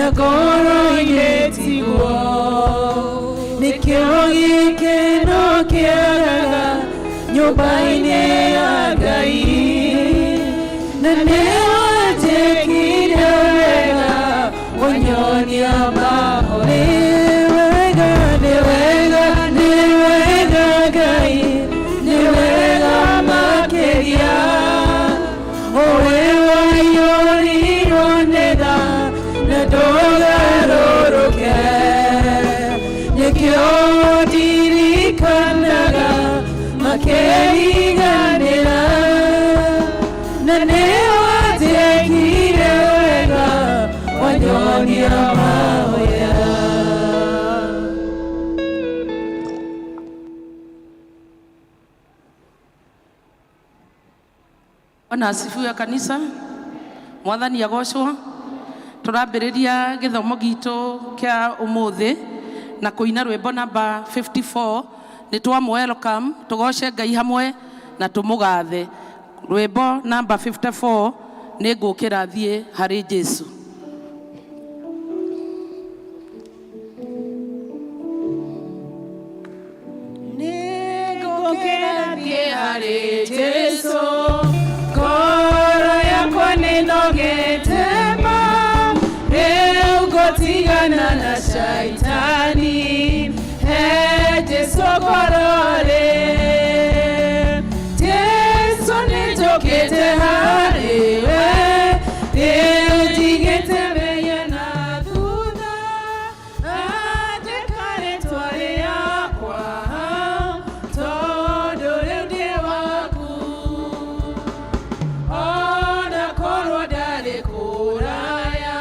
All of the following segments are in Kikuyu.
Na ngoro-inĩ tiguo. Nĩkĩo gĩkeno kĩagaga nyũmba-inĩ ya Ngai. Na nĩwanjĩkire wega wanyonia maho. Nĩ wega, nĩ wega, nĩ wega Ngai, nĩ wega makĩria. Ũwe waiyũrirwo nĩ tha na ndũgarũrũke. Nĩkĩo ndirikanaga makĩriganĩra. Na nĩwanjĩkire wega wanyonia mahoya. Bwana asifiwe kanisa. Mwathani agocwo. Tũrambĩrĩria gĩthomo gitũ kĩa ũmũthĩ na kũina rwĩmbo namba 54. Nĩ twamũ welcome, tũgoce Ngai hamwe na tũmũgathe. Rwĩmbo namba 54, nĩ ngũkĩra thiĩ harĩ Jesu. Nĩngũkĩra thiĩ harĩ Jesũ, ngoro yakwa nĩnogete ma, rĩu ngũtigana na Shaitani, he Jesũ ngoro rĩ. Jesũ nĩnjũkĩte harĩ we, rĩu ndigĩte mehia na thutha, andĩka rĩtwa rĩakwa, tondũ rĩu ndĩ waku. Ona korwo ndarĩ kũraya,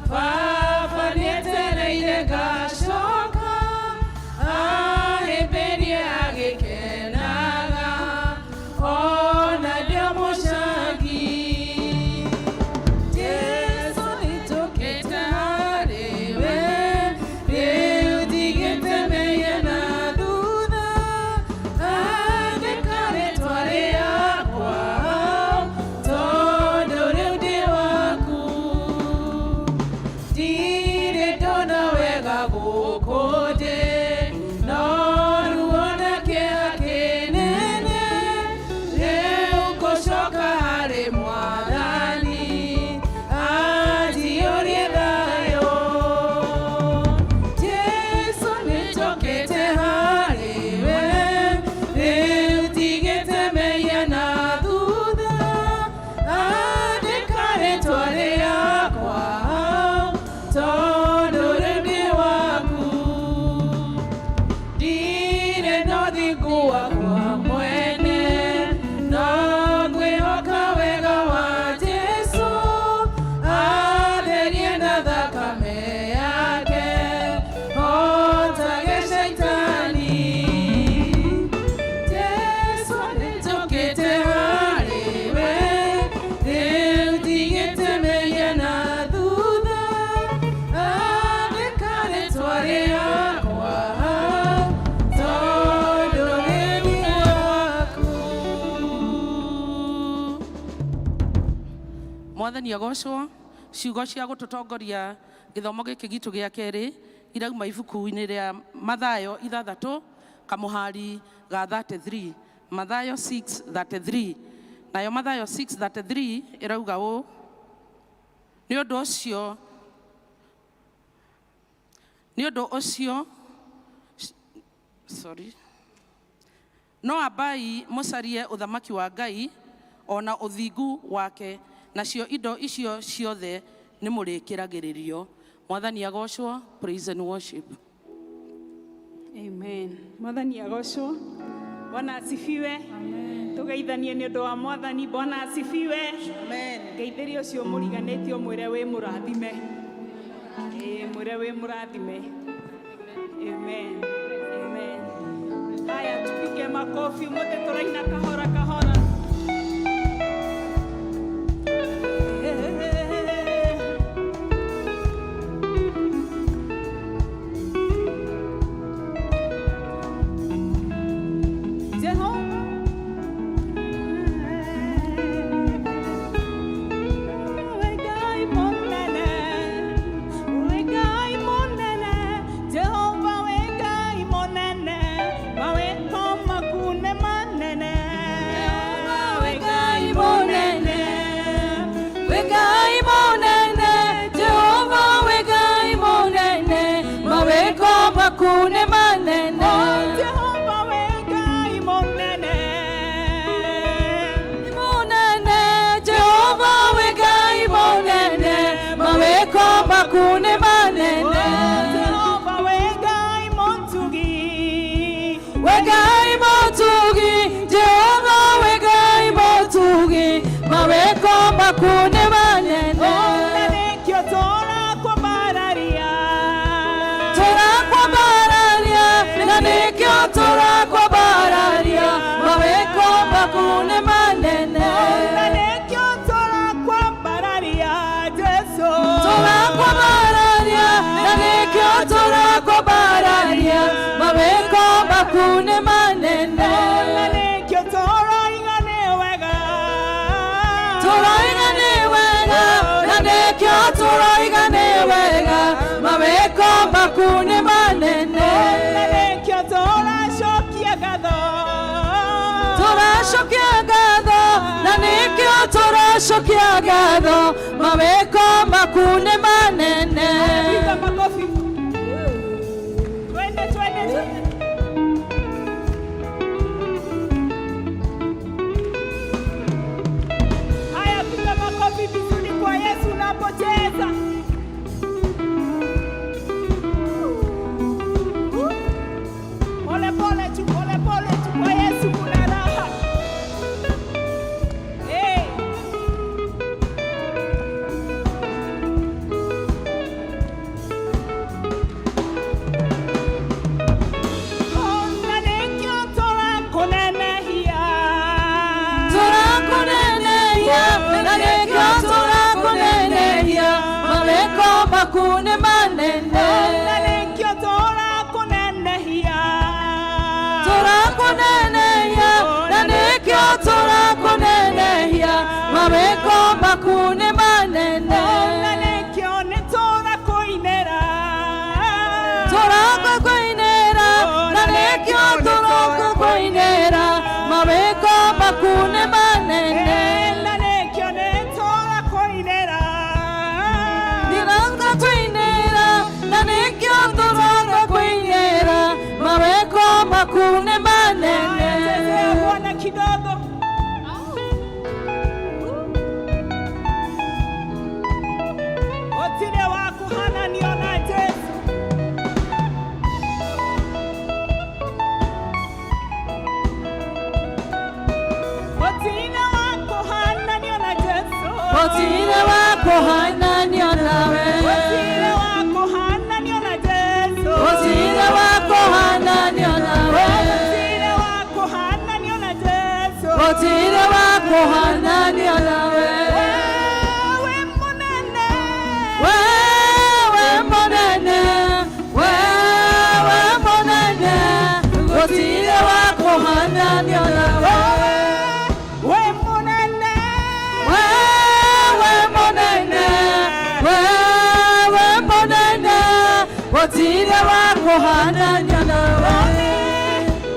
baba nĩetereire ngacoka, ahĩmbĩrie agĩkenaga, ona ndĩ mũcangi. Jesũ nĩnjũkĩte harĩ we, rĩu ndigĩte mehia na thutha, andĩka rĩtwa rĩakwa, tondũ rĩu ndĩ waku. Ndirĩ ndona wega gũkũ ndĩ, no ruo na kĩeha kĩnene, rĩu ngũcoka harĩ Mwathani, anjiyũrie thayũ. Jesũ nĩnjũkĩte harĩ we, rĩu ndigĩte mehia na thutha, andĩka rĩtwa rĩakwa, tondũ rĩu ndĩ waku. Ndirĩ na ũthingu wakwa mwene, no ngwĩhoka wega wa Jesũ, atherie na thakame yake, hotage Shaitani. Jesũ nĩnjũkĩte harĩ we, rĩu ndigĩte mehia na thutha, andĩka rĩtwa rĩakwa, tondũ rĩu ndĩ waku. Mwathani agocwo. Ciugo cia gũtũtongoria gĩthomo gĩkĩ gitũ gĩa kerĩ irauma ibuku-inĩ rĩa Mathayo ithathatũ kamũhari ga 33. Mathayo 6:33. Nayo Mathayo 6:33 ĩrauga ũũ, nĩ ũndũ ũcio, sorry, no ambai mũcarie ũthamaki wa Ngai o na ũthingu wake, nacio indo icio ciothe nĩ mũrĩkĩragĩrĩrio. Mwathani agocwo. Praise and worship. Amen. Mwathani agocwo. Bwana asifiwe. Tugeithanie nĩ ũndũ wa Mwathani. Bwana asifiwe. Ngeithĩria ũcio mũriganĩtie ũmwĩre wĩ mũrathime. Ĩĩ, mwĩre wĩ mũrathime. Amen. Amen. Haya, tupige makofi mote tũraina kahora kahora. Jehova. We Ngai mũnene, maku nĩ manene. Na nĩkĩo tũrakwambararia. Tũrakwambararia, na nĩkĩo tũrakwambararia, mawĩko maku nĩ manene. Na nĩkĩo tũrakwambararia, Jesu. Tũrakwambararia, na nĩkĩo tũrakwambararia, mawĩko maku nĩ manene. Na nĩkĩo tũroiga nĩ wega. Tũroiga nĩ wega, na nĩkĩo tũroiga nĩ wega, mawĩko maku nĩ manene. Na nĩkĩo tũracokia ngatho. Tũracokia ngatho, na nĩkĩo tũracokia ngatho, mawĩko maku nĩ manene. Piga makofi. Twende, twende, twende. Haya, piga makofi vizuri kwa Yesu unapocheza. Pole pole tu, pole pole tu, kwa Yesu kuna raha. Hey. Ona nĩkĩo tũrakũnenehia. Tũrakũnenehia, na nĩkĩo tũrakũnenehia, mawĩko maku nĩ manene. Ona nĩkĩo tũrakũnenehia. Tũrakũnenehia, na nĩkĩo tũrakũnenehia, mawĩko maku nĩ manene. Ona nĩkĩo nĩtũrakũinĩra. Tũrakũinĩra, na nĩkĩo tũrakũinĩra, mawĩko maku nĩ manene. Na nĩkĩo nĩtũrakũinĩra. Tũrakũinĩra, na nĩkĩo tũrakũinĩra, mawĩko maku nĩ manene. Haya, chezea Bwana kidogo. Gũtirĩ wa kũhananio na Jesu. Gũtirĩ wa kũhananio na Jesu. Gũtirĩ wa kũhananio nawe. Gũtirĩ wa kũhananio na Jesu. Gũtirĩ wa kũhananio nawe. Gũtirĩ wa kũhananio na Jesu. Gũtirĩ wa kũhananio nawe. Wewe mũnene. Wewe mũnene, wewe mũnene, gũtirĩ wa kũhananio nawe. We mũnene. Wewe mũnene, wewe mũnene, gũtirĩ wa kũhananio nawe.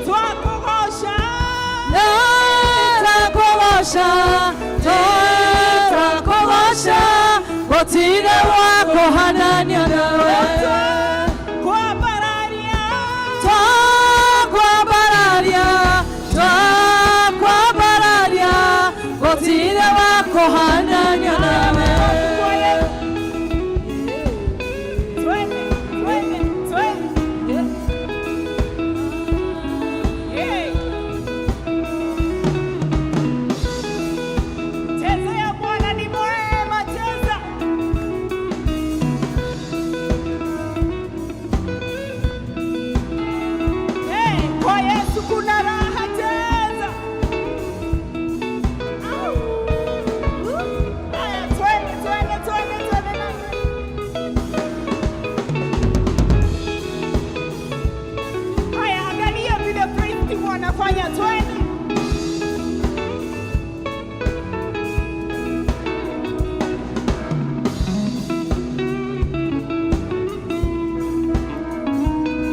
Twakũgoca. Tũrakũgoca, tũrakũgoca, gũtirĩ wa kũhananio nawe. Kwambararia. Twakwambararia, twakwambararia, gũtirĩ wa kũhananio nawe. Twende, twende, twende. Hey. Chezea Bwana ni mwema, cheza. Hey, kwa Yesu kuna raha, cheza. Au. Haya, twende, twende, twende, twende na. Haya, angalia vile praise team wanafanya, twende.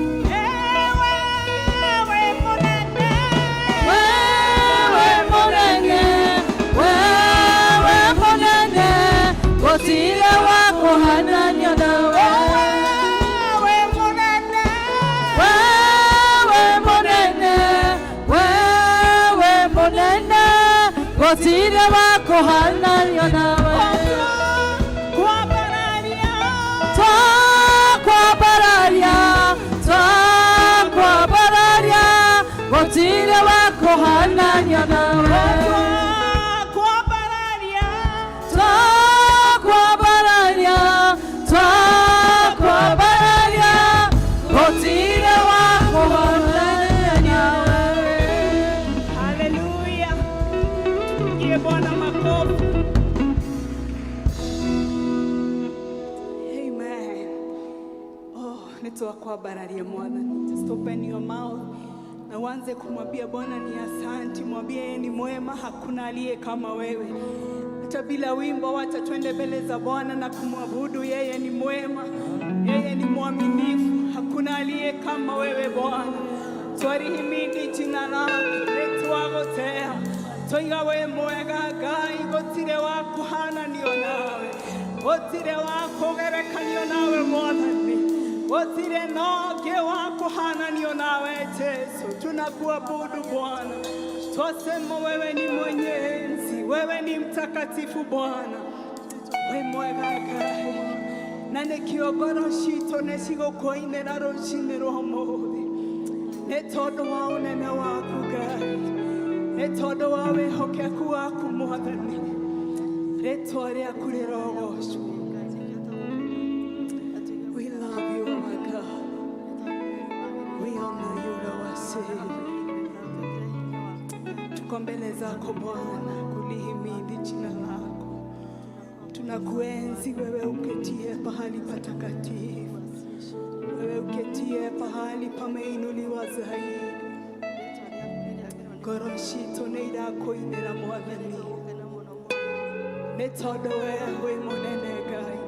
Ewe mũnene. Wewe mũnene, wewe mũnene, gũtirĩ wa kũhananio nawe. Wewe mũnene. Wewe mũnene, wewe mũnene, gũtirĩ wa kũhananio nawe. Kwambararia. Twakwambararia, twakwambararia, gũtirĩ wa kũhananio nawe. Kwambararia. Nĩ twakwambararia Mwathani. Just open your mouth na uanze kumwambia Bwana ni asanti, mwambie yeye ni mwema, hakuna aliye kama wewe. Hata bila wimbo, wacha twende mbele za Bwana na kumwabudu yeye. Ni mwema, yeye ni mwaminifu, hakuna aliye kama wewe Bwana. Twarihimidi jina lako nĩtwagũtea twoiga wĩ mwega Ngai, gũtirĩ wa kũhananio nawe, gũtirĩ wa kũgerekanio nawe Mwathani, gũtirĩ nongĩ wa kũhananio nawe Jesu. Tunakuabudu Bwana, twasema wewe ni mwenye enzi, wewe ni mtakatifu Bwana, wĩ mwega Ngai, na nĩkĩo ngoro citũ nĩ cigũkũinĩra rũcinĩ rwa ũmũthĩ, nĩ tondũ wa ũnene waku Ngai, nĩ tondũ wa wĩhokeku waku Mwathani, rĩtwa rĩaku rĩrogocwo. We love you, my God. We honor you, our Savior. Tuko mbele zako Bwana kulihimidi jina lako. Tunakuenzi wewe uketie pahali patakatifu, wewe uketie pahali pameinuliwa zaidi. Ngoro citũ nĩ irakũinĩra Mwathani, nĩ tondũ we wĩ mũnene Ngai.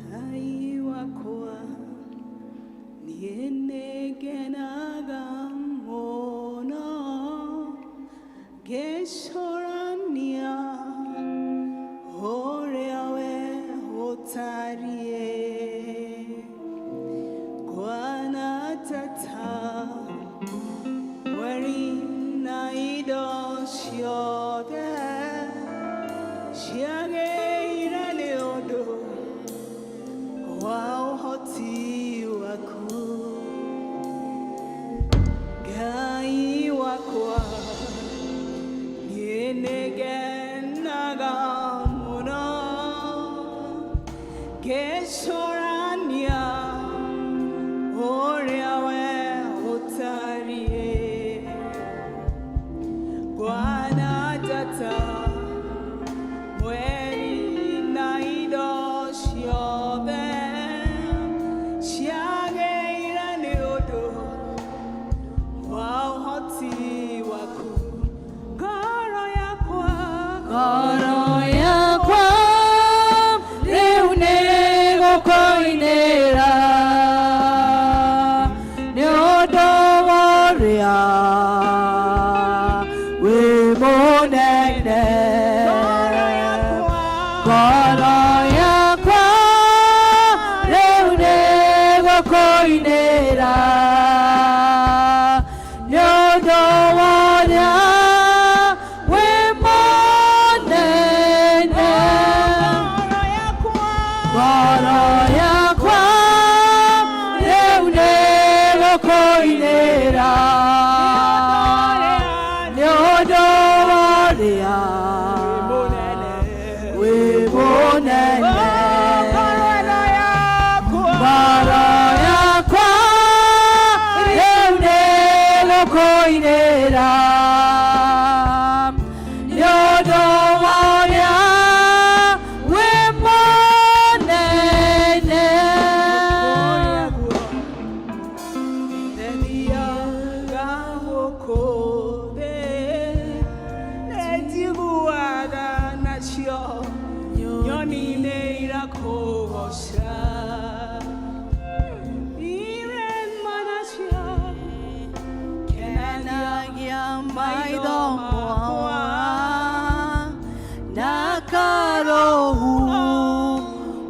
Ngai wakwa, niĩ nĩngenaga mũno ngĩcũrania ũrĩa we ũtariĩ. Kwanatata mweri na indo ciothe ciagĩire nĩ ũndũ wa ũhoti waku. Ngai wakwa, niĩ nĩngenaga mũno ngĩcũrania ũrĩa we ũtariĩ. Kwanatata mweri na indo ciothe ciagĩire nĩ ũndũ wa ũhoti waku. Ngoro yakwa, Ngoro yakwa rĩu nĩ gũkũinĩra nĩ ũndũ wa ũrĩa wĩ mũnene. Ngoro yakwa, Ngoro yakwa rĩu nĩ gũkũinĩra nĩ ũndũ wa ũrĩa wĩ mũnene. Ngoro yakwa, Ngoro yakwa rĩu nĩ gũkũinĩra nĩ ũndũ wa ũrĩa mũnene. Wĩ mũnene. Ngoro ĩno yakwa, Ngoro yakwa rĩu nĩ gũkũinĩra nĩ ũndũ wa ũrĩa wĩ mũnene. Nĩthiaga gũkũ thĩ, nĩnjiguaga nacio nyoni nĩ irakũgoca, irĩma nacio Kenagia maitho makwa na karohu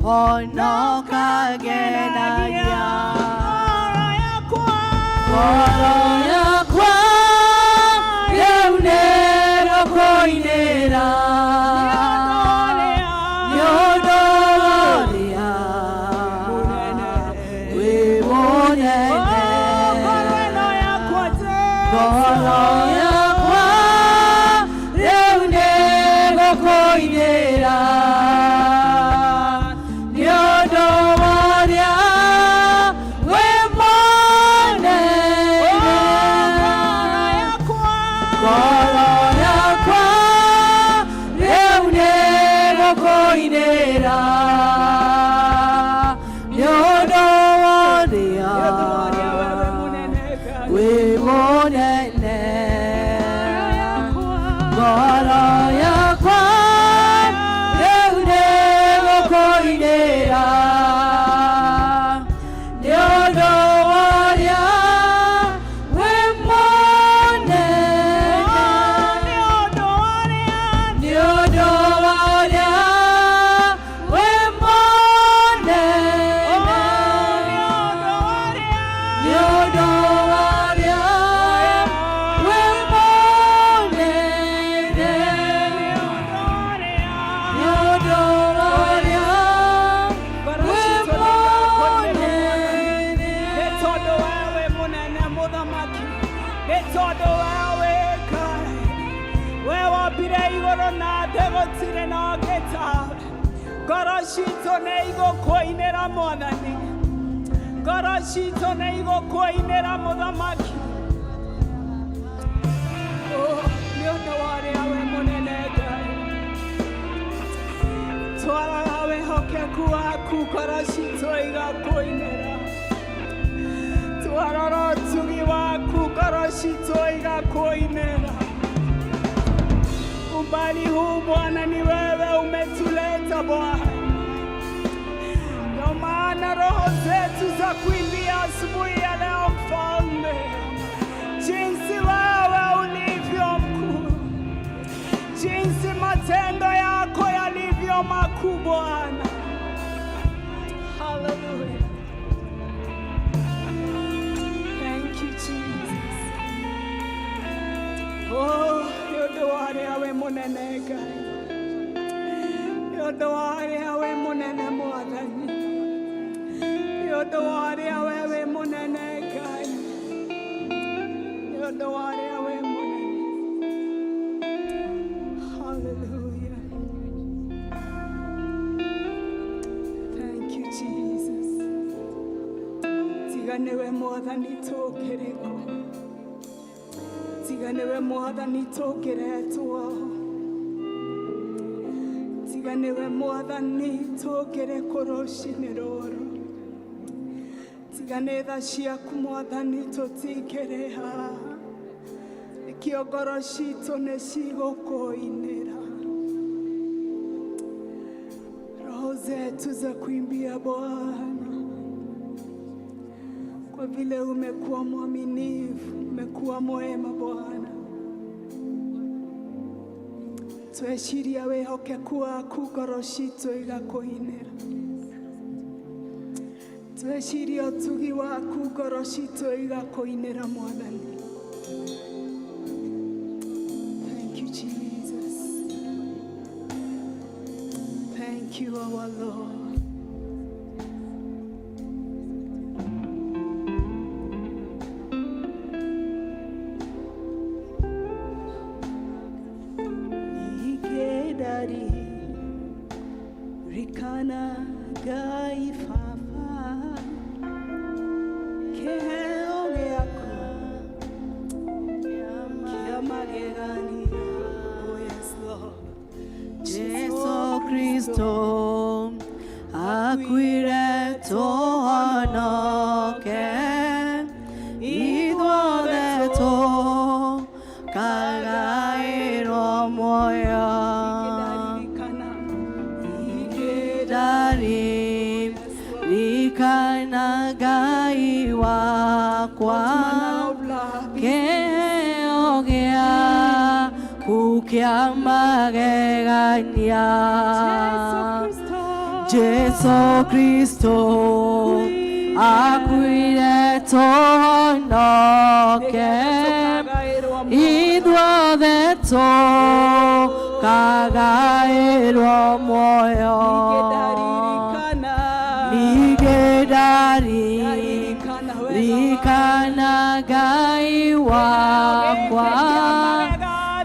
honokagenagia. Ngoro yakwa, Ngoro yakwa rĩu nĩ gũkũinĩra nĩ ũndũ wa ũrĩa wĩ mũnene. Ngoro ĩno yakwa, Ngoro yakwa rĩu nĩ gũkũinĩra nĩ ũndũ Nĩgũkũinĩra nĩ ũndũ wa ũrĩa wĩ mũnene. Ngoro yakwa rĩu nĩgũkũinĩra nĩ ũndũ wa ũrĩa wĩ mũnene. Nĩ ũndũ wa ũrĩa wĩ mũnene. Nĩ ũndũ wa ũrĩa wĩ mũnene. Nĩ ũndũ wa ũrĩa wĩ mũnene. Nĩ tondũ wewe mũnene mũthamaki, nĩ tondũ wewe Ngai, we wombire igũrũ na thĩ, gũtirĩ na ũngĩ tawe. Ngoro citũ nĩ igũkũinĩra Mwathani, ngoro citũ nĩ igũkũinĩra mũthamaki. Oh, nĩ ũndũ wa ũrĩa we mũnene Ngai, twaraga wĩhokeku waku, ngoro citũ igakũinĩra. Twarora ũtugi waku, ngoro citũ igakũinĩra. Umbali huu Bwana ni wewe umetuleta Bwana, ndio maana roho zetu za kuimbia asubuhi ya leo Mfalme, jinsi wewe ulivyo mkuu, jinsi matendo yako yalivyo makuu Bwana. Hallelujah. Thank you, Jesus. Oh, nĩ ũndũ wa ũrĩa wĩ mũnene Ngai, nĩ ũndũ wa ũrĩa wĩ mũnene Mwathani, nĩ ũndũ wa ũrĩa we wĩ mũnene Ngai, nĩ ũndũ wa ũrĩa wĩ mũnene. Hallelujah. Thank you, Jesus. Tiga nĩwe Mwathani tũkĩrĩkũ, tiga nĩwe Mwathani tũkĩretwo, tiga nĩwe Mwathani tũkĩrĩkũ rũcinĩ rũrũ, tiga nĩ tha ciaku Mwathani tũtikĩrĩ haha. Nĩkĩo ngoro citũ nĩ cigũkũinĩra, roho zetu za kuimbia Bwana, kwa vile umekuwa mwaminifu, umekuwa mwema Bwana. Tweciria wĩhokeku waku, ngoro citũ igakũinĩra. Tweciria ũtugi waku, ngoro citũ igakũinĩra Mwathani. Thank you, Jesus. Thank you, our Lord. Ningĩ ndarikana Ngai Baba kĩheo gĩaku kĩa magegania. Oh yes, Lord. Jesu Kristo akuire tũhonoke ithuothe tũkagaĩrwo muoyo. Ningĩ ndaririkana. Ndarikana Ngai wakwa kĩheo gĩaku kĩa magegania. Jesu Kristo akuire tũhonoke ithuothe tũkagaĩrwo muoyo. Ningĩ ndarikana Ngai wakwa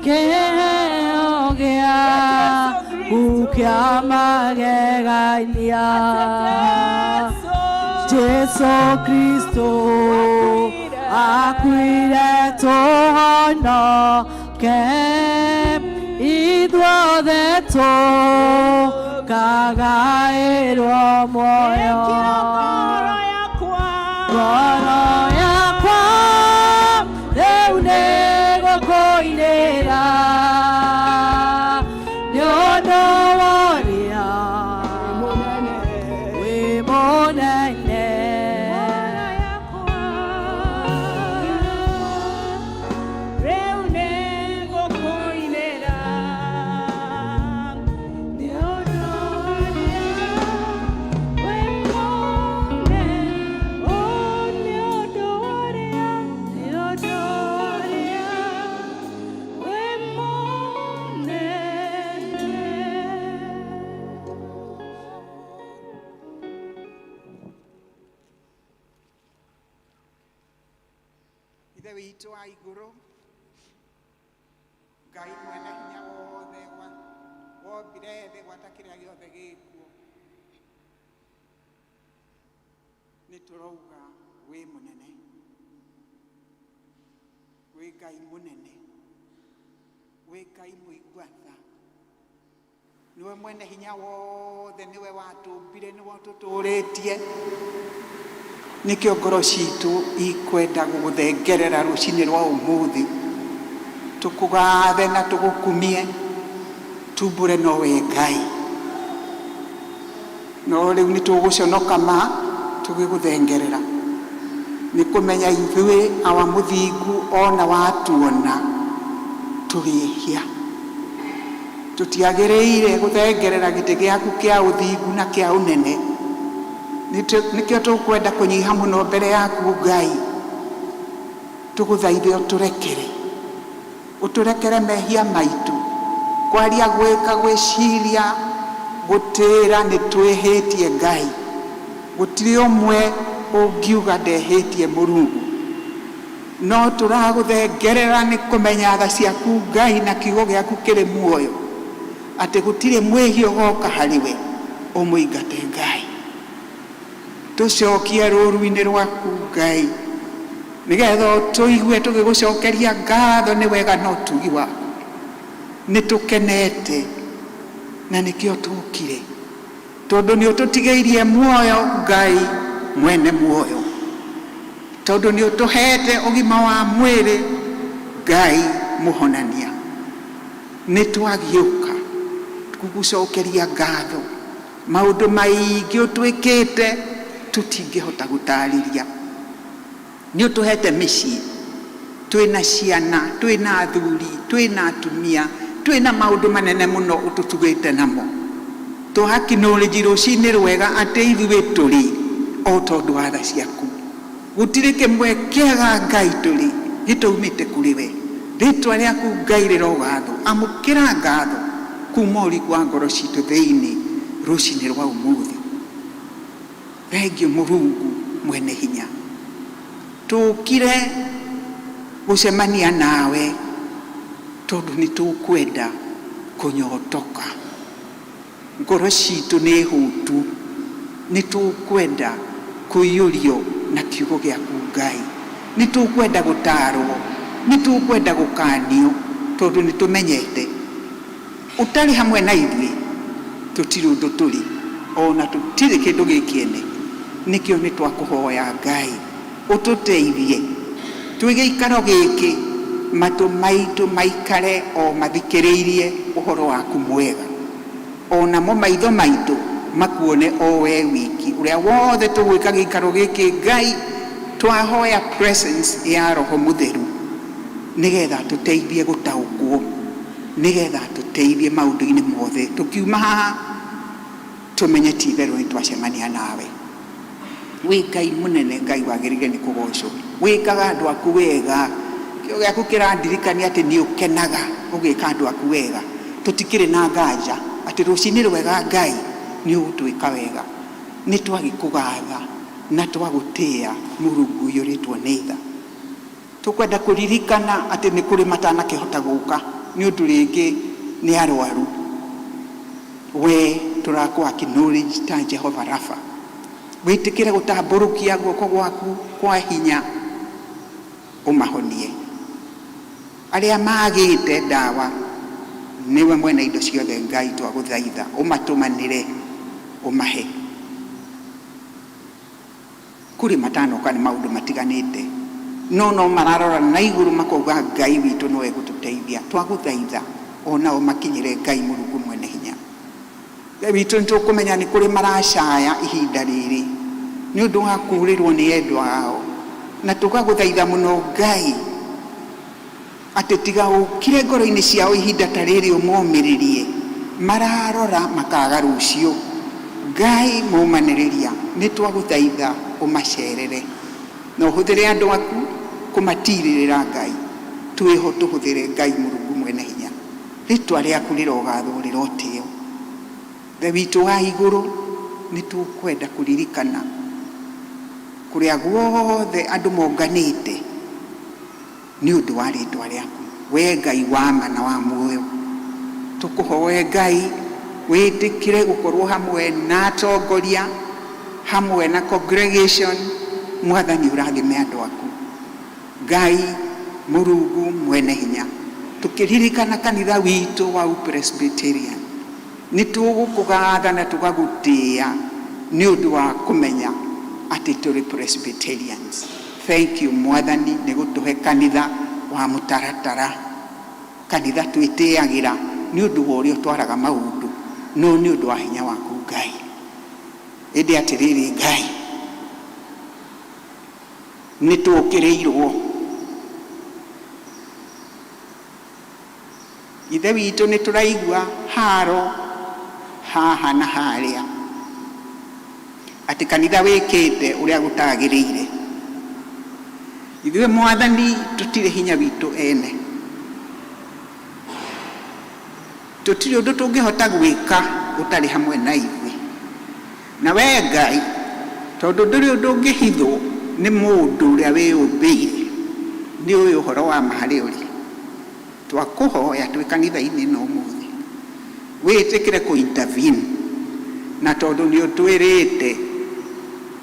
kĩheo gĩaku kĩa magegania. Jesu Kristo akuire tũhonoke ithuothe. Ũkagaĩrwo muoyo. Ĩkĩra ngoro yakwa. Ngoro yakwa rĩu nĩ gũkũinĩra nĩ ũndũ wa ũrĩa wĩ mũnene. Ngoro yakwa rĩu nĩ ngũkũinĩra nĩ ũndũ ũrĩa wĩ mũnene. Oh, nĩ ũndũ ũrĩa, nĩ ũndũ ũrĩa wĩ mũnene. Ithe witũ wa igũrũ, Ngai mwene hinya wothe wombire thĩ gwata kĩrĩa gĩothe gĩkuo, nĩ tũrauga wĩ mũnene, wĩ Ngai mũnene, wĩ Ngai mũigua tha, nĩwe mwene hinya wothe, nĩwe watũmbire, nĩwe ũtũtũrĩtie. Nĩkĩo ngoro citũ ikwenda gũgũthengerera rũcinĩ rwa ũmũthĩ, tũkũgathe na tũgũkumie, tumbũre nowe Ngai. No rĩu nĩ tũgũconoka ma tũgĩgũthengerera, nĩ kũmenya ithuĩ awa mũthingu ona watuona tũrĩ ehia, tũtiagĩrĩire gũthengerera gĩtĩ gĩaku kĩa ũthingu na kĩa ũnene. Nĩkĩo tũkwenda kũnyiha mũno mbere yaku Ngai, tũgũthaithe ũtũrekere, ũtũrekere mehia maitũ, kwaria, gwĩka, gwĩciria, gũtĩra, nĩ twĩhĩtie Ngai. Gũtirĩ ũmwe ũngiuga ndehĩtie Mũrungu, no tũragũthengerera nĩ kũmenya tha ciaku Ngai na kiugo gĩaku kĩrĩ muoyo, atĩ gũtirĩ mwĩhia ũgoka harĩ we ũmũingate Ngai. Tũcokie rũru-inĩ rwaku Ngai, nĩgetha tũigue tũgĩgũcokeria ngatho nĩ wega na ũtugi waku. Nĩ tũkenete na nĩkĩo tũkire, tondũ nĩ ũtũtigĩirie muoyo Ngai mwene muoyo, tondũ nĩ ũtũhete ũgima wa mwĩrĩ Ngai mũhonania. Nĩ twagiũka gũgũcokeria ngatho, maũndũ maingĩ ũtwĩkĩte tũtingĩhota gũtarĩria. Nĩ ũtũhete mĩciĩ, twĩna ciana, twĩna athuri, twĩna atumia, twĩna maũndũ manene mũno ũtũtugĩte namo. Twakinũrĩji rũcinĩ rwega atĩ ithuĩ tũrĩ o tondũ wa tha ciaku. Gũtirĩ kĩmwe kĩega Ngai tũrĩ gĩtaumĩte kũrĩ we. Rĩtwa rĩaku Ngai rĩrogathwo. Amũkĩra ngatho kuma ũriku wa ngoro citũ thĩinĩ rũcinĩ rwa ũmũthĩ. Thengiũ Mũrungu mwene hinya. Tũkire gũcemania nawe tondũ nĩ tũkwenda kũnyotoka. Ngoro citũ nĩ hũtu, nĩ tũkwenda kũiyũrio na kiugo gĩaku Ngai, nĩ tũkwenda gũtarwo, nĩ tũkwenda gũkanio, tondũ nĩ tũmenyete ũtarĩ hamwe na ithuĩ tũtirĩ ũndũ tũrĩ, ona tũtirĩ kĩndũ gĩkĩene. Nĩkĩo nĩ twakũhoya Ngai ũtũteithie twĩ gĩikaro gĩkĩ, matũ maitũ maikare o mathikĩrĩirie ũhoro waku mwega, onamo maitho maitũ makuone o we wiki. Ũrĩa wothe tũgwĩka gĩikaro gĩkĩ Ngai, twahoya presence ya Roho Mũtheru nĩgetha tũteithie gũtaũkwo, nĩgetha tũteithie maũndũ-inĩ mothe. Tũkiuma haha tũmenye ti itherũ nĩ twacemania nawe. Wĩ Ngai mũnene, Ngai wagĩrĩire nĩ kũgocwo, wĩkaga andũ aku wega. Kĩo gĩaku kĩrandirikania atĩ nĩ ũkenaga ũgĩka andũ aku wega. Tũtikĩrĩ na nganja atĩ rũcinĩ rwega Ngai nĩ ũgũtwĩka wega. Nĩ twagĩkũgatha na twagũtĩĩa Mũrungu ũiyũrĩtwo nĩ tha. Tũkwenda kũririkana atĩ nĩ kũrĩ matanakĩhota gũka nĩ ũndũ rĩngĩ nĩ arwaru. We tũrakũ acknowledge ta Jehova Rafa, wĩtĩkĩre gũtambũrũkia guoko gwaku kwa hinya ũmahonie. Arĩa magĩte ndawa Nĩwe mwene indo ciothe Ngai, twagũthaitha ũmatũmanĩre ũmahe. Kũrĩ matanoka nĩ maũndũ matiganĩte, no no mararora na igũrũ makauga Ngai witũ no egũtũteithia. Twagũthaitha onao makinyĩre Ngai Mũrungu mwene hinya. Ngai witũ, nĩ tũkũmenya nĩ kũrĩ maracaya ihinda rĩrĩ nĩ ũndũ wa kũũrĩrwo nĩ endwa ao, na tũgagũthaitha mũno Ngai atĩ tiga ũkire ngoro-inĩ ciao ihinda ta rĩrĩ ũmomĩrĩrie, mararora makaga rũciũ. Ngai mũmanĩrĩria, nĩ twagũthaitha ũmacerere na ũhũthĩre andũ aku kũmatirĩrĩra Ngai. Twĩho tũhũthĩre Ngai Mũrungu mwene hinya, rĩtwa rĩaku rĩrogathwo rĩrotĩo. Ngai witũ wa igũrũ, nĩ tũkwenda kũririkana kũrĩa guothe andũ monganĩte nĩ ũndũ wa rĩtwa rĩaku, we Ngai wa ma na wa muoyo. Tũkũhoe Ngai wĩtĩkĩre gũkorwo hamwe na atongoria, hamwe na congregation. Mwathani, ũrathime andũ aku, Ngai Mũrungu mwene hinya. Tũkĩririkana kanitha witũ wa Presbyterian, nĩ tũgũkũgatha na tũgagũtĩĩa nĩ ũndũ wa kũmenya atĩ tũrĩ Presbyterians. Thank you Mwathani nĩ gũtũhe kanitha wa mũtaratara, kanitha twĩtĩagĩra nĩ ũndũ wa ũrĩa ũtwaraga maũndũ, no nĩ ũndũ wa hinya waku Ngai. Ĩndĩ atĩrĩrĩ Ngai, nĩ tũũkĩrĩirwo. Ithe witũ, nĩ tũraigua haro haha na harĩa atĩ kanitha wĩkĩte ũrĩa gũtagĩrĩire. Ithuĩ Mwathani tũtirĩ hinya witũ ene, tũtirĩ ũndũ tũngĩhota gwĩka ũtarĩ hamwe na ithuĩ. Na we Ngai, tondũ ndũrĩ ũndũ ũngĩhithwo nĩ mũndũ ũrĩa wĩyũmbĩire, nĩ ũĩ ũhoro wa ma harĩa ũrĩ. Twakũhoya twĩ kanitha-inĩ ĩno ũmũthĩ wĩtĩkĩre kũ intervene, na tondũ nĩ ũtwĩrĩte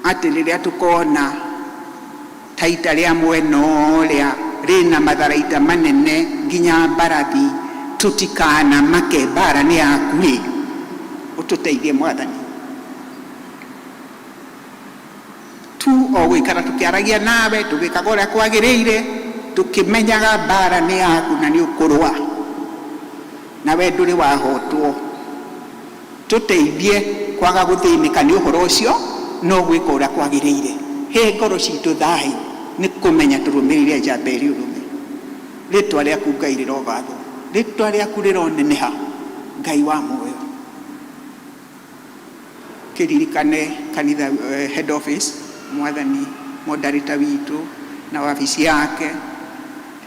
atĩ rĩrĩa tũkona ta ita rĩa mwena ũrĩa rĩna matharaita manene nginya mbarathi, tũtikanamake, mbara nĩ yaku rĩ, ũtũteithie Mwathani tu o gũikara tũkĩaragia nawe, tũgĩkaga ũrĩa kwagĩrĩire, tũkĩmenyaga mbara nĩ yaku na nĩ ũkũrũa, na we ndũrĩ wahotwo. Tũteithie kwaga gũthĩnĩka nĩ ũhoro ũcio, no gwĩka ũrĩa kwagĩrĩire. He ngoro citũ thayũ nĩ kũmenya tũrũmĩrĩire njamba ĩrĩ ũrũme. Rĩtwa rĩaku Ngai rĩrogathwo, rĩtwa rĩaku rĩroneneha, Ngai wa muoyo. Kĩririkane kanitha, head office, Mwathani, moderator witũ na wabici yake.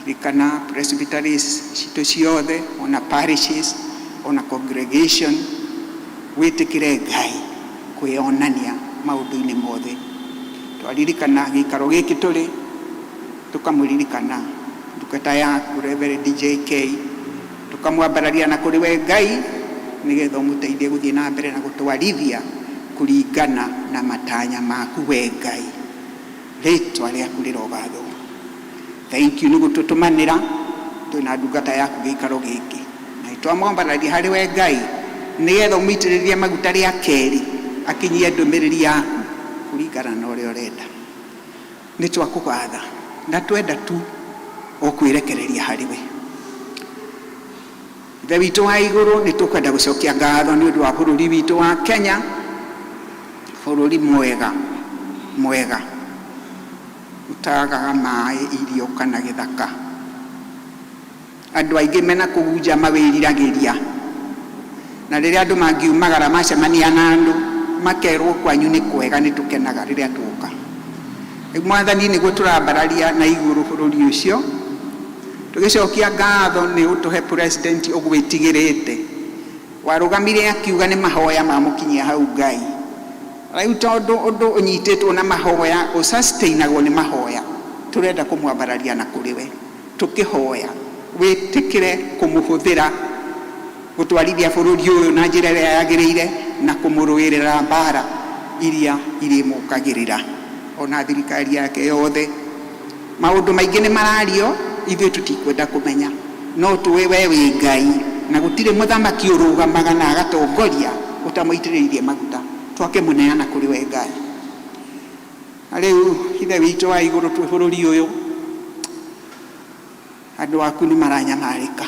Ririkana presbyteries citũ ciothe, ona parishes, ona congregation. Wĩtĩkĩre Ngai kwĩyonania maũndũ-inĩ mothe. Twaririkana gĩikaro gĩkĩ tũrĩ, tũkamũririkana ndungata yaku Reverend JK, tũkamwambararia na kũrĩ we Ngai, nĩgetha ũmũteithie gũthiĩ na mbere na gũtwarithia kũringana na matanya maku we Ngai. Rĩtwa rĩaku rĩrogathwo. Thank you nĩ gũtũtũmanĩra twĩna ndungata yaku gĩikaro gĩkĩ, na twamwambararia harĩ we Ngai, nĩgetha ũmũitĩrĩrie maguta rĩa kerĩ akinyie ndũmĩrĩri yaku kũringana na ũrĩa ũrenda. Nĩ twakũgatha na twenda tu o kwĩrekereria harĩ we. Ithe witũ wa igũrũ, nĩ tũkwenda gũcokia ngatho nĩ ũndũ wa bũrũri witũ wa Kenya, bũrũri mwega mwega ũtagaga maĩ, irio kana gĩthaka. Andũ aingĩ mena kũgunja mawĩriragĩria, na rĩrĩa andũ mangiumagara macemania na andũ makerwo kwanyu nĩ kwega, nĩ tũkenaga rĩrĩa tuoka. Rĩu Mwathani, nĩguo tũrambararia na igũrũ bũrũri ũcio, tũgĩcokia ngatho nĩ ũtũhe president ũgwĩtigĩrĩte, warũgamire akiuga nĩ mahoya mamũkinyia hau Ngai. Rĩu tondũ ũndũ ũnyitĩtwo na mahoya ũsustainagwo nĩ mahoya, tũrenda kũmwambararia na kũrĩ we, tũkĩhoya wĩtĩkĩre kũmũhũthĩra gũtwarithia bũrũri ũyũ na njĩra ĩrĩa yagĩrĩire, na kũmũrũĩrĩra mbara iria irĩmũkagĩrĩra ona thirikari yake yothe. Maũndũ maingĩ nĩ marario, ithuĩ tũtikwenda kũmenya, no tũĩ we wĩ Ngai. Na gũtirĩ mũthamaki ũrũgamaga na agatongoria ũtamũitĩrĩirie maguta. Twakĩmũneana kũrĩ we Ngai. Na rĩu Ithe witũ wa igũrũ, twĩ bũrũri ũyũ, andũ aku nĩ maranyamarĩka,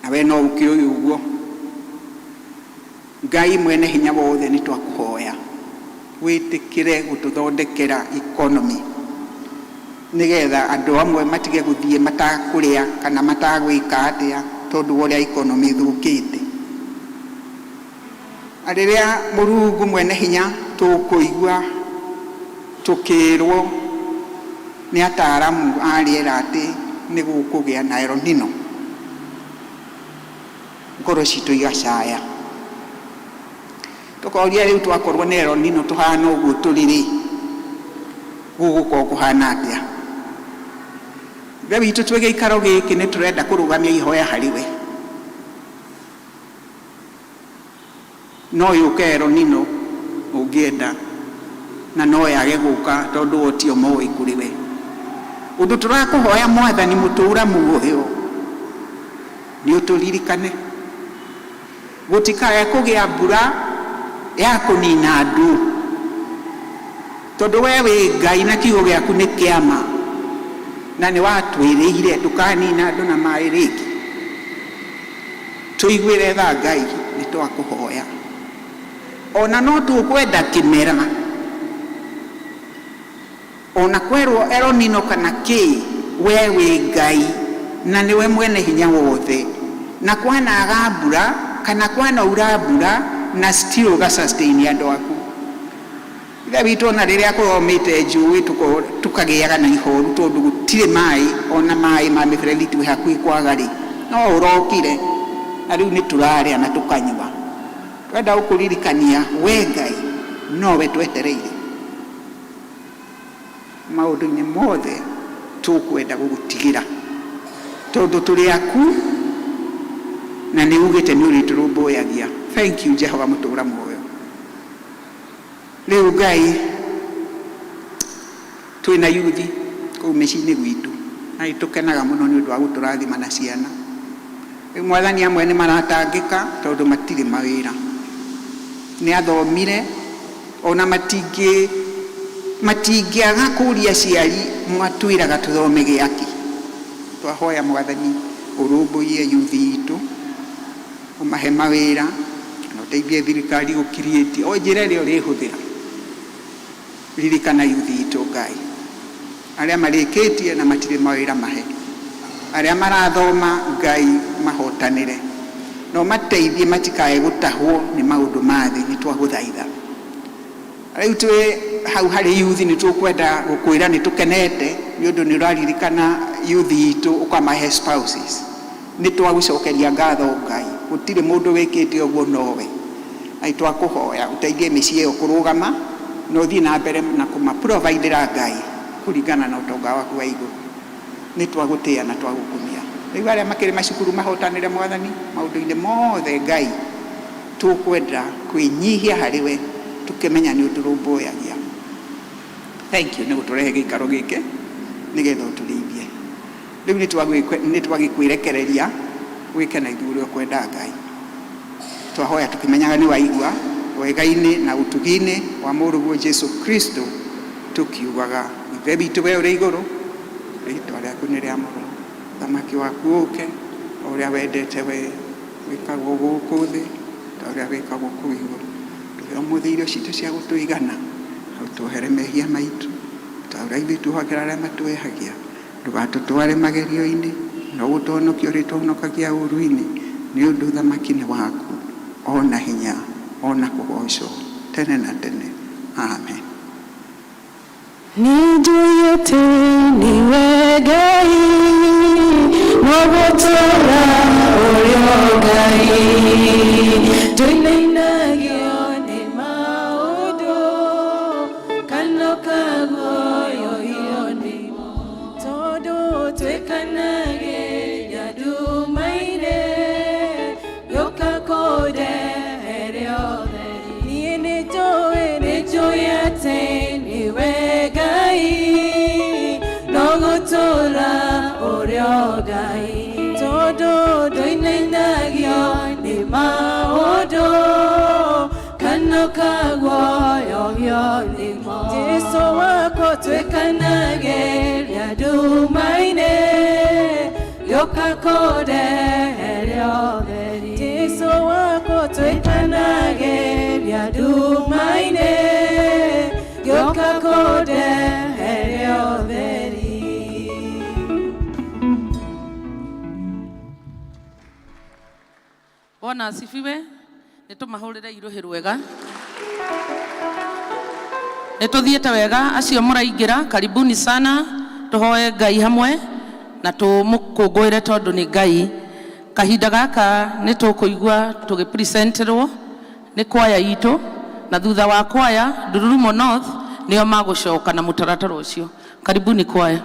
na we no ũkĩũĩ ũguo. Ngai mwene hinya wothe, nĩ twakũhoya wĩtĩkĩre gũtũthondekera economy, nĩgetha andũ amwe matige gũthiĩ matakũrĩa kana matagwĩka atĩa, tondũ wa ũrĩa economy ĩthũkĩte. Na rĩrĩa Mũrungu mwene hinya tũkũigua tũkĩrwo nĩ ataaramu a rĩera atĩ nĩ gũkũgĩa na El Nino, ngoro citũ igacaya, tũkoria, rĩu twakorwo na El Nino tũhana ũguo tũrĩ rĩ, gũgũkorwo kũhana atĩa? Ithe witũ, twĩ gĩikaro gĩkĩ nĩ tũrenda kũrũgamia ihoya harĩ we. No yũke El Nino ũngĩenda, na no yage gũka, tondũ o tio moĩ kũrĩ we. Ũndũ tũrakũhoya, Mwathani mũtũũra muoyo, nĩ ũtũririkane gũtikae kũgĩa mbura ya kũnina andũ, tondũ we wĩ Ngai na kiugo gĩaku nĩ kĩama, na nĩ watwĩrĩire ndũkanina andũ na maĩ rĩngĩ. Tũiguĩre tha, Ngai, nĩ twakũhoya. Ona no tũkwenda kĩmera, ona kwerwo El Nino kana kĩ, we wĩ Ngai na nĩwe mwene hinya wothe, na kwanaga mbura kana kwanaura mbura na still ũga sustain andũ aku. Ithe witũ, ona rĩrĩa kũromĩte njũĩ, tũkagĩaga na ihoru tondũ gũtirĩ maĩ, ona maĩ ma mĩberethi twĩ hakuhĩ kwaga rĩ, no ũrokire na rĩu nĩ tũrarĩa na tũkanyua. Twenda gũkũririkania we Ngai nowe twetereire maũndũ-inĩ mothe. Tũkwenda gũgũtigĩra tondũ tũrĩ aku na nĩ ugĩte nĩ ũrĩtũrũmbũyagia. Thank you, Jehova mũtũũra muoyo. Rĩu Ngai, twĩna yuthi kũu mĩciĩ-inĩ gwitũ, na nĩ tũkenaga mũno nĩ ũndũ wa gũtũrathima na ciana. Rĩu Mwathani, amwe nĩ maratangĩka tondũ matirĩ mawĩra, nĩ athomire, ona matingĩaga kũria aciari, "Mwatwĩraga tũthome gĩaki?" Twahoya, Mwathani, ũrũmbũiye yuthi itũ, ũmahe mawĩra, na ũteithie thirikari gũkiriĩti o njĩra ĩrĩa ũrĩhũthĩra. Ririkana yuthi itũ, Ngai, arĩa marĩkĩtie na matirĩ mawĩra mahe, arĩa marathoma, Ngai, mahotanĩre no mateithie matikae gũtahwo nĩ maũndũ ma thĩ. Nĩ twagũthaitha. Rĩu twĩ hau harĩ yuthi, nĩ tũkwenda gũkwĩra nĩ tũkenete nĩ ũndũ nĩ ũraririkana yuthi itũ, ũkamahe spouses. Nĩ twagũcokeria ngatho, Ngai. Gũtirĩ mũndũ wĩkĩte ũguo nowe. Na nĩ twakũhoya ũteithie mĩciĩ ĩyo kũrũgama, na ũthiĩ na mbere na kũmaprovidera, Ngai, kũringana na ũtonga waku wa igũrũ. Nĩ twagũtĩĩa na twagũkumia. Rĩu arĩa makĩrĩ macukuru mahotanĩre, Mwathani, maũndũ-inĩ mothe. Ngai, tũkwenda kwĩnyihia harĩ we, tũkĩmenya nĩ ũtũrũmbũyagia. Thank you nĩ gũtũrehe gĩikaro gĩkĩ nĩgetha ũtũrĩithie. Rĩu nĩ twagĩkwĩrekereria wĩke na ithuĩ ũrĩa ũkwenda. Ngai, twahoya tũkĩmenyaga nĩ waigua, wega-inĩ na ũtugi-inĩ wa mũrũguo Jesu Kristo, tũkiugaga: Ithe witũ we ũrĩ igũrũ, rĩtwa rĩaku nĩ rĩamũrwo, thamaki waku ũke, o ũrĩa wendete we wĩkagwo gũkũ thĩ ta ũrĩa wĩkagwo kũu igũrũ. Tũhe ũmũthĩ irio citũ cia gũtũigana, na ũtuohere mehia maitũ ta ũrĩa ithuĩ tuohagĩra arĩa matwehagia. Ndũgatũtware magerio-inĩ, no gũtũhonokia ũrĩtũhonokagia ũũru-inĩ, nĩ ũndũ ũthamaki nĩ waku, ona hinya, ona kũgocwo, tene na tene. Amen. Nĩnjũĩ atĩ nĩwe Ngai, no gũtũũra ũrĩ o Ngai. Ndũinainagio nĩ maũndũ kana ũkaguoyohio nĩmo, tondũ twĩkanagĩria nduma-inĩ, gĩũka kũndehere ũtheri. Niĩ nĩnjũĩ atĩ nĩwe Ngai, no gũtũũra ũrĩ o Ngai, tondũ Ndũkenagio nĩ maũndũ kana ũkaguoyohio nĩmo. Jesũ wakwa twĩkanagĩria nduma-inĩ, gĩũka kũndehere ũtheri. Jesũ wakwa twĩkanagĩria nduma-inĩ, gĩũka kũndehere ũtheri. Bwana asifiwe. Nĩ tũmahũrĩre irũhĩ rwega. Nĩ tũthiĩte wega acio mũraingĩra, karibuni sana. Tũhoe Ngai hamwe na tũmũkũngũĩre tondũ nĩ Ngai. Kahinda gaka nĩ tũkũigua tũgĩpresenterwo nĩ kwaya itũ, na thutha wa kwaya Ndururumo North nĩo magũcoka na mũtaratara ũcio. Karibuni kwaya.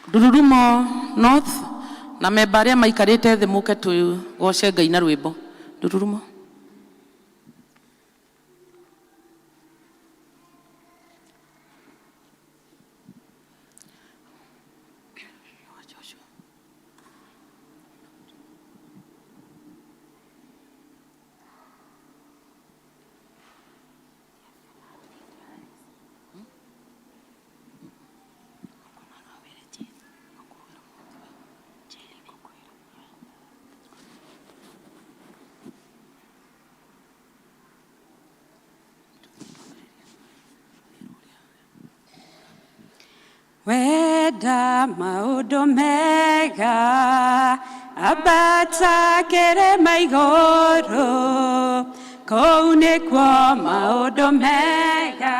Ndururumo North na memba arĩa maikarĩte thĩ mũke tũgoce Ngai na rwĩmbo. Ndururumo. Wenda maũndũ mega, ambata kĩrĩma igũrũ, kũu nĩkuo maũndũ mega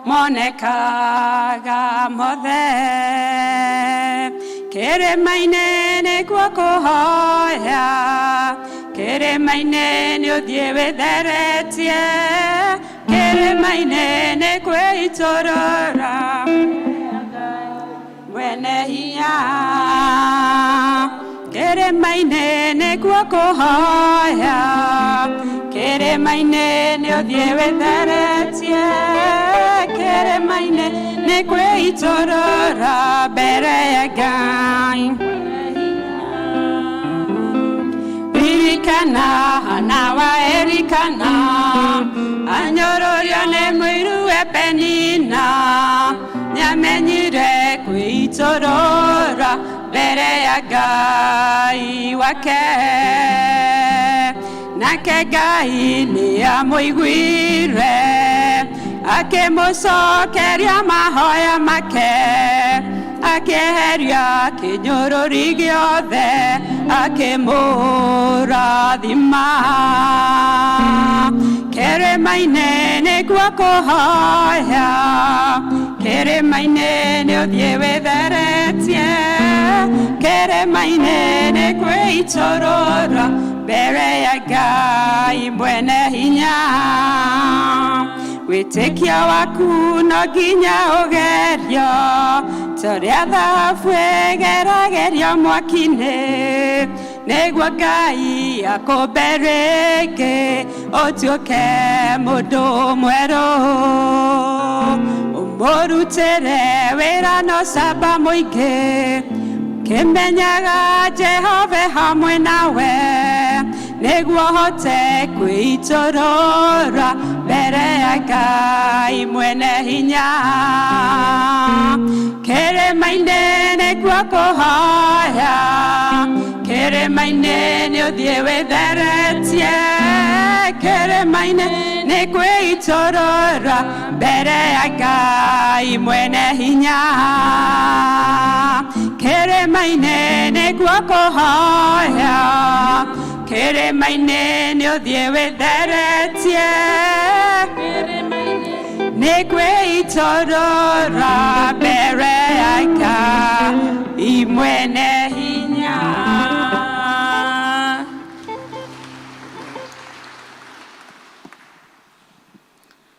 monekaga mothe. Kĩrĩma-inĩ nĩkuo kũhoya, kĩrĩma-inĩ nĩ ũthiĩ wĩtheretie, kĩrĩma-inĩ nĩ kwĩitũrũra mwene hinya. Kĩrĩma-inĩ nĩkuo kũhoya, kĩrĩma-inĩ nĩ ũthiĩ wĩtheretie, kĩrĩma-inĩ nĩ kwĩitũrũra mbere ya Ngai. Ririkana Hana wa Elikana, anyũrũrio nĩ mũiruwe Penina, nĩamenyire kwĩitũrũra mbere ya Ngai wake, nake Ngai nĩamũiguire, akĩmũcokeria mahoya make, akĩeheria kĩnyũrũri gĩothe, akĩmũrathima. Kĩrĩma-inĩ nĩkuo kũhoya, kĩrĩma-inĩ nĩ ũthiĩ wĩtheretie, kĩrĩma-inĩ nĩ kwĩitũrũra mbere ya Ngai mwene hinya. Wĩtĩkio waku no nginya ũgerio, torĩa thahabu ĩgeragĩrio mwaki-inĩ, nĩguo Ngai akũmbe rĩngĩ ũtuĩke mũndũ mwerũ. Ũmũrutĩre wĩra na ũcamba mũingĩ, kĩmenyaga Jehova e hamwe nawe, nĩguo hote kwĩitũrũra mbere ya Ngai mwene hinya. Kĩrĩma-inĩ nĩkuo kũhoya, kĩrĩma-inĩ nĩ ũthiĩ wĩtheretie, kĩrĩma-inĩ nĩ kwĩitũrũra mbere ya Ngai mwene hinya. Kĩrĩma-inĩ nĩkuo kũhoya, kĩrĩma-inĩ nĩ ũthiĩ wĩtheretie, nĩ kwĩitũrũra mbere ya Ngai mwene hinya.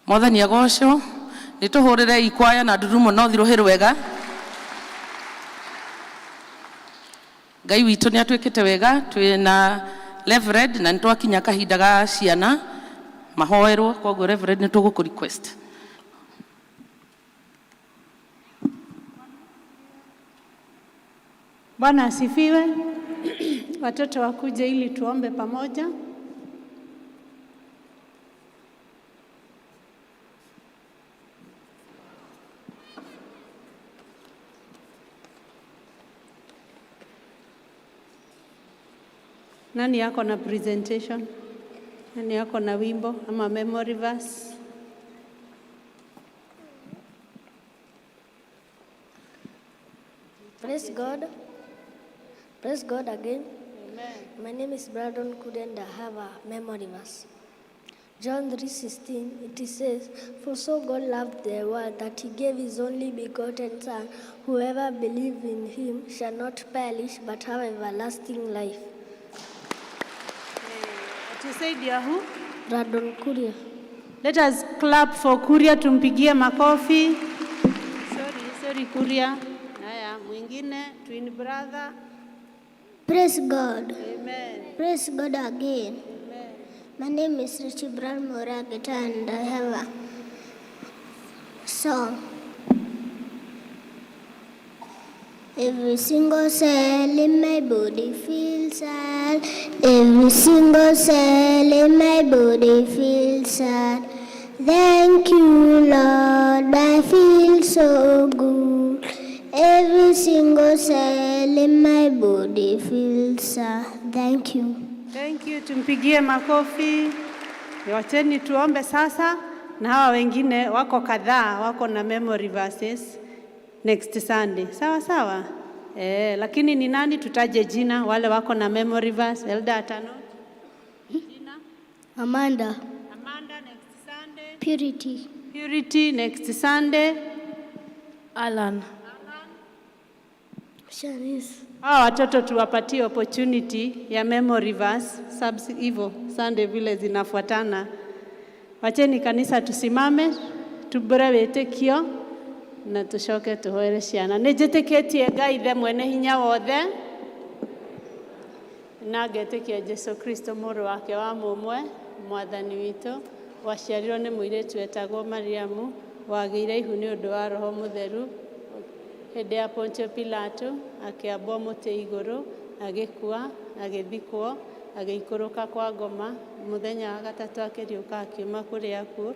Mwathani agocwo. Nĩ tũhũrĩre ikwaya na ndurumo no thirũhĩ rwega. Ngai witũ nĩ atwĩkĩte wega. Twĩna Reverend na nĩ twakinya kahinda ga ciana mahoerwo, koguo Reverend nĩ tũgũkũ request. Bwana asifiwe. Watoto wakuje ili tuombe pamoja. Nani yako na presentation? Nani yako na wimbo ama memory verse? Praise God. Praise God again. Amen. My name is Brandon Kudenda. I have a memory verse. John 3:16, it says, "For so God loved the world that he gave his only begotten Son, whoever believes in him shall not perish but have everlasting life." You said you are who? Brandon Kuria. Let us clap for Kuria, tumpigie makofi. Sorry, sorry Kuria. Haya, mwingine twin brother. Praise God. Amen. Praise God again. Amen. My name is Richie Brown Morageta and I have a song. Every single cell in my body feels sad. Every single cell in my body feels sad. Thank you, Lord, I feel so good. Every single cell in my body feels sad. Thank you. Thank you. Tumpigie makofi. Wacheni tuombe sasa, na hawa wengine wako kadhaa wako na memory verses. Next Sunday. Sawa sawa? Eh, lakini ni nani tutaje jina wale wako na memory verse? Elder Atano. Amanda. Amanda next Sunday. Purity. Purity next Sunday. Alan. Shanice. Hawa watoto tuwapatie opportunity ya memory verse subs hivyo Sunday vile zinafuatana. Wacheni kanisa tusimame tubure wĩtĩkio na tucoke tũhoere ciana. Nĩ njĩtĩkĩtie Ngai Ithe mwene hinya wothe na ngetĩkia Jesu Kristo mũrũ wake wa mũmwe mwathani witũ waciarirwo nĩ mũirĩtu wetagwo Mariamu wagĩire ihu nĩ ũndũ wa Roho Mũtheru hĩndĩ ya Pontio Pilato akĩambwo mũtĩ igũrũ agĩkua agĩthikwo agĩikũrũka kwa ngoma mũthenya wa gatatũ akĩriũka akiuma kũrĩ akuũ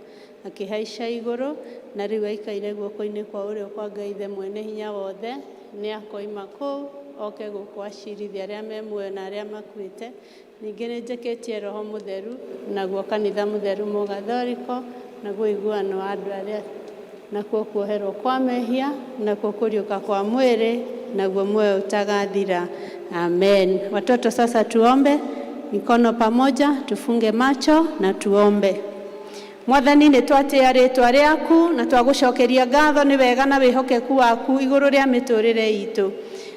akĩhaica igũrũ na rĩu aikaire guoko-inĩ kwa ũrĩo kwa Ngai Ithe mwene hinya wothe nĩ akoima kũu oke gũkũ acirithie arĩa me muoyo na arĩa makuĩte. Ningĩ nĩ njĩkĩtie Roho Mũtheru naguo kanitha mũtheru mũgathoriko naguo ũiguano wa andũ arĩa nakuo kuoherwo kwa mehia nakuo kũriũka kwa mwĩrĩ naguo muoyo utagathira. Amen. Watoto, sasa tuombe mikono pamoja, tufunge macho na tuombe. Mwathani nĩ twatĩa rĩtwa rĩaku na twagũcokeria ngatho nĩ wega na wĩhokeku waku igũrũ rĩa mĩtũrĩre itũ.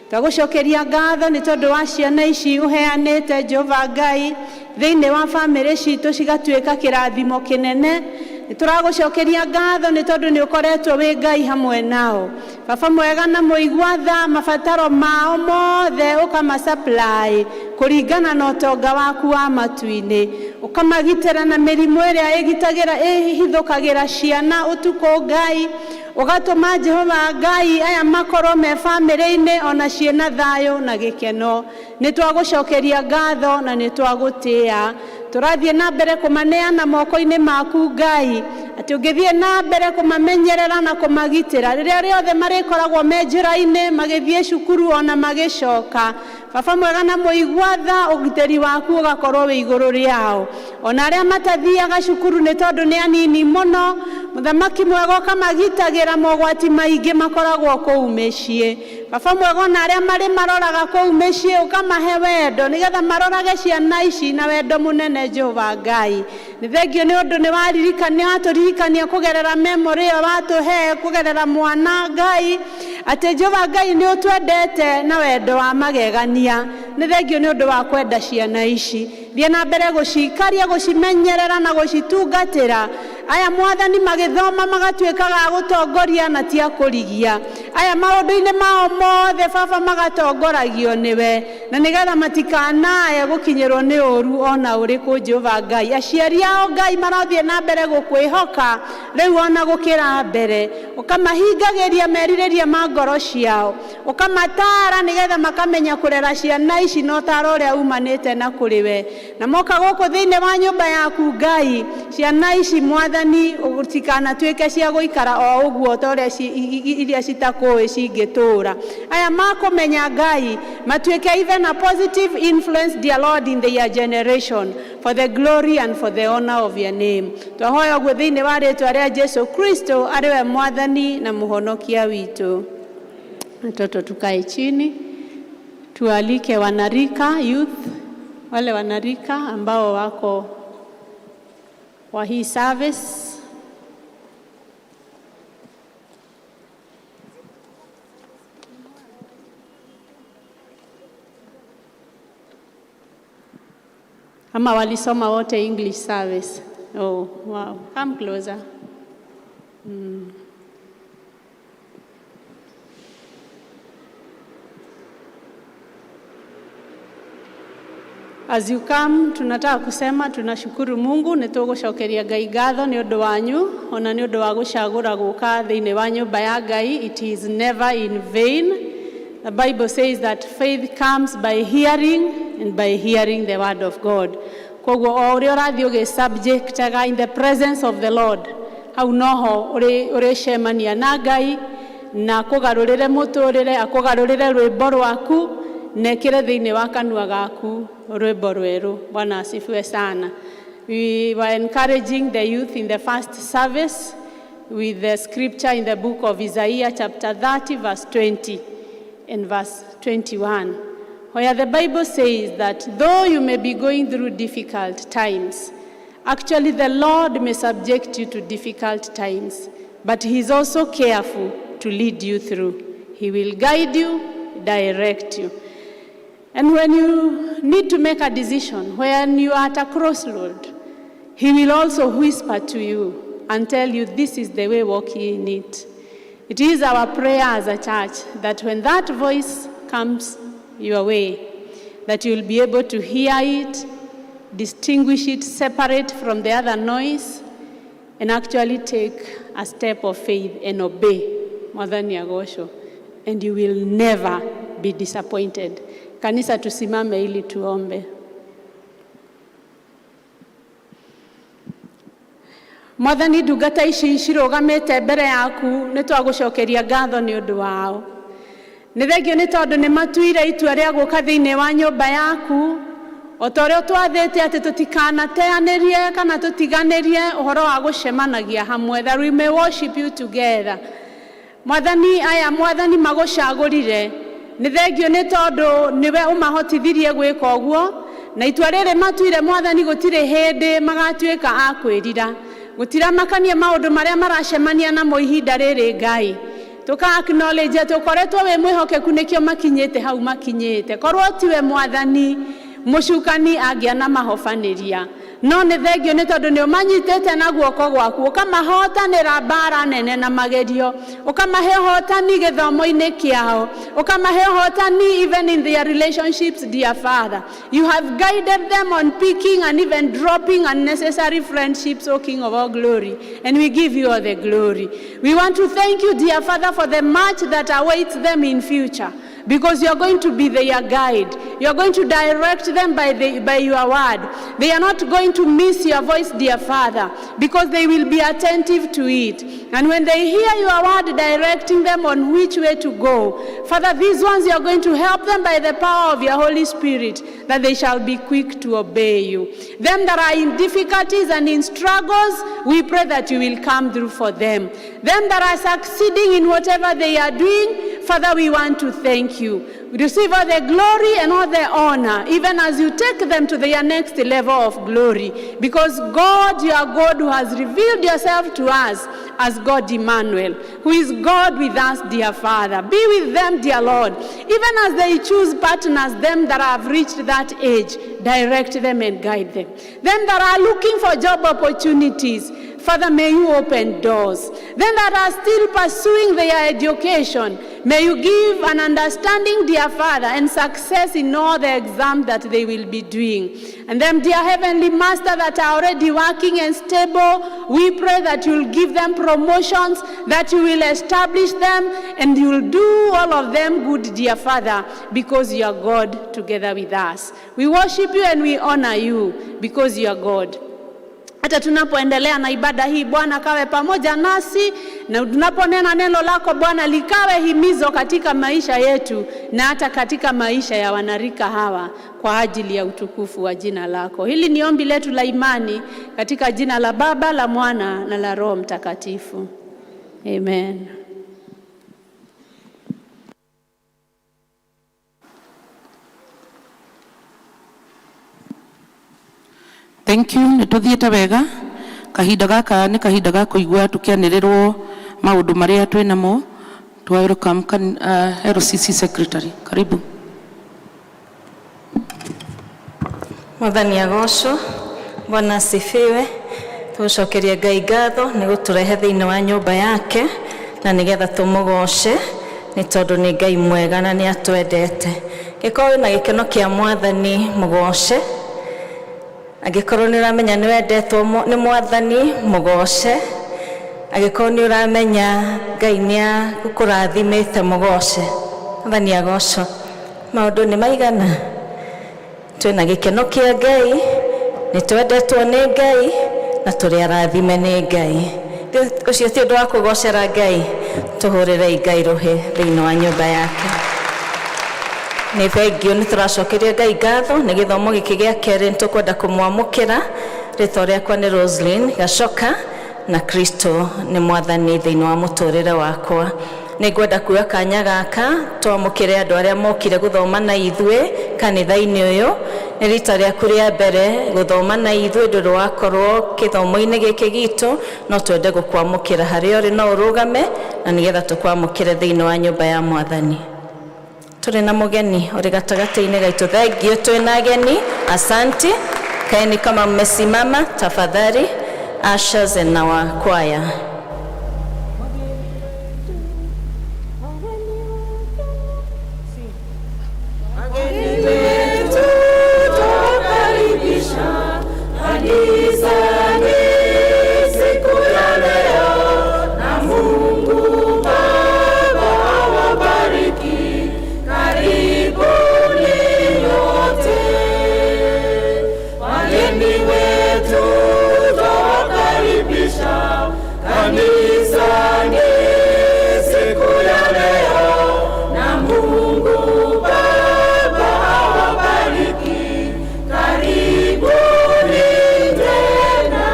Twagũcokeria ngatho nĩ tondũ wa ciana ici ũheanĩte Jehova Ngai thĩinĩ wa bamĩrĩ citũ cigatuĩka kĩrathimo kĩnene. Nĩ tũragũcokeria ngatho nĩ tondũ nĩ ũkoretwo wĩ Ngai hamwe nao. Baba mwega na mũigua tha mabataro mao mothe ũkamasupply kũringana na ũtonga waku wa matu-inĩ, ũkamagitĩra na mĩrimũ ĩrĩa ĩgitagĩra ĩhithũkagĩra ciana ũtukũ Ngai, ũgatũma Jehova Ngai aya makorwo me bamĩrĩ-inĩ ona ciĩna thayũ na gĩkeno. Nĩ twagũcokeria ngatho na nĩ twagũtĩa. Tũrathiĩ na mbere kũmaneana moko-inĩ maku Ngai, atĩ ũngĩthiĩ na mbere kũmamenyerera na kũmagitĩra rĩrĩa rĩothe marĩkoragwo me njĩra-inĩ magĩthiĩ cukuru ona magĩcoka. Baba mwega na mũigua tha ũgitĩri waku ũgakorwo wĩ igũrũ rĩao. Ona arĩa matathiaga cukuru nĩ tondũ nĩ anini mũno, mũthamaki mwega ũkamagitagĩra mogwati maingĩ makoragwo kũu mĩciĩ. Baba mwega ona arĩa marĩ maroraga kũu mĩciĩ ũkamahe wendo nĩgetha marorage ciana ici na wendo mũnene Jehova Ngai. Nĩ thengio nĩ ũndũ nĩ waririkania watũririkania kũgerera memory ĩyo watũhe kũgerera mwana Ngai atĩ Jehova Ngai nĩ ũtwendete na wendo wa magegania. Nĩ thengio nĩ ũndũ wa kwenda ciana ici. Thiĩ na mbere gũcikaria gũcimenyerera na gũcitungatĩra. Aya mwathani magĩthoma magatuĩkaga a gũtongoria na ti a kũrigia. Aya maũndũ-inĩ mao mothe baba magatongoragio nĩwe na nĩgetha matikanae gũkinyĩrwo nĩ ũru ona ũrĩkũ Jehova Ngai. Aciari ao Ngai marothiĩ na mbere gũkwĩhoka rĩu ona gũkĩra mbere, ũkamahingagĩria merirĩria ma ngoro ciao, ũkamataara nĩgetha makamenya kũrera ciana ici na ũtaro ũrĩa umanĩte na kũrĩ we. Na moka gũkũ thĩinĩ wa nyũmba yaku Ngai, ciana ici mwathani citikanatuĩke cia gũikara o ũguo ta ũrĩa iria citakũĩ cingĩtũra. Aya makũmenya Ngai matuĩke even a positive influence, dear Lord, in their generation for the glory and for the honor of your name. Twahoya ũguo thĩinĩ wa rĩtwa rĩa Jesu Kristo arĩ we mwathani na mũhonokia witũ. Watoto tukae chini, tualike wanarika youth, wale wanarika ambao wako kwa hii service. Ama walisoma wote English service. Oh, wow. Come closer. As you come, tunataka kusema tunashukuru Mungu nĩ tũgũcokeria Ngai ngatho nĩ ũndũ wanyu ona nĩ ũndũ wa gũcagũra gũka thĩinĩ wa nyũmba ya Ngai. It is never in vain. The Bible says that faith comes by hearing and by hearing the word of God. Koguo o ũrĩa ũrathiĩ ũgĩsubjectaga in the presence of the Lord, hau noho ũrĩcemania na Ngai na akũgarũrĩre mũtũrĩre, akũgarũrĩre rwĩmbo rwaku na ĩkĩre thĩinĩ wa kanua gaku rwĩmbo rwerũ. Bwana asifiwe sana. We were encouraging the youth in the first service. with the scripture in the book of Isaiah, chapter 30, verse 20 and verse 21, where the Bible says that though you may be going through difficult times, actually the Lord may subject you to difficult times, but He is also careful to lead you through. He will guide you, direct you. And when you need to make a decision, when you are at a crossroad, He will also whisper to you and tell you, this is the way, walk ye in it. It is our prayer as a church that when that voice comes your way, that you'll be able to hear it, distinguish it, separate from the other noise, and actually take a step of faith and obey Mwathani agocwo, and you will never be disappointed. Kanisa, tusimame ili tuombe. Mwathani, ndungata ici cirũgamĩte mbere yaku, nĩ twagũcokeria ngatho nĩ ũndũ wao. Nĩ thengio nĩ tondũ nĩ matuire itua rĩa gũka thĩinĩ wa nyũmba yaku, o ta ũrĩa twathĩte atĩ tũtikanateanĩrie kana tũtiganĩrie ũhoro wa gũcemanagia hamwe, that we may worship you together. Mwathani, aya Mwathani magũcagũrire, nĩ thengio nĩ tondũ nĩwe ũmahotithirie gwĩka ũguo, na itua rĩrĩ matuire, Mwathani, gũtirĩ hĩndĩ magatuĩka a kwĩrira. Gũtiramakania maũndũ marĩa maracemania namo ihinda rĩrĩ. Ngai, tũka acknowledge atĩ ũkoretwo wĩ mwĩhokeku, nĩkĩo makinyĩte hau makinyĩte. Korwo tiwe Mwathani, mũcukani angĩana mahobanĩria, no nĩ thengio nĩ tondũ nĩ ũmanyitĩte na guoko gwaku, ũkamahotanĩra mbara nene na magerio, ũkamahe ũhotani gĩthomo-inĩ kĩao, ũkamahe ũhotani even in their relationships. Dear Father, you have guided them on picking and even dropping unnecessary friendships, O King of all glory, and we give you all the glory. We want to thank you, dear Father, for the much that awaits them in future, because you are going to be their guide. You are going to direct them by your word. They are not going to miss your voice, dear Father, because they will be attentive to it. And when they hear your word directing them on which way to go, Father, these ones, you are going to help them by the power of your Holy Spirit, that they shall be quick to obey you. Them that are in difficulties and in struggles, we pray that you will come through for them. Them that are succeeding in whatever they are doing, Father, we want to thank you. Receive all the glory and all the honor, even as you take them to their next level of glory. Because God, you are God who has revealed yourself to us as God Emmanuel, who is God with us, dear Father. Be with them, dear Lord. Even as they choose partners, them that have reached that age, direct them and guide them. Them that are looking for job opportunities, Father, may you open doors. Them that are still pursuing their education, may you give an understanding, dear Father, and success in all the exams that they will be doing. And them, dear Heavenly Master, that are already working and stable, we pray that you will give them promotions, that you will establish them, and you will do all of them good, dear Father, because you are God together with us. We worship you and we honor you because you are God. Hata tunapoendelea na ibada hii, Bwana, kawe pamoja nasi, na tunaponena neno lako, Bwana, likawe himizo katika maisha yetu na hata katika maisha ya wanarika hawa kwa ajili ya utukufu wa jina lako. Hili ni ombi letu la imani katika jina la Baba, la Mwana na la Roho Mtakatifu. Amen. Thank you. Nĩ tũthiĩte wega. Kahinda gaka nĩ kahinda ga kũigua tũkĩanĩrĩrwo maũndũ marĩa twĩ namo. Twa welcome LCC secretary, karibu. Mwathani agocwo. Bwana asifiwe. Tũgũcokeria Ngai ngatho nĩ gũtũrehe thĩinĩ wa nyũmba yake na nĩgetha tũmũgoce, nĩ tondũ nĩ Ngai mwega na nĩ atwendete. Gĩkorwo wĩna gĩkeno kĩa Mwathani, mũgoce. Angĩkorwo nĩ ũramenya nĩ wendetwo nĩ Mwathani, mũgoce. Angĩkorwo nĩ ũramenya Ngai nĩ agũkũrathimĩte, mũgoce. Mwathani agocwo. Maũndũ nĩ maigana? Twĩna gĩkeno kĩa Ngai, nĩ twendetwo nĩ Ngai na tũrĩ arathime nĩ Ngai. Ũcio ti ũndũ wa kũgocera Ngai? Tũhũrĩrei Ngai rũhĩ thĩinĩ wa nyũmba yake. Nĩ thengio, nĩ tũracokeria Ngai ngatho nĩ gĩthomo gĩkĩ gĩa kerĩ. Nĩ tũkwenda kũmwamũkĩra. Rĩtwa rĩakwa nĩ Roslyn Gacoka. Na Kristo nĩ mwathani thĩinĩ wa mũtũrĩre wakwa. Nĩ ngwenda kuoya kanya gaka twamũkĩre andũ arĩa mokire gũthoma na ithuĩ kanitha-inĩ ũyũ. Nĩ rita rĩaku rĩa mbere gũthoma na ithuĩ, ndũrĩ wakorwo kĩthomo-inĩ gĩkĩ gitũ, no twende gũkwamũkĩra harĩa ũrĩ. No ũrũgame na nĩgetha tũkwamũkĩre thĩinĩ wa nyũmba ya mwathani. Tũrĩ na mũgeni ũrĩ gatagatĩ-inĩ gaitũ. Thank you, twĩna ageni, asanti. Kaeni kama mmesimama tafadhali, ushers and our choir. Tutakaribisha kanisani siku ya leo, na Mungu Baba awabariki. Karibuni nyote, wageni wetu twawakaribisha kanisani siku ya leo, na Mungu Baba awabariki. Karibuni tena.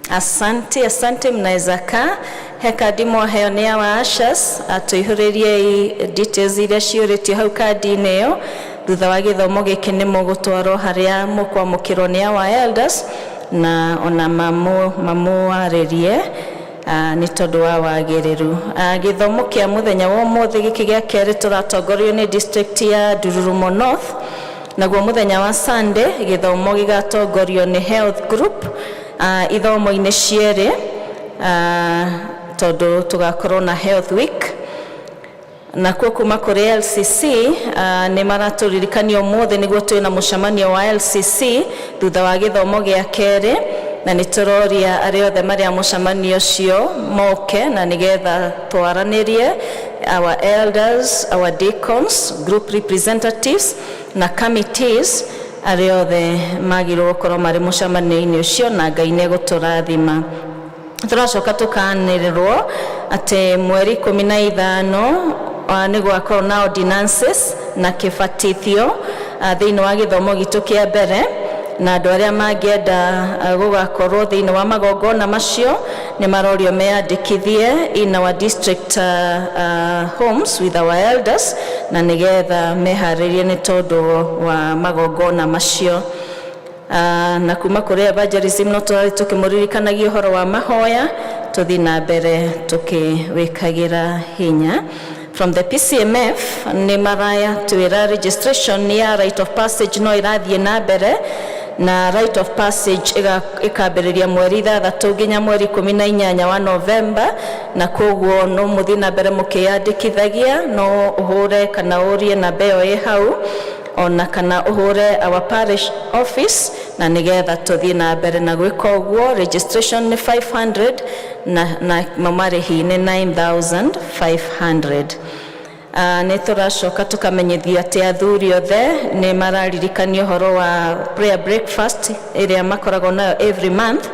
Asante, asante, mnaweza kaa. He kandi mwaheo nĩ awa ushers, atũihũrĩriei details iria ciũrĩtio hau kandi-inĩ ĩyo. Thutha wa gĩthomo gĩkĩ nĩ mũgũtwarwo harĩa mũkwamũkĩrwo nĩ awa elders na ona mamũarĩrie nĩ tondũ wa wagĩrĩru. Gĩthomo kĩa mũthenya wa ũmũthĩ gĩkĩ gĩa kerĩ tũratongorio nĩ district ya Ndururumo North. Naguo mũthenya wa Sunday gĩthomo gĩgatongorio nĩ health group ithomo-inĩ cierĩ, tondũ tũgakorwo na health week. Nakuo kuma kũrĩ LCC nĩ maratũririkania ũmũthĩ nĩguo twĩna mũcemanio wa LCC thutha wa gĩthomo gĩa kerĩ, na nĩ tũroria arĩa othe marĩa mũcemanio ũcio moke na nĩgetha twaranĩrie our elders, our deacons, group representatives na committees, arĩa othe magĩrĩirwo gũkorwo marĩ mũcemanio-inĩ ũcio, na Ngai nĩ egũtũrathima. Tũracoka tũkanĩrĩrwo atĩ mweri 15 nĩ gwakorwo na ordinances na kĩbatithio thĩinĩ wa gĩthomo gitũ kĩa mbere, na andũ arĩa mangĩenda gũgakorwo thĩinĩ wa magongona macio nĩ marorio meyandĩkithie in our district homes with our elders na nĩgetha meharĩrie nĩ tondũ wa magongona macio. Na kuma kũrĩ evangelism no tũrarĩ tũkĩmũririkanagia ũhoro wa mahoya, tũthiĩ na mbere tũkĩwĩkagĩra hinya. From the PCMF nĩ maraya twĩra registration ya rite of passage no ĩrathiĩ na mbere, na rite of passage ĩkambĩrĩria mweri 6 nginya mweri 18 wa November, na koguo no mũthiĩ na mbere mũkĩyandĩkithagia. No ũhũre kana ũrie namba ĩyo ĩ hau, ona kana ũhũre our parish office na nĩgetha tũthiĩ na mbere na gwĩka ũguo. Registration nĩ 500 na marĩhi nĩ 9500. Nĩ tũracoka tũkamenyithio atĩ athuri othe nĩ mararirikanio ũhoro wa prayer breakfast ĩrĩa makoragwo nayo every month.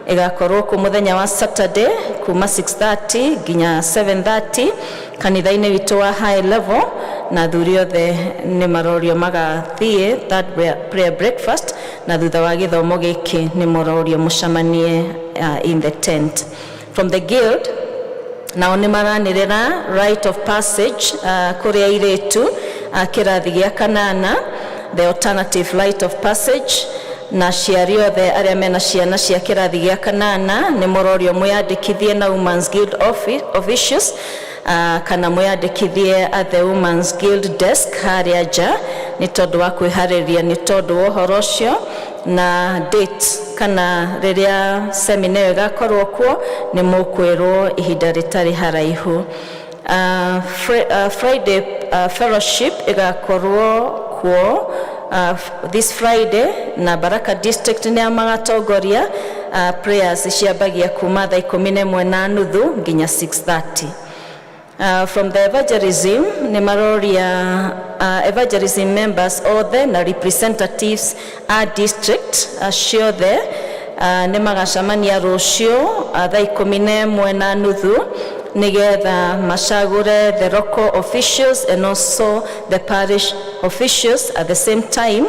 Ĩgakorwo kũ mũthenya wa Saturday kuma 6:30 nginya 7:30 kanitha-inĩ witũ wa high level, na athuri othe nĩ marorio magathiĩ that prayer breakfast, na thutha wa gĩthomo gĩkĩ nĩ mũrorio mũcemanie in the tent. From the guild nao nĩ maranĩrĩra rite of passage kũrĩ airĩtu a kĩrathi gĩa kanana, the alternative rite of passage, na aciari othe arĩa mena ciana cia kĩrathi gĩa kanana nĩ mũrorio mwĩyandĩkithie na Women's Guild officials kana mwĩyandĩkithie at the Women's Guild desk harĩa nja nĩ tondũ wa kwĩharĩria nĩ tondũ wa ũhoro ũcio, na date kana rĩrĩa seminar ĩyo ĩgakorwo kuo nĩ mũkwĩrwo ihinda rĩtarĩ haraihu. Friday fellowship ĩgakorwo kuo this Friday, na Baraka District nĩ magatongoria. Prayers ciambagia kuma thaa 11:30 nginya 6:30. From the evangelism nĩ maroria evangelism members othe na representatives a district ciothe nĩ magacemania rũciũ thaa 11:30 nĩgetha macagũre the local officials and also the parish officials at the same time,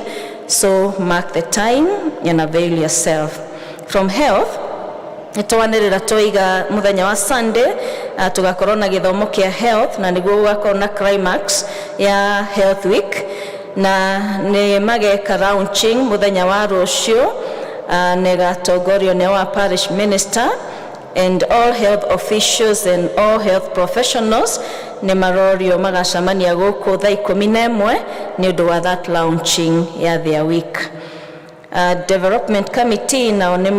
so mark the time and avail yourself. From health, nĩtwanĩrĩra twaiga mũthenya wa Sunday tũgakorwo na gĩthomo kĩa health, na nĩguo gũgakorwo na climax ya Health Week, na nĩ mageka launching mũthenya wa rũciũ, na ĩgatongorio nĩ our parish minister and all health officials and all health professionals. Nĩ marorio magacemania gũkũ thaa 11 nĩ ũndũ wa that launching ya their week. Development committee nao nĩ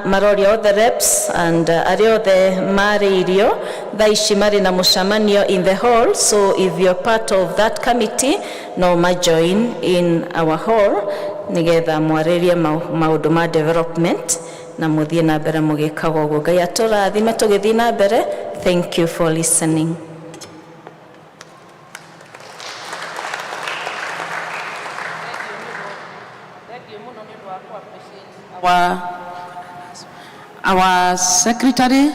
maroria all the reps and arĩa othe marĩirio, thaa ici marĩ na mũcemanio in the hall, so if you're part of that committee, no ma join in our hall nĩgetha mwarĩrie maũndũ ma development na mũthiĩ na mbere mũgĩkaga ũguo. Ngai atũrathime tũgĩthiĩ na mbere. Thank you for listening. Our secretary,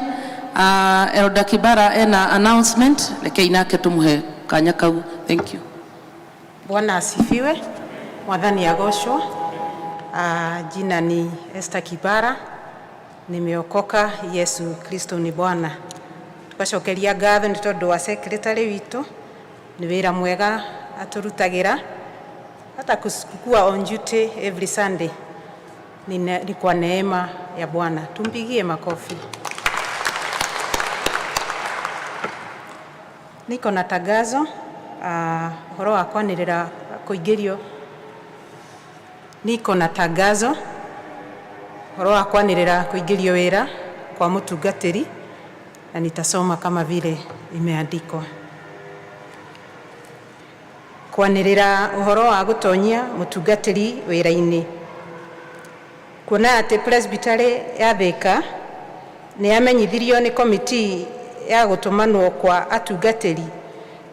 Elder Kibara, ena announcement, rekei nake tumuhe kanya kau. Thank you. Bwana asifiwe. Mwathani agocwo. Jina ni Esther Kibara. Nimeokoka, Yesu Kristo ni Bwana. Tugacokeria ngatho nĩ tondũ wa secretary witũ, nĩ wĩra mwega atũrutagĩra, hata kukua on duty every Sunday ni kwa neema ya Bwana. Tumpigie makofi. Niko na tagazo uhoro wa kwanĩrĩra kũingĩrio. Niko na tagazo uhoro wa kwanĩrĩra kũingĩrio wĩra kwa mũtungatĩri, na nitasoma kama vile imeandikwa. Kwanĩrĩra ũhoro wa gũtonyia mũtungatĩri wĩra-inĩ. Kuona atĩ Presbytery ya Thika nĩ yamenyithirio nĩ komiti ya gũtũmanwo kwa atungatĩri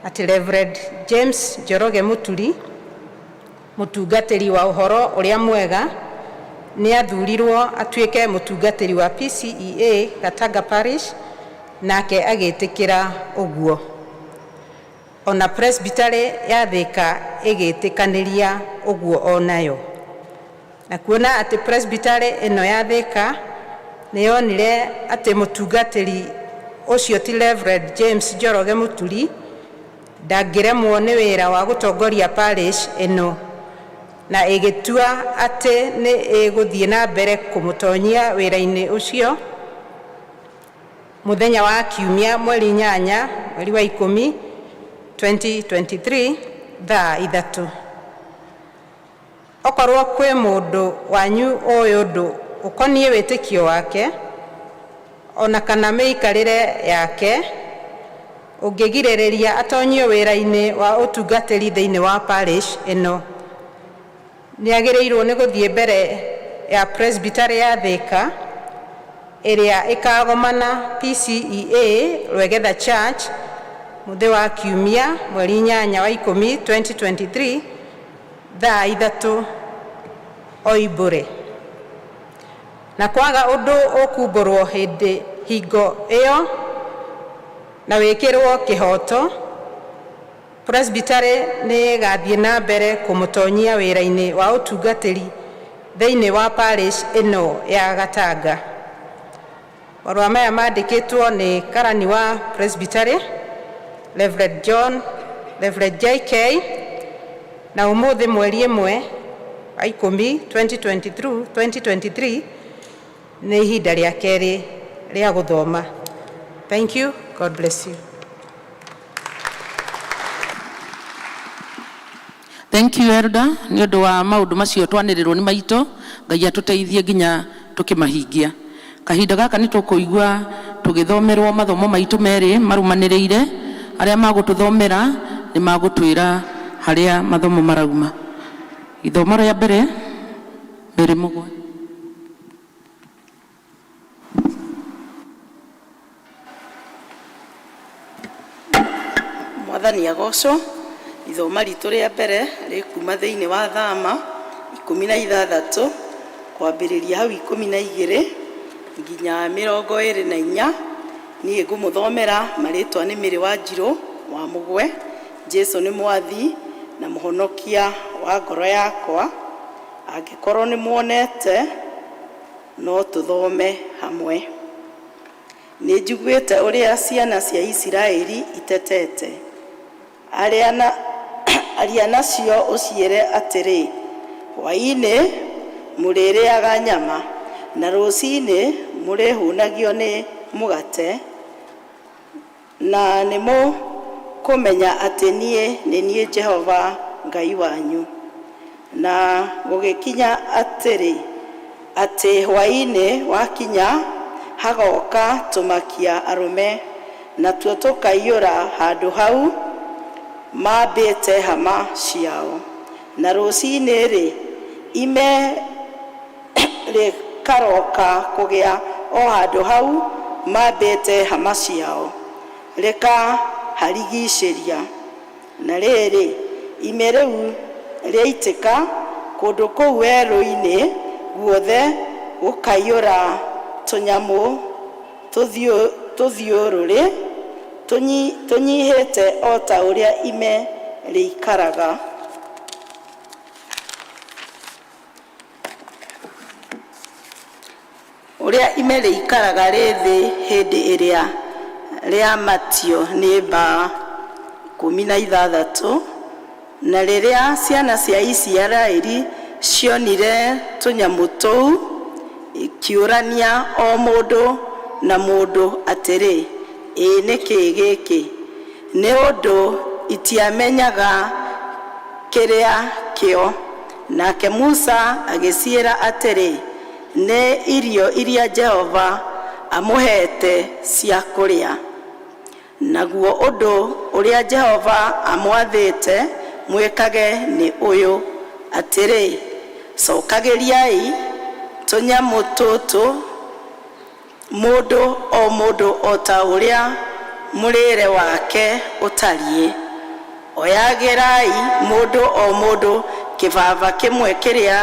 atĩ Reverend James Njoroge Mũturi, mũtungatĩri wa ũhoro ũrĩa mwega, nĩ athurirwo atuĩke mũtungatĩri wa PCEA Gatanga Parish, nake agĩtĩkĩra ũguo. Ona Presbytery ya Thika ĩgĩtĩkanĩria ũguo onayo. Na kuona atĩ Presbytery ĩno ya Thika nĩ yonire atĩ mũtungatĩri ũcio ti Reverend James Njoroge Mũturi ndangĩremwo nĩ wĩra wa gũtongoria parish ĩno, na ĩgĩtua atĩ nĩ ĩgũthiĩ na mbere kũmũtonyia wĩra-inĩ ũcio mũthenya wa Kiumia mweri 8 mweri wa 10 2023 thaa 3. Okorwo kwĩ mũndũ wanyu ũĩ ũndũ ũkoniĩ wĩtĩkio wake ona kana mĩikarĩre yake ũngĩgirĩrĩria atonyio wĩra-inĩ wa ũtungatĩri thĩinĩ wa parish ĩno, nĩ agĩrĩirwo nĩ gũthiĩ mbere ya Presbytery ya Thika ĩrĩa ĩkagomana PCEA Rwegetha Church mũthĩ wa Kiumia mweri 8 wa 10 2023 thaa 3 oimbũre. Na kwaga ũndũ ũkumbũrwo hĩndĩ hingo ĩyo na wĩkĩrwo kĩhoto, Presbytery nĩ ĩgathiĩ na mbere kũmũtonyia wĩra-inĩ wa ũtungatĩri thĩinĩ wa parish ĩno ya Gatanga. Marũa maya mandĩkĩtwo nĩ karani wa Presbytery Reverend John, Reverend JK, na ũmũthĩ mweri 1 wa 10 2023 nĩ ihinda rĩa kerĩ rĩa gũthoma. Thank you. God bless you. Thank you, Elder, nĩ ũndũ wa maũndũ macio twanĩrĩrwo nĩ maitũ. Ngai atũteithie nginya tũkĩmahingia. Kahinda gaka nĩ tũkũigua tũgĩthomerwo mathomo maitũ merĩ marũmanĩrĩire. Arĩa magũtũthomera nĩ magũtwĩra harĩa mathomo marauma. Ithomo rĩa mbere, Mary Mũgwe. Mwathani agocwo. Ithoma ritũ rĩa mbere rĩkuma thĩinĩ wa Thama 16 kwambĩrĩria hau 12 nginya 24. Niĩ ngũmũthomera marĩtwa nĩ Mary Wanjirũ wa Mũgwe. Jesu nĩ mwathi na mũhonokia wa ngoro yakwa. Angĩkorwo nĩ muonete, No tũthome hamwe. Nĩ njiguĩte ũrĩa ciana cia Isiraeli itetete. Aria na aria nacio ũciĩre atĩrĩ, hwaĩ-inĩ mũrĩrĩaga nyama, na rũcinĩ mũrĩhũnagio nĩ mũgate, na nĩmũkũmenya atĩ niĩ nĩ niĩ Jehova Ngai wanyu. Na gũgĩkinya atĩrĩ, atĩ hwaĩ-inĩ wakinya, hagoka tũmakia arũme, natuo tũkaiyũra handũ hau maambĩte hama ciao. Na rũcinĩ-rĩ, ime rĩkaroka kũgĩa o handũ hau maambĩte hama ciao, rĩkaharigicĩria. Na rĩrĩ, ime rĩu rĩaitĩka, kũndũ kũu werũ-inĩ guothe gũkaiyũra tũnyamũ tũthiũrũrĩ tũnyihĩte o ta ũrĩa ime rĩikaraga. Ũrĩa ime rĩikaraga rĩ thĩ hĩndĩ ĩrĩa rĩamatio nĩ mbaa. 16 na rĩrĩa ciana cia Isiraeli cionire tũnyamũ tũu, ikĩũrania o mũndũ na mũndũ atĩrĩ, Ĩ nĩ kĩĩ gĩkĩ? Nĩ ũndũ itiamenyaga kĩrĩa kĩo. Nake Musa agĩciĩra atĩrĩ, Nĩ irio iria Jehova amũheete cia kũrĩa. Naguo ũndũ ũrĩa Jehova amwathĩte mwĩkage nĩ ũyũ, atĩrĩ, Cokagĩriai tũnyamũ tũtũ mũndũ o mũndũ o ta ũrĩa mũrĩĩre wake ũtariĩ. Oyagĩrai mũndũ o mũndũ kĩbaba kĩmwe kĩrĩa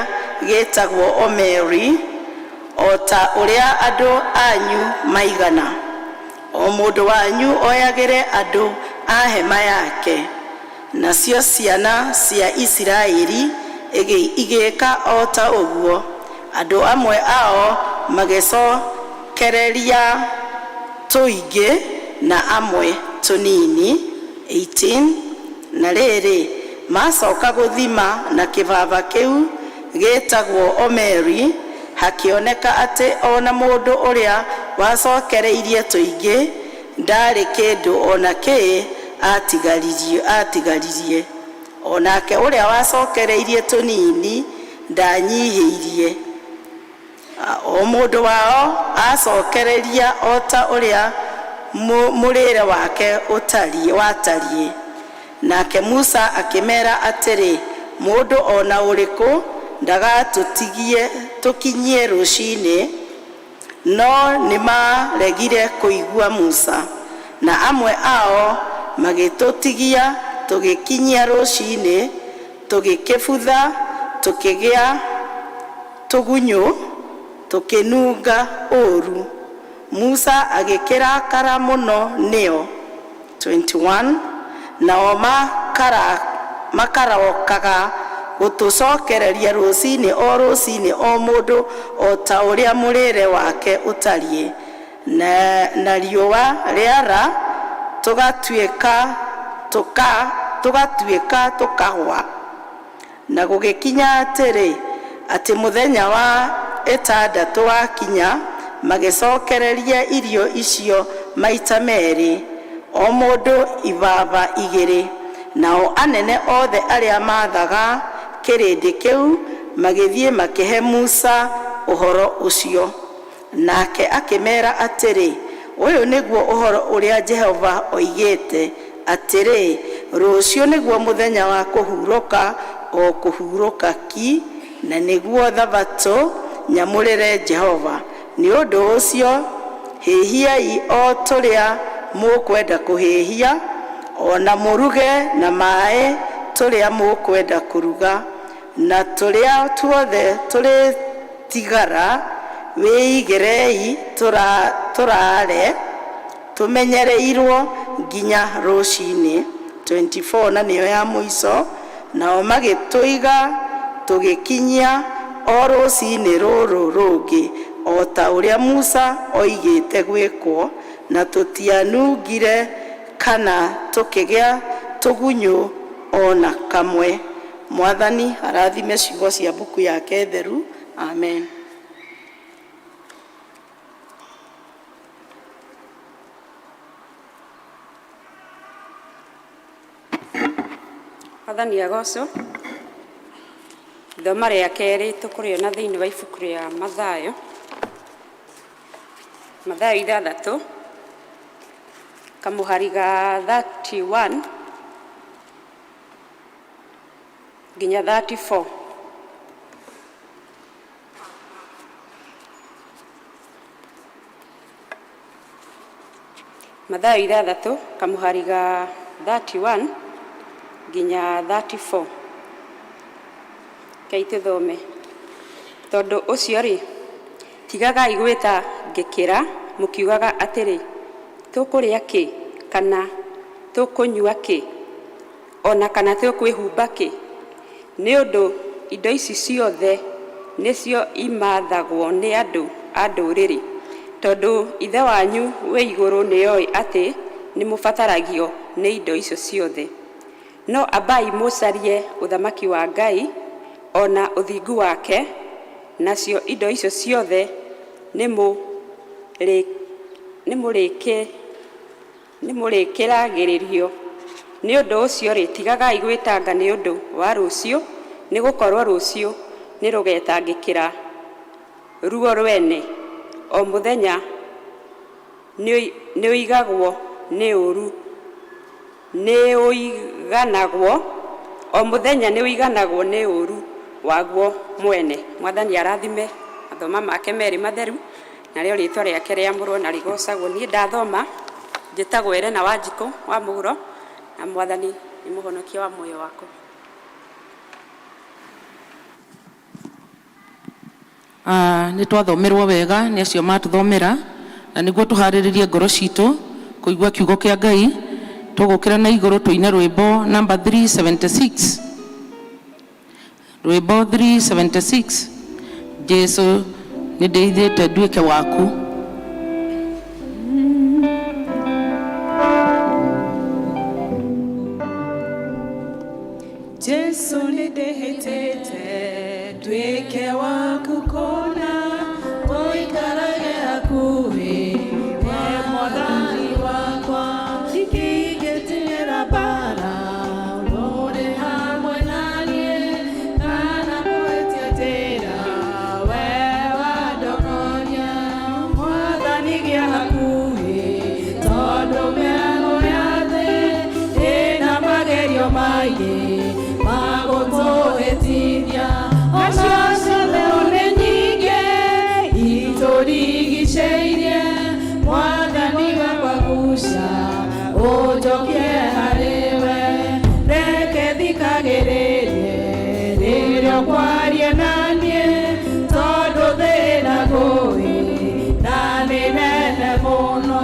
gĩĩtagwo omeri, o ta ũrĩa andũ anyu maigana. O mũndũ wanyu oyagĩre andũ a hema yake. Nacio ciana cia Isiraeli igĩĩka o ta ũguo, andũ amwe ao magĩcokereria tũingĩ, na amwe tũnini. 18 na rĩrĩ, maacoka gũthima na kĩbaba kĩu gĩĩtagwo omeri, hakĩoneka atĩ o na mũndũ ũrĩa wacokereirie tũingĩ ndaarĩ kĩndũ o na kĩ aatigaririe, o nake ũrĩa wacokereirie tũnini ndaanyihĩirie. O mũndũ wao aacokereria o ta ũrĩa mũrĩĩre wake watariĩ. Nake Musa akĩmera atĩrĩ, Mũndũ o na ũrĩkũ ndagatũtigie tũkinyie rũcinĩ. No nĩmaregire kũigua Musa, na amwe ao magĩtũtigia tũgĩkinyia rũcinĩ, tũgĩkĩbutha, tũkĩgĩa tũgunyũ, tũkĩnunga ũũru. Musa agĩkĩrakara mũno nĩo. 21 nao makarokaga gũtũcokereria rũcinĩ o rũcinĩ, o mũndũ o ta ũrĩa mũrĩĩre wake ũtariĩ, na riũa rĩara, tũgatuĩka tũkahwa. Na gũgĩkinya atĩrĩ, atĩ mũthenya wa ĩtandatũ wakinya, magĩcokereria irio icio maita merĩ, o mũndũ ibaba igĩrĩ. Nao anene othe arĩa maathaga kĩrĩndĩ kĩu magĩthiĩ makĩhe Musa ũhoro ũcio. Nake akĩmera atĩrĩ, Ũyũ nĩguo ũhoro ũrĩa Jehova oigĩte, atĩrĩ, Rũciũ nĩguo mũthenya wa kũhurũka, o kũhurũka ki, na nĩguo thabatũ nyamũrĩre Jehova. Nĩ ũndũ ũcio hĩhiai o tũrĩa mũkwenda kũhĩhia, o na mũruge na maĩ tũrĩa mũkwenda kũruga, na tũrĩa tuothe tũrĩtigara wĩigĩrei tũraare tũmenyereirwo nginya rũcinĩ. 24 na nĩyo ya mũico. Nao magĩtũiga tũgĩkinyia o rũcinĩ rũrũ rũngĩ, o ta ũrĩa Musa oigĩte gwĩkwo, na tũtianungire kana tũkĩgĩa tũgunyũ o na kamwe. Mwathani arathime ciugo cia mbuku yake theru. Amen. Mwathani agocwo. Ithoma rĩa kerĩ tũkũrĩona thĩinĩ wa ibuku rĩa Mathayo. Mathayo ithathatũ, kamũhari ga 31 nginya 34. Mathayo ithathatũ, kamũhari ga 31 nginya 34. Rekei tũthome. Tondũ ũcio-rĩ, tigagai gwĩtangĩkĩra mũkiugaga atĩrĩ, tũkũrĩa kĩ, kana tũkũnyua kĩ, o na kana tũkwĩhumba kĩ? Nĩ ũndũ indo ici ciothe nĩcio imathagwo nĩ andũ a ndũrĩrĩ, tondũ Ithe wanyu wĩ igũrũ nĩoĩ atĩ nĩmũbataragio nĩ indo icio ciothe. No ambai mũcarie ũthamaki wa Ngai o na ũthingu wake, nacio indo icio ciothe nĩmũrĩkĩragĩrĩrio. Nĩ ũndũ ũcio-rĩ, tigagai gwĩtanga nĩ ũndũ wa rũciũ, nĩ gũkorwo rũciũ nĩrũgetangĩkĩra ruo rwene. O mũthenya nĩũigagwo nĩ ũũru nĩũiganagwo o mũthenya nĩũiganagwo nĩ ũũru waguo mwene. Mwathani arathime mathoma make merĩ matheru, narĩo rĩtwa rĩake rĩamũrwo na rĩgocagwo. Niĩ ndathoma njĩtagwo Elena Wanjikũ wa Mũgũro, na Mwathani nĩ mũhonokia wa muoyo wakwa. Nĩ twathomerwo wega nĩ acio matũthomera, na nĩguo tũharĩrĩrie ngoro citũ kũigua kiugo kĩa Ngai, tũgũkĩra na igũrũ tũine rwĩmbo namba 376. Rwĩmbo 376, Jesu nĩ ndĩithĩte nduĩke waku. Jesu nĩ ndĩhĩtĩte nduĩke waku kũna, ũikarage hakuhĩ we Mwathani wakwa, ndingĩtigĩra mbara ũrĩ hamwe na niĩ, kana kũhĩtia njĩra we wandongoria. Mwathani gĩa hakuhĩ, tondũ mĩago ya thĩ ĩna magerio maingĩ magũtũhĩtithia, nacio ciothe nĩ nyingĩ itũrigicĩirie. Mwathani wakwa guca ũnjokie harĩwe, reke thikagĩrĩrie rĩrĩa ũkwaria na niĩ, tondũ thĩna ngũĩ na nĩ nene mũno.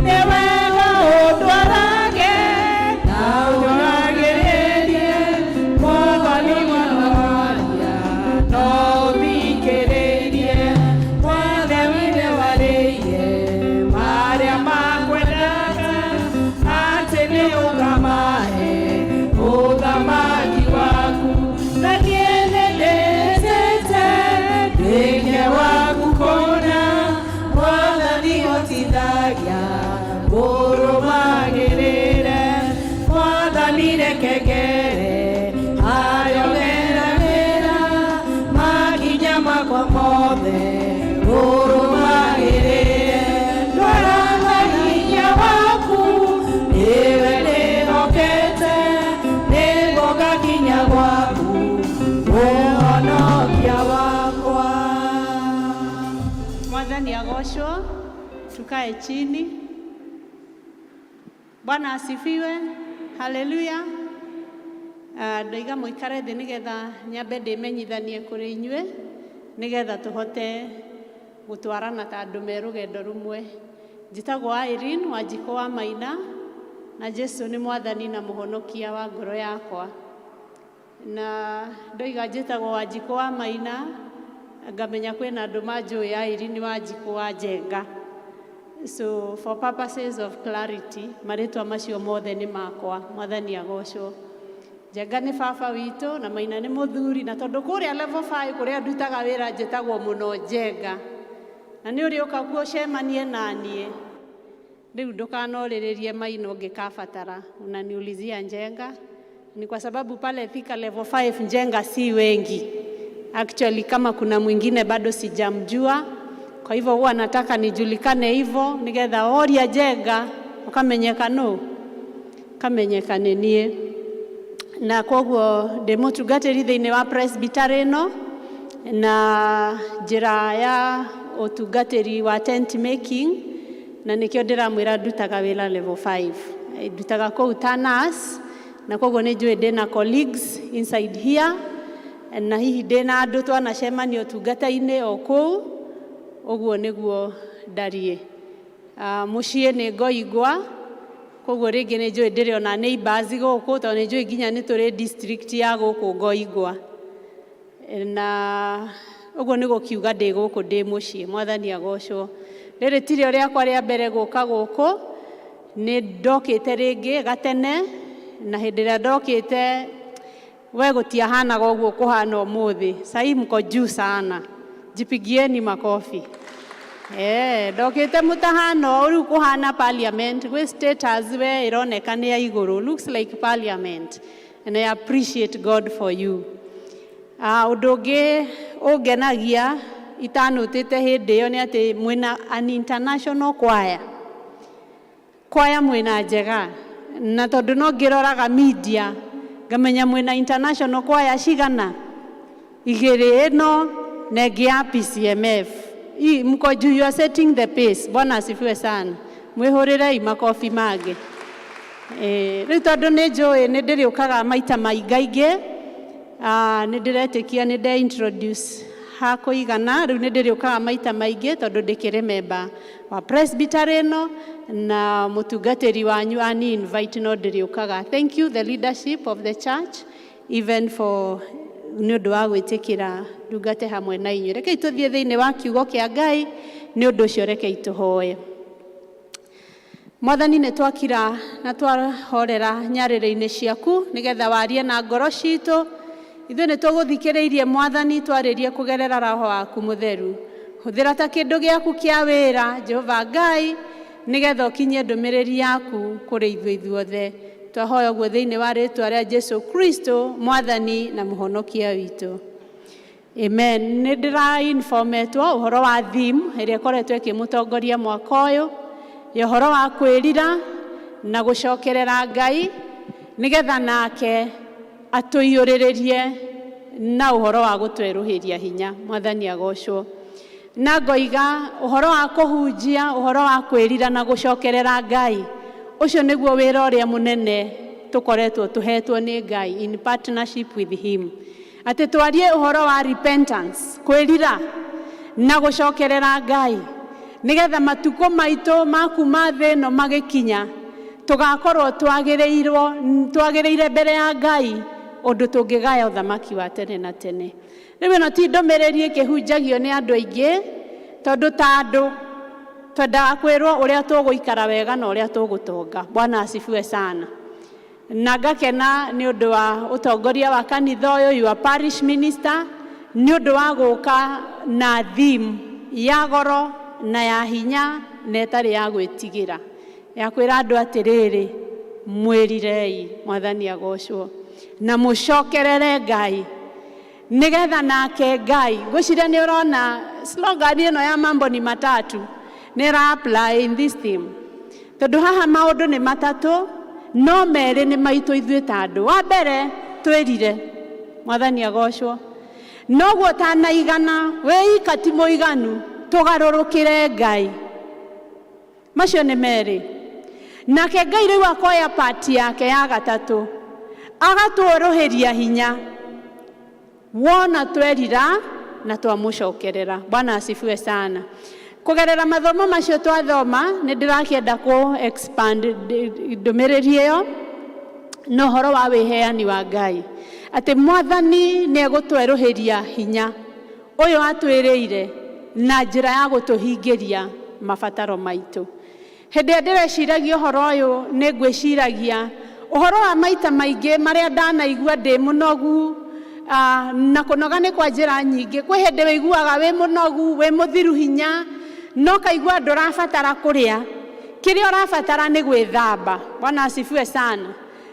Nĩ wega ũndwarage na ũnjoragĩrĩrie, Mwathani waria no ũthikĩrĩrie. Mwathani nĩwarĩirie marĩa makwendaga, atĩ nĩ ũkamahe ũthamaki waku, na niĩ nĩndĩtĩte nduĩke waku kũna. Mwathani hotithagia ngũrũmagĩrĩre, Mwathani reke ngere harĩa ũgeragĩra, makinya makwa mothe ngũrũmagĩrĩre. Ndwara na hinya waku, nĩwe ndĩhokete, nĩguo ngakinya gwaku mũhonokia wakwa. Mwathani agocwo. Tukae chini. Bwana asifiwe. Haleluya. Ndoiga mũikare thĩ nĩgetha nyambe ndĩmenyithanie kũrĩ inyuĩ, nĩgetha tũhote gũtwarana ta andũ me rũgendo rũmwe. Njĩtagwo Irene Wanjikũ wa Maina, na Jesu nĩ Mwathani na mũhonokia wa ngoro yakwa. Na ndoiga njĩtagwo Wanjikũ wa Maina, Ngamenya kwĩna andũ manjũĩ Irene Wanjikũ wa Njenga. So for purposes of clarity, marĩtwa macio mothe nĩ makwa. Mwathani agocwo. Njenga nĩ baba witũ na Maina nĩ mũthuri, na tondũ kũrĩa level 5 kũrĩa ndutaga wĩra njĩtagwo mũno Njenga. Na nĩ ũrĩũka kuo ũcemanie na niĩ. Rĩu ndũkanorĩrĩrie Maina ũngĩkabatara, unaniulizia Njenga. Ni kwa sababu pale Thika level 5 Njenga si wengi. Actually kama kuna mwingine bado sijamjua. Kwa hivyo huwa nataka nijulikane hivyo nigetha oria Njenga ukamenyeka no kamenyeka nĩ niĩ. Na koguo ndĩ mũtungatĩri thĩinĩ wa presbytery ĩno na njĩra ya ũtungatĩri wa tent making, na nĩkĩo ndĩramwĩra ndutaga wĩra level 5. Ndutaga kũu ta nurse, na koguo nĩ njũĩ ndĩna colleagues inside here, na hihi ndĩna andũ twanacemania ũtungata-inĩ o kũu. Ũguo nĩguo ndariĩ. Mũciĩ nĩ Ngoingwa, koguo rĩngĩ nĩ njũĩ ndĩrĩ ona neighbors gũkũ, tondũ nĩ njũĩ nginya nĩ tũrĩ district ya gũkũ Ngoingwa. Na ũguo nĩ gũkiuga ndĩ gũkũ ndĩ mũciĩ. Mwathani agocwo. Rĩrĩ tirĩo rĩakwa rĩa mbere gũka gũkũ, nĩ ndokĩte rĩngĩ gatene, na hĩndĩ ĩrĩa ndokĩte we gũtiahanaga ũguo kũhana ũmũthĩ. Sahii mko juu sana, jipigieni makofi. Ndokĩte mũtahana ũũ rĩu kũhana parliament, gwĩ status we ĩroneka nĩ ya igũrũ, looks like parliament, and I appreciate God for you. Ũndũ ũngĩ ũngenagia itanũtĩte hĩndĩ ĩyo nĩ atĩ mwĩna an international choir. Choir mwĩna njega, na tondũ no ngĩroraga media ngamenya mwĩna international choir cigana igĩrĩ, ĩno na ĩngĩ ya PCMF. Hii, mko juu, you are setting the pace. Bwana asifiwe sana. Mwĩhũrĩrei makobi mangĩ. Rĩu tondũ nĩ njũĩ nĩ ndĩrĩũkaga maita maingaingĩ, nĩ ndĩretĩkia nĩ nde introduce ha kũigana. Rĩu nĩ ndĩrĩũkaga maita maingĩ tondũ ndĩkĩrĩ member wa presbytery ĩno na mũtungatĩri wanyu ani invite no ndĩrĩũkaga. Thank you the leadership of the church even for nĩ ũndũ wa gwĩtĩkĩra ndungate hamwe na inyuĩ. Rekei tũthiĩ thĩinĩ wa kiugo kĩa Ngai, nĩ ũndũ ũcio rekei tũhoe. Mwathani, nĩ twakira na twahorera nyarĩrĩ-inĩ ciaku nĩgetha warie na ngoro citũ. Ithuĩ nĩ tũgũthikĩrĩirie Mwathani, twarĩrie kũgerera Roho waku Mũtheru. Hũthĩra ta kĩndũ gĩaku kĩa wĩra, Jehova Ngai, nĩgetha ũkinyie ndũmĩrĩri yaku kũrĩ ithuĩ ithuothe. Twahoya ũguo thĩinĩ wa rĩtwa rĩa Jesu Kristo, Mwathani na Mũhonokia witũ. Amen. Nĩ ndĩra-informetwo ũhoro wa theme ĩrĩa ĩkoretwo ĩkĩmũtongoria mwaka ũyũ, ya ũhoro wa kwĩrira na gũcokerera Ngai nĩgetha nake atũiyũrĩrĩrie na ũhoro wa gũtwerũhĩria hinya. Mwathani agocwo. Na ngoiga ũhoro wa kũhunjia ũhoro wa kwĩrira na gũcokerera Ngai, ũcio nĩguo wĩra ũrĩa mũnene tũkoretwo tũhetwo nĩ Ngai in partnership with him, atĩ twarie ũhoro wa repentance, kwĩrira na gũcokerera Ngai, nĩgetha matukũ maitũ ma kuma thĩ ĩno magĩkinya tũgakorwo twagĩrĩirwo twagĩrĩire mbere ya Ngai ũndũ tũngĩgaya ũthamaki wa tene na tene. Rĩu ĩno ti ndũmĩrĩri ĩkĩhunjagio nĩ andũ aingĩ, tondũ ta andũ twendaga kwĩrwo ũrĩa tũgũikara wega na ũrĩa tũgũtonga. Bwana asifiwe sana. Na ngakena nĩ ũndũ wa ũtongoria wa kanitha ũyũ, your parish minister, nĩ ũndũ wa gũka na theme ya goro na ya hinya na ĩtarĩ ya gwĩtigĩra, ya kwĩra andũ atĩrĩrĩ, mwĩrirei. Mwathani agocwo. Na mũcokerere Ngai nĩgetha nake Ngai, ngwĩciria nĩ ũrona slogan ĩno ya mambo ni matatu nĩ ĩra apply in this theme, tondũ haha maũndũ nĩ matatũ no merĩ nĩ maitũ ithuĩ ta andũ. Wa mbere, twĩrire. Mwathani agocwo. Noguo tanaigana wĩika ti mũiganu, tũgarũrũkĩre Ngai. Macio nĩ merĩ. Nake Ngai rĩu akoya pati yake ya gatatũ, agatũrũhĩria hinya wona twerira na twamũcokerera. Bwana asifiwe sana. Kũgerera mathomo macio twathoma, nĩ ndĩrakĩenda kũ expand ndũmĩrĩri ĩyo na ũhoro wa wĩheani wa Ngai, atĩ Mwathani nĩ egũtwerũhĩria hinya. Ũyũ atwĩrĩire na njĩra ya gũtũhingĩria mabataro maitũ. Hĩndĩ ĩrĩa ndĩreciragia ũhoro ũyũ nĩ ngwĩciragia ũhoro wa maita maingĩ marĩa ndanaigua ndĩ mũnogu, na kũnoga nĩ kwa njĩra nyingĩ. Kwĩ hĩndĩ wĩiguaga wĩ mũnogu, wĩ mũthiru hinya, na ũkaigua ndũrabatara kũrĩa. Kĩrĩa ũrabatara nĩ gwĩthamba. Bwana asifiwe sana.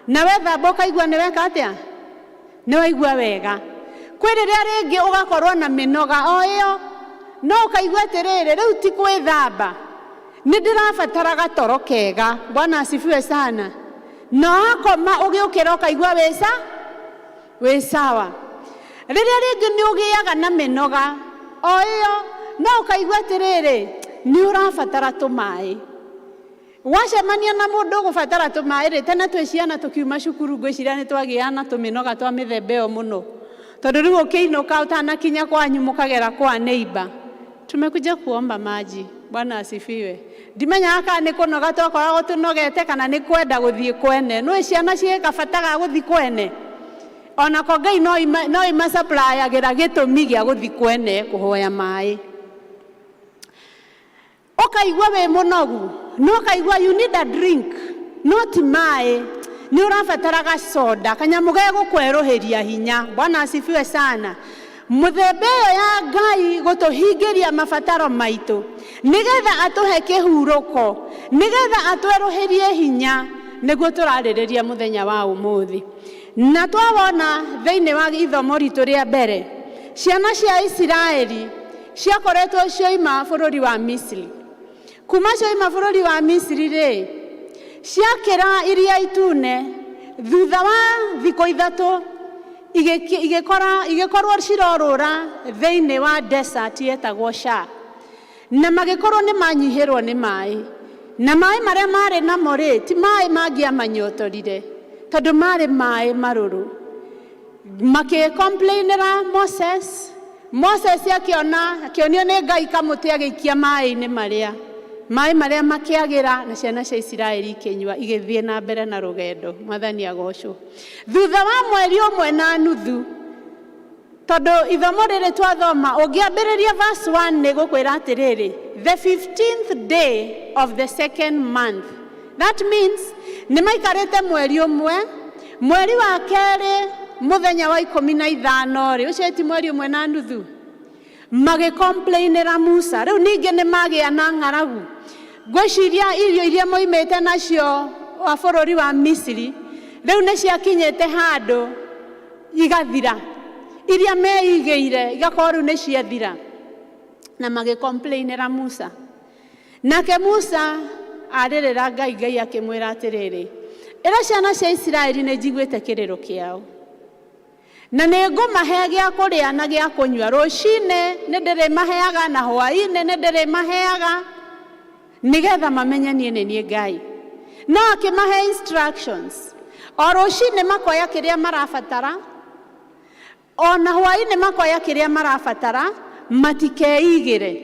Na wethamba ũkaigua nĩ weka atĩa? Nĩ waigua wega. Kwĩ rĩrĩa rĩngĩ ũgakorwo na mĩnoga o ĩyo, no ũkaigua atĩrĩrĩ, rĩu ti gwĩthamba, nĩ ndĩrabatara gatoro kega. Bwana asifiwe sana. Na wakoma ũgĩũkĩra ũkaigua wĩ sa, wĩ sawa. Rĩrĩa rĩngĩ nĩ ũgĩaga na mĩnoga o ĩyo, no ũkaigua atĩrĩrĩ, nĩ ũrabatara tũmaĩ. Wacemania na mũndũ ũgũbatara tũmaĩ rĩ, tene twĩ ciana tũkiuma cukuru ngwĩciria nĩ twagĩaga na tũmĩnoga twa mĩthemba ĩyo mũno. Tondũ rĩu ũkĩinũka ũtanakinya kwanyu mũkagera kwa neighbor. Tumekuja kuomba maji. Bwana asifiwe. Ndimenyaga kana nĩ kũnoga twakoragwo tũnogete kana nĩ kwenda gũthiĩ kwene. Nĩũĩ ciana ciĩ kabata ga gũthiĩ kwene? Onako Ngai no imasupplyagĩra gĩtũmi gĩa gũthiĩ kwene kũhoya maĩ. Ũkaigua wĩ mũnogu, na ũkaigua you need a drink, no ti maĩ, nĩ ũrabatara gacoda, kanyamũ gegũkwerũhĩria hinya. Bwana asifiwe sana. Mũthemba ĩyo ya Ngai gũtũhingĩria mabataro maitũ, nĩgetha atũhe kĩhurũko, nĩgetha atwerũhĩrie hinya, nĩguo tũrarĩrĩria mũthenya wa ũmũthĩ. Na twawona thĩinĩ wa ithomo ritũ rĩa mbere, ciana cia Isiraeli ciakoretwo cioima bũrũri wa Misiri. Kuma cioima bũrũri wa Misiri rĩ, ciakĩra Iria Itune, thutha wa thikũ ithatũ igĩkorwo cirorũra thĩinĩ wa desert yetagwo Shur. Na magĩkorwo nĩ manyihĩrwo nĩ maĩ. Na maĩ marĩa marĩ namo rĩ, ti maĩ mangĩamanyotorire, tondũ marĩ maĩ marũrũ. Makĩcomplainĩra Moses. Moses akĩona, akĩonio nĩ Ngai kamũtĩ agĩikia maĩ-inĩ marĩa. Maĩ marĩa makĩagĩra na ciana cia Isiraeli ikĩnyua, igĩthiĩ na mbere na rũgendo. Mwathani agocwo. Thutha wa mweri ũmwe na nuthu, tondũ ithomo rĩrĩ twathoma, ũngĩambĩrĩria verse 1 nĩ gũkwĩra atĩrĩrĩ, the 15th day of the second month. That means nĩ maikarĩte mweri ũmwe, mweri wa kerĩ mũthenya wa ikũmi na ithano rĩ, ũcio ti mweri ũmwe na nuthu, magĩcomplainĩra Musa. Rĩu ningĩ nĩ magĩa na ng'aragu. Ngwĩciria irio iria moimĩte nacio wa bũrũri wa Misiri, rĩu nĩ ciakinyĩte handũ igathira. Iria meigĩire igakorwo rĩu nĩ ciathira. Na magĩcomplainĩra Musa. Nake Musa arĩrĩra Ngai, Ngai akĩmwĩra atĩrĩrĩ, ĩra ciana cia Isiraeli nĩ njiguĩte kĩrĩro kĩao. Na nĩ ngũmahe gĩa kũrĩa na gĩa kũnyua. Rũcinĩ nĩ ndĩrĩmaheaga na hwaĩ-inĩ nĩ ndĩrĩmaheaga, nĩgetha mamenye niĩ nĩ niĩ Ngai. No akĩmahe instructions. O rũcinĩ makoya kĩrĩa marabatara, o na hwaĩ-inĩ makoya kĩrĩa marabatara, matikeigĩre,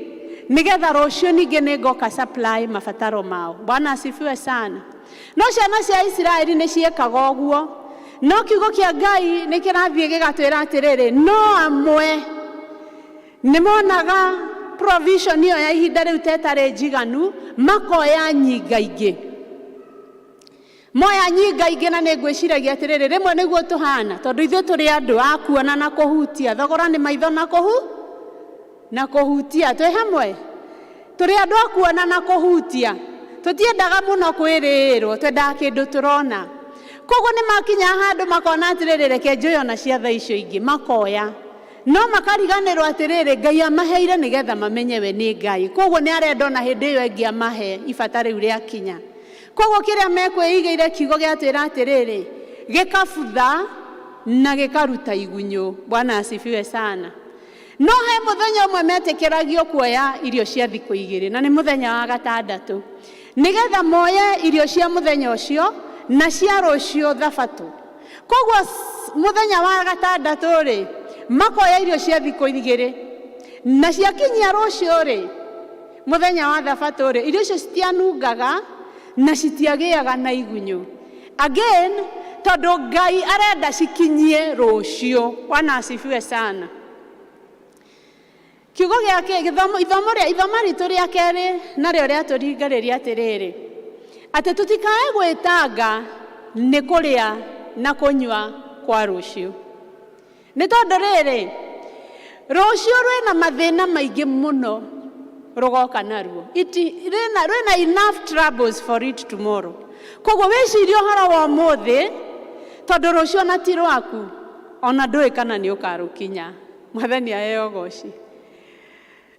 nĩgetha rũciũ ningĩ nĩ ngoka supply mabataro mao. Bwana asifiwe sana. No ciana cia Isiraeli nĩ ciĩkaga ũguo. No kiugo kĩa Ngai nĩ kĩrathiĩ gĩgatwĩra atĩrĩrĩ, no amwe nĩ monaga provision ĩyo ya ihinda rĩu ta ĩtarĩ njiganu, makoya nyingaingĩ. Moya nyingaingĩ, na nĩ ngwĩciragia atĩrĩrĩ, rĩmwe nĩguo tũhana, tondũ ithuĩ tũrĩ andũ a kuona na kũhutia, thogora nĩ maitho na kũhu na kũhutia. Twĩ hamwe, tũrĩ andũ a kuona na kũhutia, tũtiendaga mũno kwĩrĩrwo, twendaga kĩndũ tũrona. Koguo nĩ makinya handũ makona atĩrĩrĩ, reke njoye ona cia thaa icio ingĩ, makoya. No makariganĩrwo atĩrĩrĩ, Ngai amaheire nĩgetha mamenye we nĩ Ngai. Koguo nĩ arenda ona hĩndĩ ĩyo ĩngĩ amahe ibata rĩu rĩakinya. Koguo kĩrĩa mekwĩigĩire kiugo gĩatwĩra atĩrĩrĩ, gĩkabutha na gĩkaruta igunyũ. Bwana asifiwe sana. No he mũthenya ũmwe metĩkĩragio kuoya irio cia thikũ igĩrĩ, na nĩ mũthenya wa gatandatũ, nĩgetha moye irio cia mũthenya ũcio na cia rũciũ thabatũ. Koguo mũthenya wa gatandatũ rĩ, makoya irio cia thikũ igĩrĩ, na ciakinyia rũciũ rĩ, mũthenya wa thabatũ rĩ, irio icio citianungaga na citiagĩaga na igunyũ. Again, tondũ Ngai arenda cikinyie rũciũ. Bwana asifiwe sana. Kiugo gĩa gĩthomo ithomo rĩa ithomo ritũ rĩa kerĩ narĩo rĩatũringĩrĩria atĩrĩrĩ, atĩ tũtikae gwĩtanga nĩ kũrĩa na kũnyua kwa rũciũ. Nĩ tondũ rĩrĩ, rũciũ rwĩna mathĩna maingĩ mũno rũgoka naruo. Rwĩna enough troubles for it tomorrow. Koguo wĩcirie ũhoro wa ũmũthĩ, tondũ rũciũ ona ti rwaku, ona ndũĩ kana nĩ ũkarũkinya. Mwathani aheo ũgoci.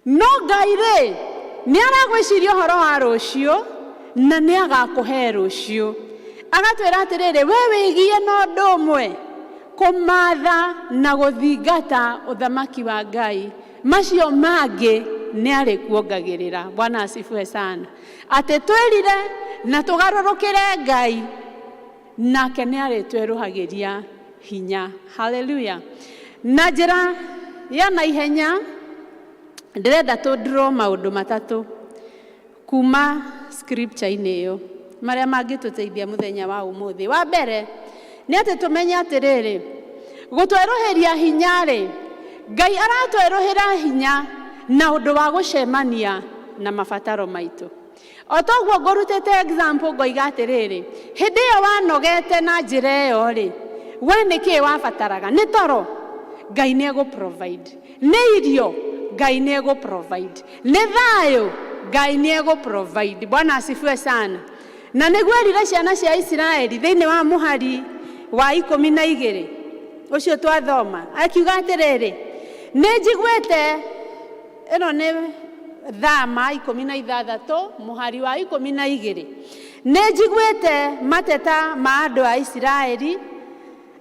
No Ngai rĩ, nĩ aragwĩciria ũhoro wa rũciũ, na nĩ agakũhe rũciũ. Agatwĩra atĩrĩrĩ, we wĩgie na ũndũ ũmwe, kũmatha na gũthingata ũthamaki wa Ngai. Macio mangĩ nĩ arĩkuongagĩrĩra. Bwana asifiwe sana. Atĩ twĩrire na tũgarũrũkĩre Ngai, nake nĩ arĩtwerũhagĩria hinya. Haleluya. Na njĩra ya naihenya, ndĩrenda tũ draw maũndũ matatũ kuma scripture-inĩ ĩyo marĩa mangĩtũteithia mũthenya wa ũmũthĩ. Wa mbere nĩ atĩ tũmenye atĩrĩrĩ, gũtwerũhĩria hinya rĩ, Ngai aratwerũhĩra hinya na ũndũ wa gũcemania na mabataro maitũ. O toguo ngũrutĩte example ngoiga atĩrĩrĩ, hĩndĩ ĩyo wanogete na njĩra ĩyo rĩ, we nĩkĩĩ wabataraga? Nĩ toro? Ngai nĩ egũ provide. Nĩ irio? Ngai nĩ egũ provide. Nĩ thayũ? Ngai nĩ egũ provide. Bwana asifiwe sana. Na nĩguo erire ciana cia Isiraeli thĩinĩ wa mũhari wa 12 ũcio twathoma, akiuga atĩrĩrĩ, nĩ njiguĩte, ĩno nĩ Thama 16 mũhari wa 12, nĩ njiguĩte mateta ma andũ a Isiraeli,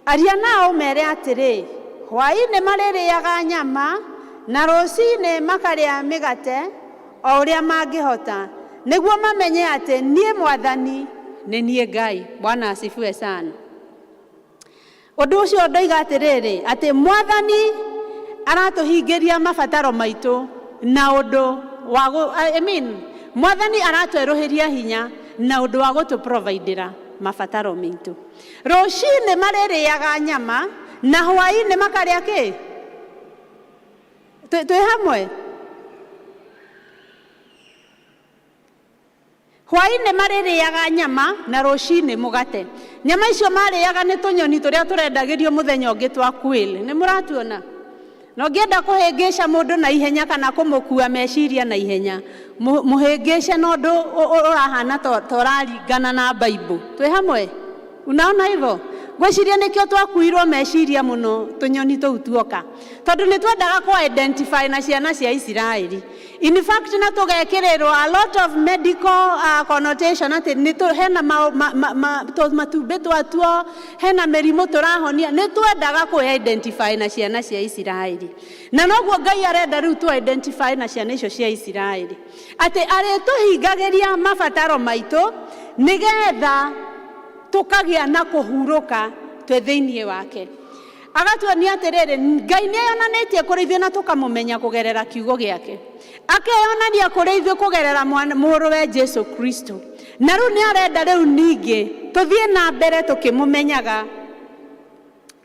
aria nao ũmere atĩrĩ, hwaĩ-inĩ marĩrĩaga nyama na rũcinĩ makarĩa mĩgate o ũrĩa mangĩhota, nĩguo mamenye atĩ niĩ Mwathani nĩ niĩ Ngai. Bwana asifiwe sana. Ũndũ ũcio ndoiga atĩrĩrĩ, atĩ Mwathani aratũhingĩria mabataro maitũ na ũndũ wa I mean, Mwathani aratwerũhĩria hinya na ũndũ wa gũtũprovidera mabataro maitũ. Rũcinĩ marĩrĩaga nyama na hwaĩ-inĩ makarĩa kĩ? Twĩ hamwe? Hwaĩ-inĩ marĩrĩaga nyama na rũcinĩ mũgate. Nyama icio marĩaga nĩ tũnyoni tũrĩa tũrendagĩrio mũthenya ũngĩ twa quail. Nĩ mũratuona? Na ũngĩenda kũhĩngĩca mũndũ na ihenya kana kũmũkua meciria na ihenya, mũhĩngĩce na ũndũ ũrahana ta ũraringana na Bible. Twĩ hamwe? Unaona hivyo? Ngwĩciria nĩkĩo twakuirwo meciria mũno tũnyoni tũu tuoka. Tondũ nĩ twendaga kũ identify na ciana cia Isiraeli. In fact, na tũgekĩrĩrwo a lot of medical connotation atĩ nĩ hena matumbĩ twatuo, hena mĩrimũ tũrahonia. Nĩ twendaga kũ identify na ciana cia Isiraeli. Na noguo Ngai arenda rĩu tũ identify na ciana icio cia Isiraeli. Atĩ arĩtũhingagĩria mabataro maitũ nĩgetha tũkagĩa na kũhurũka twĩ thĩinĩ wake. Agatuonia atĩrĩrĩ, Ngai nĩ eyonanĩtie kũrĩ ithuĩ na tũkamũmenya kũgerera kiugo gĩake. Akeyonania kũrĩ ithuĩ kũgerera mũrũwe Jesu Kristo. Na rĩu nĩ arenda rĩu ningĩ tũthiĩ na mbere tũkĩmũmenyaga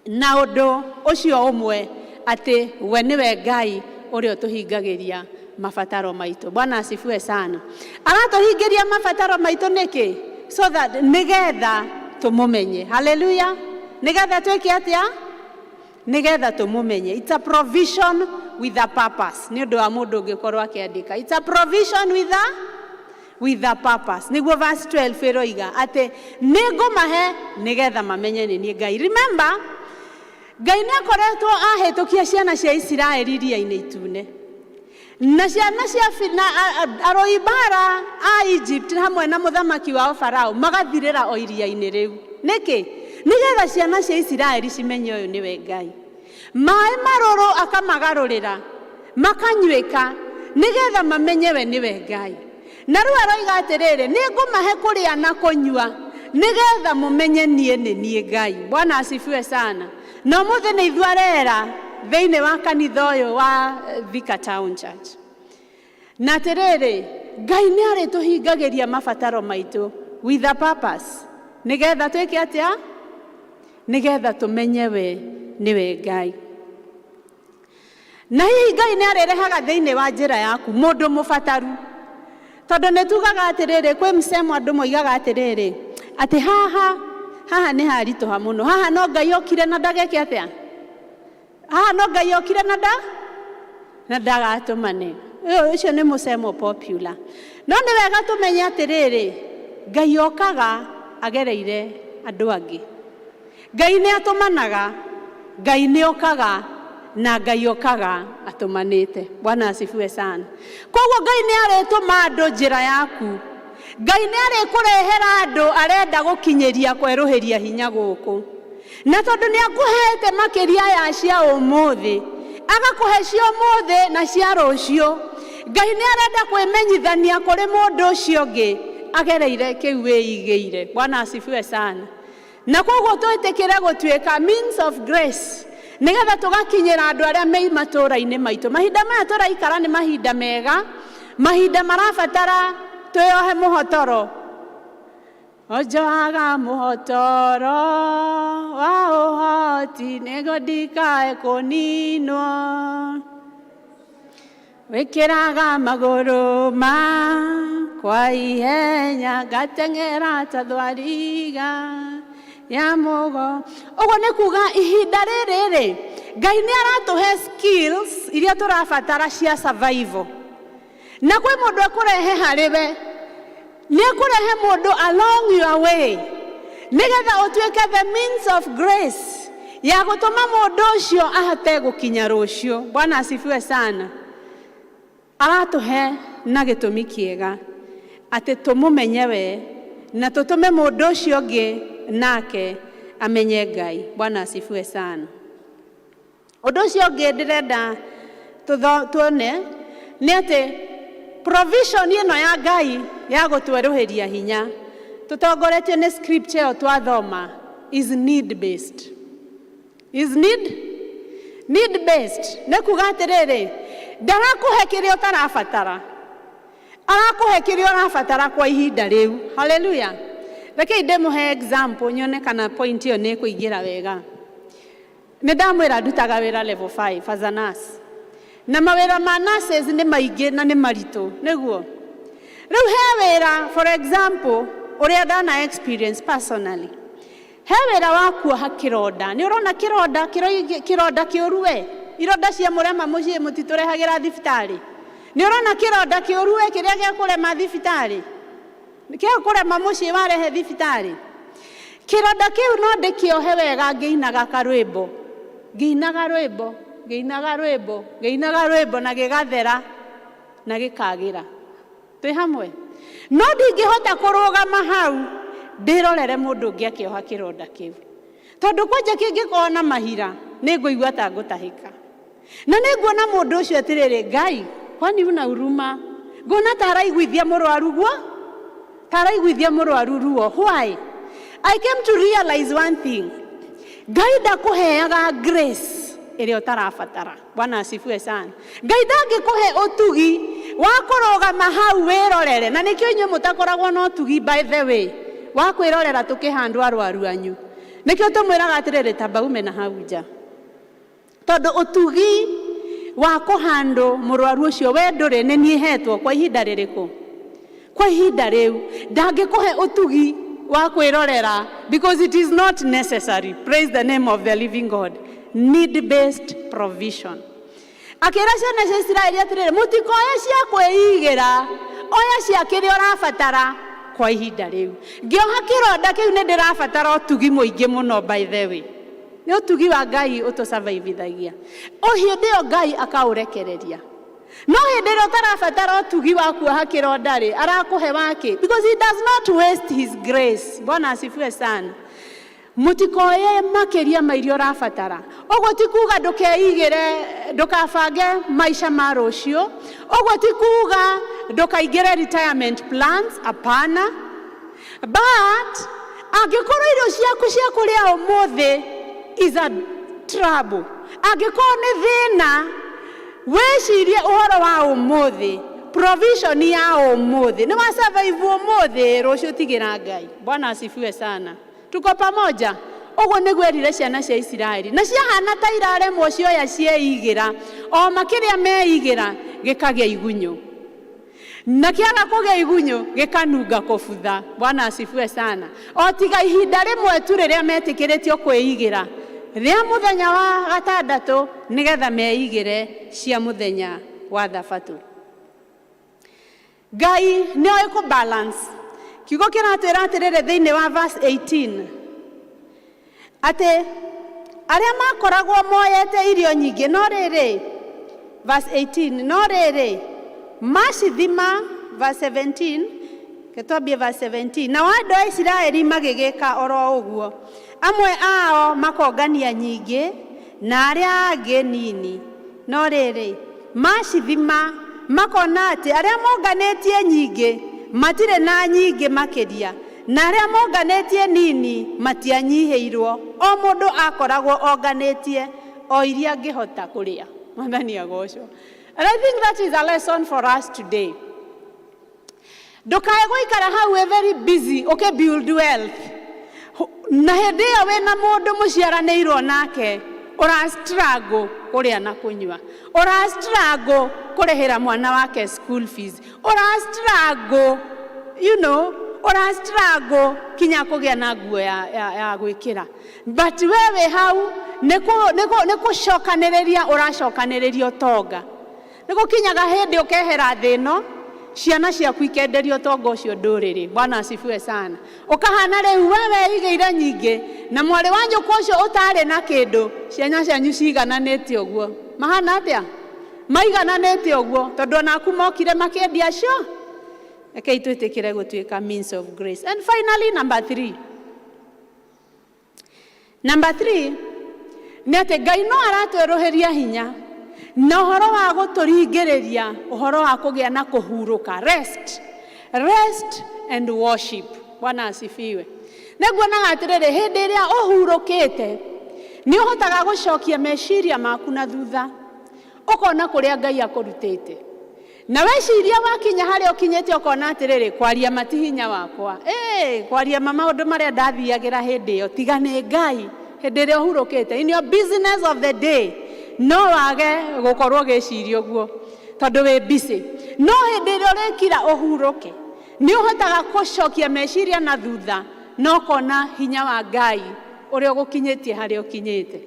na ũndũ ũcio ũmwe, atĩ we nĩwe Ngai ũrĩa ũtũhingagĩria mabataro maitũ. Bwana asifiwe sana. Aratũhingĩria mabataro maitũ nĩkĩ? So that nĩgetha tũmũmenye. Hallelujah. Nĩgetha twĩke atĩa? Nĩgetha tũmũmenye. It's a provision with a purpose. Nĩ ũndũ wa mũndũ ũngĩkorwo akĩandĩka. It's a provision with a purpose. Nĩguo verse 12 ĩroiga atĩ nĩngũmahe nĩgetha mamenye nĩ niĩ Ngai. Remember, Ngai nĩ akoretwo ahĩtũkia ciana cia Isiraeli iria-inĩ itune. Na ciana cia na arũi mbara a Egypt hamwe na mũthamaki wao Farao magathirĩra o iria-inĩ rĩu. Nĩkĩ? Nĩgetha ciana cia Isiraeli cimenye ũyũ nĩwe Ngai. Maĩ marũrũ akamagarũrĩra, makanyuĩka, nĩgetha mamenye we nĩwe Ngai. Na rĩu aroiga atĩrĩrĩ, nĩngũmahe kũrĩa na kũnyua, nĩgetha mũmenye niĩ nĩ niĩ Ngai. Bwana asifiwe sana. Na ũmũthĩ nĩ ithuĩ arera thĩinĩ wa kanitha ũyũ wa Thika Town Church. Na atĩrĩrĩ, Ngai nĩ arĩtũhingagĩria mabataro maitũ with a purpose. Nĩgetha twĩke atĩa? Nĩgetha tũmenye we nĩwe Ngai. Na hihi Ngai nĩ arĩrehaga thĩinĩ wa njĩra yaku mũndũ mũbataru. Tondũ nĩ tugaga atĩrĩrĩ, kwĩ msemo andũ moigaga atĩrĩrĩ, atĩ haha, haha nĩ haritũha mũno. Haha no Ngai okire na ndageke atĩa? Haha no Ngai okire na nda na ndagatũmane. Ũyũ ũcio nĩ mũcemo popular. No nĩ wega tũmenye atĩrĩrĩ, Ngai okaga agereire andũ angĩ. Ngai nĩ atũmanaga, Ngai nĩ okaga, na Ngai okaga atũmanĩte. Bwana asifiwe sana. Koguo Ngai nĩ arĩtũma andũ njĩra yaku. Ngai nĩ arĩkũrehera andũ arenda gũkinyĩria kwerũhĩria hinya gũkũ. Na tondũ nĩ akũhete makĩria ya cia ũmũthĩ, agakũhe cia ũmũthĩ na cia rũciũ, Ngai nĩ arenda kwĩmenyithania kũrĩ mũndũ ũcio ũngĩ agereire kĩu wĩigĩire. Bwana asifiwe sana. Na koguo twĩtĩkĩre gũtuĩka means of grace nĩgetha tũgakinyĩra andũ arĩa me matũũra-inĩ maitũ. Mahinda maya tũraikara nĩ mahinda mega, mahinda marabatara twĩyohe mũhotoro. Onjohaga mũhotoro wa ũhoti nĩguo ndikae kũninwo. Wĩkĩraga magũrũ makwa ihenya ngateng'era ta thwariga ya mũgo. Ũguo nĩ kuga ihinda rĩrĩ rĩ, Ngai nĩ aratũhe skills iria tũrabatara cia survival. Na kwĩ mũndũ ekũrehe harĩ we, nĩ ekũrehe mũndũ along your way nĩgetha ũtuĩke the means of grace ya gũtũma mũndũ ũcio ahote gũkinya rũciũ. Bwana asifiwe sana. Aratũhe na gĩtũmi kĩega atĩ tũmũmenye we na tũtũme mũndũ ũcio ũngĩ nake amenye Ngai. Bwana asifiwe sana. Ũndũ ũcio ũngĩ ndĩrenda tuone nĩ atĩ provision ĩno ya Ngai ya gũtwerũhĩria hinya tũtongoretio nĩ scripture ĩyo twathoma is need based. Is need based nĩ kuga atĩrĩrĩ, ndarakũhe kĩrĩa ũtarabatara, arakũhe kĩrĩa ũrabatara kwa ihinda rĩu. Haleluya. Rekei ndĩmũhe example nyone kana point ĩyo nĩ ĩkũingĩra wega. Nĩ ndamwĩra ndutaga wĩra level 5 as a nurse. Na mawĩra ma nurses nĩ maingĩ na nĩ maritũ, nĩguo? Rĩu he wĩra, for example, ũrĩa ndana experience personally. He wĩra wa kuoha kĩronda. Nĩ ũrona kĩronda, kĩronda kĩũru we? Ironda cia mũrema mũciĩ mũtitũrehagĩra thibitarĩ. Nĩ ũrona kĩronda kĩũru we kĩrĩa gĩa kũrema thibitarĩ? Kĩa kũrema mũciĩ warehe thibitarĩ? Kĩronda kĩu no ndĩkĩohe wega ngĩinaga karwĩmbo. Ngĩinaga rwĩmbo, ngĩinaga rwĩmbo, ngĩinaga rwĩmbo na gĩgathera na gĩkagĩra. Twĩ hamwe? No ndingĩhota kũrũgama hau ndĩrorere mũndũ ũngĩ akĩoha kĩronda kĩu. Tondũ kwanja kĩngĩkorwo na mahira nĩ ngũigua ta ngũtahĩka. Na nĩ nguona mũndũ ũcio atĩrĩrĩ, Ngai, kwani una huruma? Nguona ta araiguithia mũrwaru guo? Ta araiguithia mũrwaru ruo. Why? I came to realize one thing. Ngai ndakũheaga grace ĩrĩa ũtarabatara. Bwana asifiwe sana. Ngai ndangĩkũhe ũtugi wa kũrũgama hau wĩrorere, na nĩkĩo inyuĩ mũtakoragwo na ũtugi by the way wa kwĩrorera tũkĩhandwo arwaru anyu. Nĩkĩo tũmwĩraga atĩrĩrĩ, tamba ume na hau nja. Tondũ ũtugi wa kũhandwo mũrwaru ũcio we ndũrĩ, nĩ niĩ hetwo kwa ihinda rĩrĩkũ? Kwa ihinda rĩu. Ndangĩkũhe ũtugi wa kwĩrorera because it is not necessary. Praise the name of the living God. Need based provision. Akĩra ciana cia Isiraeli atĩrĩrĩ, mũtikoye cia kwĩigĩra, oya cia kĩrĩa ũrabatara kwa ihinda rĩu. Ngĩoha kĩronda kĩu nĩ ndĩrabatara ũtugi mũingĩ mũno by the way. Nĩ ũtugi wa Ngai ũtũsurvivithagia. O hĩndĩ ĩyo Ngai akaũrekereria. No hĩndĩ ĩrĩa ũtarabatara ũtugi wa kuoha kĩronda rĩ, arakũhe wakĩ? Because he does not waste his grace. Bwana asifiwe sana. Mũtikoye makĩria ma iria ũrabatara. Ũguo ti kuga ndũkeigĩre, ndũkabange maica ma rũciũ. Ũguo ti kuga ndũkaingĩre retirement plans, hapana. But angĩkorwo irio ciaku cia kũrĩa ũmũthĩ is a trouble, angĩkorwo nĩ thĩna, wĩcirie ũhoro wa ũmũthĩ, provision ya ũmũthĩ. Nĩ wa survive ũmũthĩ, rũciũ tigĩra Ngai. Bwana asifiwe sana. Tuko pamoja? Ũguo nĩguo erire ciana cia Isiraeli. Na ciahana ta iraremwo cioya cieigĩra. O ma kĩrĩa meigĩra gĩkagĩa igunyũ, na kĩaga kũgĩa igunyũ gĩkanunga kũbutha. Bwana asifiwe sana. O tiga ihinda rĩmwe tu rĩrĩa metĩkĩrĩtio kwĩigĩra, rĩa mũthenya wa gatandatũ, nĩgetha meigĩre cia mũthenya wa Thabatũ. Ngai nĩ oĩ kũ balance. Kiugo kĩratwĩra atĩrĩrĩ thĩinĩ wa verse 18 atĩ arĩa makoragwo moyete irio nyingĩ, no rĩrĩ, verse 18, no rĩrĩ macithima, verse 17, ketwambie verse 17: "Nao andũ a Isiraeli magĩgĩka oro ũguo, amwe ao makongania nyingĩ na arĩa angĩ nini. No rĩrĩ, macithima makona atĩ arĩa monganĩtie nyingĩ matirĩ na nyingĩ makĩria, na arĩa monganĩtie nini matianyihĩirwo. O mũndũ akoragwo onganĩtie o iria angĩhota kũrĩa." Mwathani agocwo. And I think that is a lesson for us today. Ndũkae gũikara hau wĩ very busy ũkĩ build wealth, na hĩndĩ ĩyo wĩna mũndũ mũciaranĩirwo nake ũra struggle kũrĩa na kũnyua, ũra struggle kũrĩhĩra mwana wake school fees, ũra struggle ũra struggle kinya kũgĩa na nguo ya gwĩkĩra, but we wĩ hau nĩ kũcokanĩrĩria ũracokanĩrĩria ũtonga. Nĩ gũkinyaga hĩndĩ ũkehera thĩ ĩno, ciana ciaku ikenderio ũtonga ũcio ndũrĩrĩ. Bwana asifiwe sana. Ũkahana rĩu we weigĩire nyingĩ na mwarĩ wa nyũkwa ũcio ũtarĩ na kĩndũ, ciana cianyu ciigananĩte ũguo. Mahana atĩa? Maigananĩte ũguo, tondũ onaku mokire makĩendia acio. Rekei twĩtĩkĩre gũtuĩka means of grace. And finally, number three. Number three nĩ atĩ Ngai no aratwerũhĩria hinya na ũhoro wa gũtũringĩrĩria ũhoro wa kũgĩa na kũhurũka, rest, rest and worship. Bwana asifiwe. Nĩnguonaga atĩrĩrĩ, hĩndĩ ĩrĩa ũhurũkĩte nĩ ũhotaga gũcokia meciria maku na thutha, ũkona kũrĩa Ngai akũrutĩte, na weciria wakinya harĩa ũkinyĩte, ũkona atĩrĩrĩ, kwaria mati hinya wakwa. Ĩĩ, kwaria ma maũndũ marĩa ndathiagĩra hĩndĩ ĩyo, tiga nĩ Ngai. Hĩndĩ ĩrĩa ũhurũkĩte in your business of the day, no wage gũkorwo ũgĩciria ũguo tondũ wĩ busy, no hĩndĩ ĩrĩa ũrĩkira ũhurũke, nĩ ũhotaga gũcokia meciria na thutha na ũkona hinya wa Ngai ũrĩa ũgũkinyĩtie harĩa ũkinyĩte.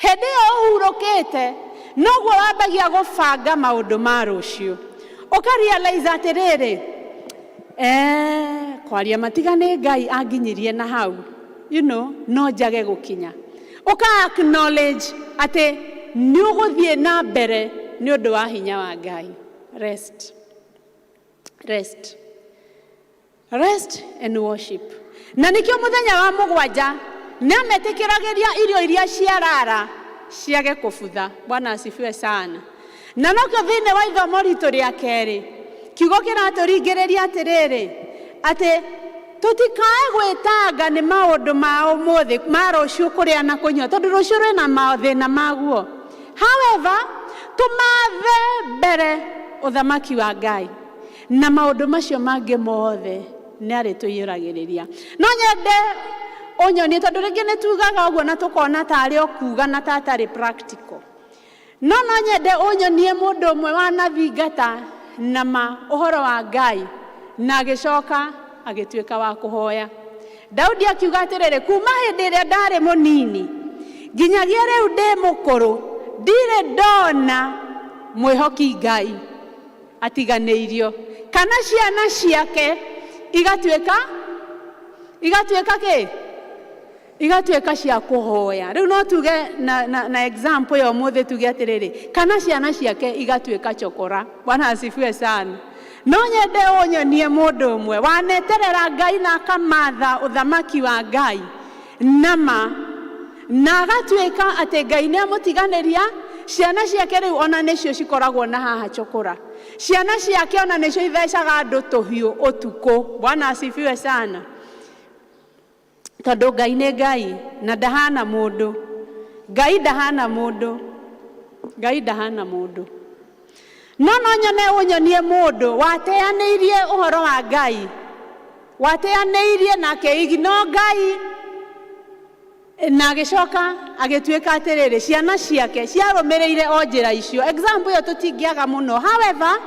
Hĩndĩ ĩyo ũhurũkĩte noguo wambagia gũbanga maũndũ ma rũciũ, ũkarealize atĩrĩrĩ, kwaria matiga nĩ Ngai anginyirie na hau, no njage gũkinya. Ũka acknowledge atĩ nĩ ũgũthiĩ na mbere nĩ ũndũ wa hinya wa Ngai. Rest, rest, rest and worship. Na nĩkĩo mũthenya wa mũgwanja nĩ ametĩkĩragĩria irio iria ciarara ciage kũbutha. Bwana asifiwe sana. Na nokĩo thĩinĩ wa ithomo ritũ rĩa kerĩ, kiugo kĩratũringĩrĩria atĩrĩrĩ, atĩ tũtikae gwĩtanga nĩ maũndũ ma ũmũthĩ, ma rũciũ, kũrĩa na kũnyua, tondũ rũciũ rwĩna mathĩna maguo. However, tũmathe mbere ũthamaki wa Ngai, na maũndũ macio mangĩ mothe nĩ arĩtũiyũragĩrĩria. No nyende ũnyonie, tondũ rĩngĩ nĩ tugaga ũguo na tũkona tarĩ o kuga na ta atarĩ practical, no nyende ũnyonie mũndũ ũmwe wanathingata na ma ũhoro wa Ngai na agĩcoka agĩtuĩka wa kũhoya. Daudi akiuga atĩrĩrĩ, "Kuma hĩndĩ ĩrĩa ndarĩ mũnini nginyagia rĩu ndĩ mũkũrũ, ndirĩ ndona mwĩhoki Ngai atiganĩirio, kana ciana ciake igatuĩka kĩ, igatuĩka cia kũhoya." Rĩu no tuge na example ya ũmũthĩ, tuge atĩrĩrĩ, kana ciana ciake igatuĩka chokora. Bwana asifiwe sana. No nyende ũnyonie mũndũ ũmwe waneterera Ngai na akamatha ũthamaki wa Ngai nama, na agatuĩka atĩ Ngai nĩ amũtiganĩria, ciana ciake rĩu ona nĩcio cikoragwo na haha chokora, ciana ciake ona nĩcio ithecaga andũ tũhiũ ũtukũ. Bwana asifiwe sana. Tondũ Ngai nĩ Ngai na ndahana mũndũ. Ngai ndahana mũndũ, Ngai ndahana mũndũ. No nyone ũnyonie mũndũ wateanĩirie ũhoro wa Ngai, wateanĩirie na akĩignore Ngai. Na agĩcoka agĩtuĩka atĩrĩrĩ, ciana ciake ciarũmĩrĩire o njĩra icio. Example ĩyo tũtingĩaga mũno. However,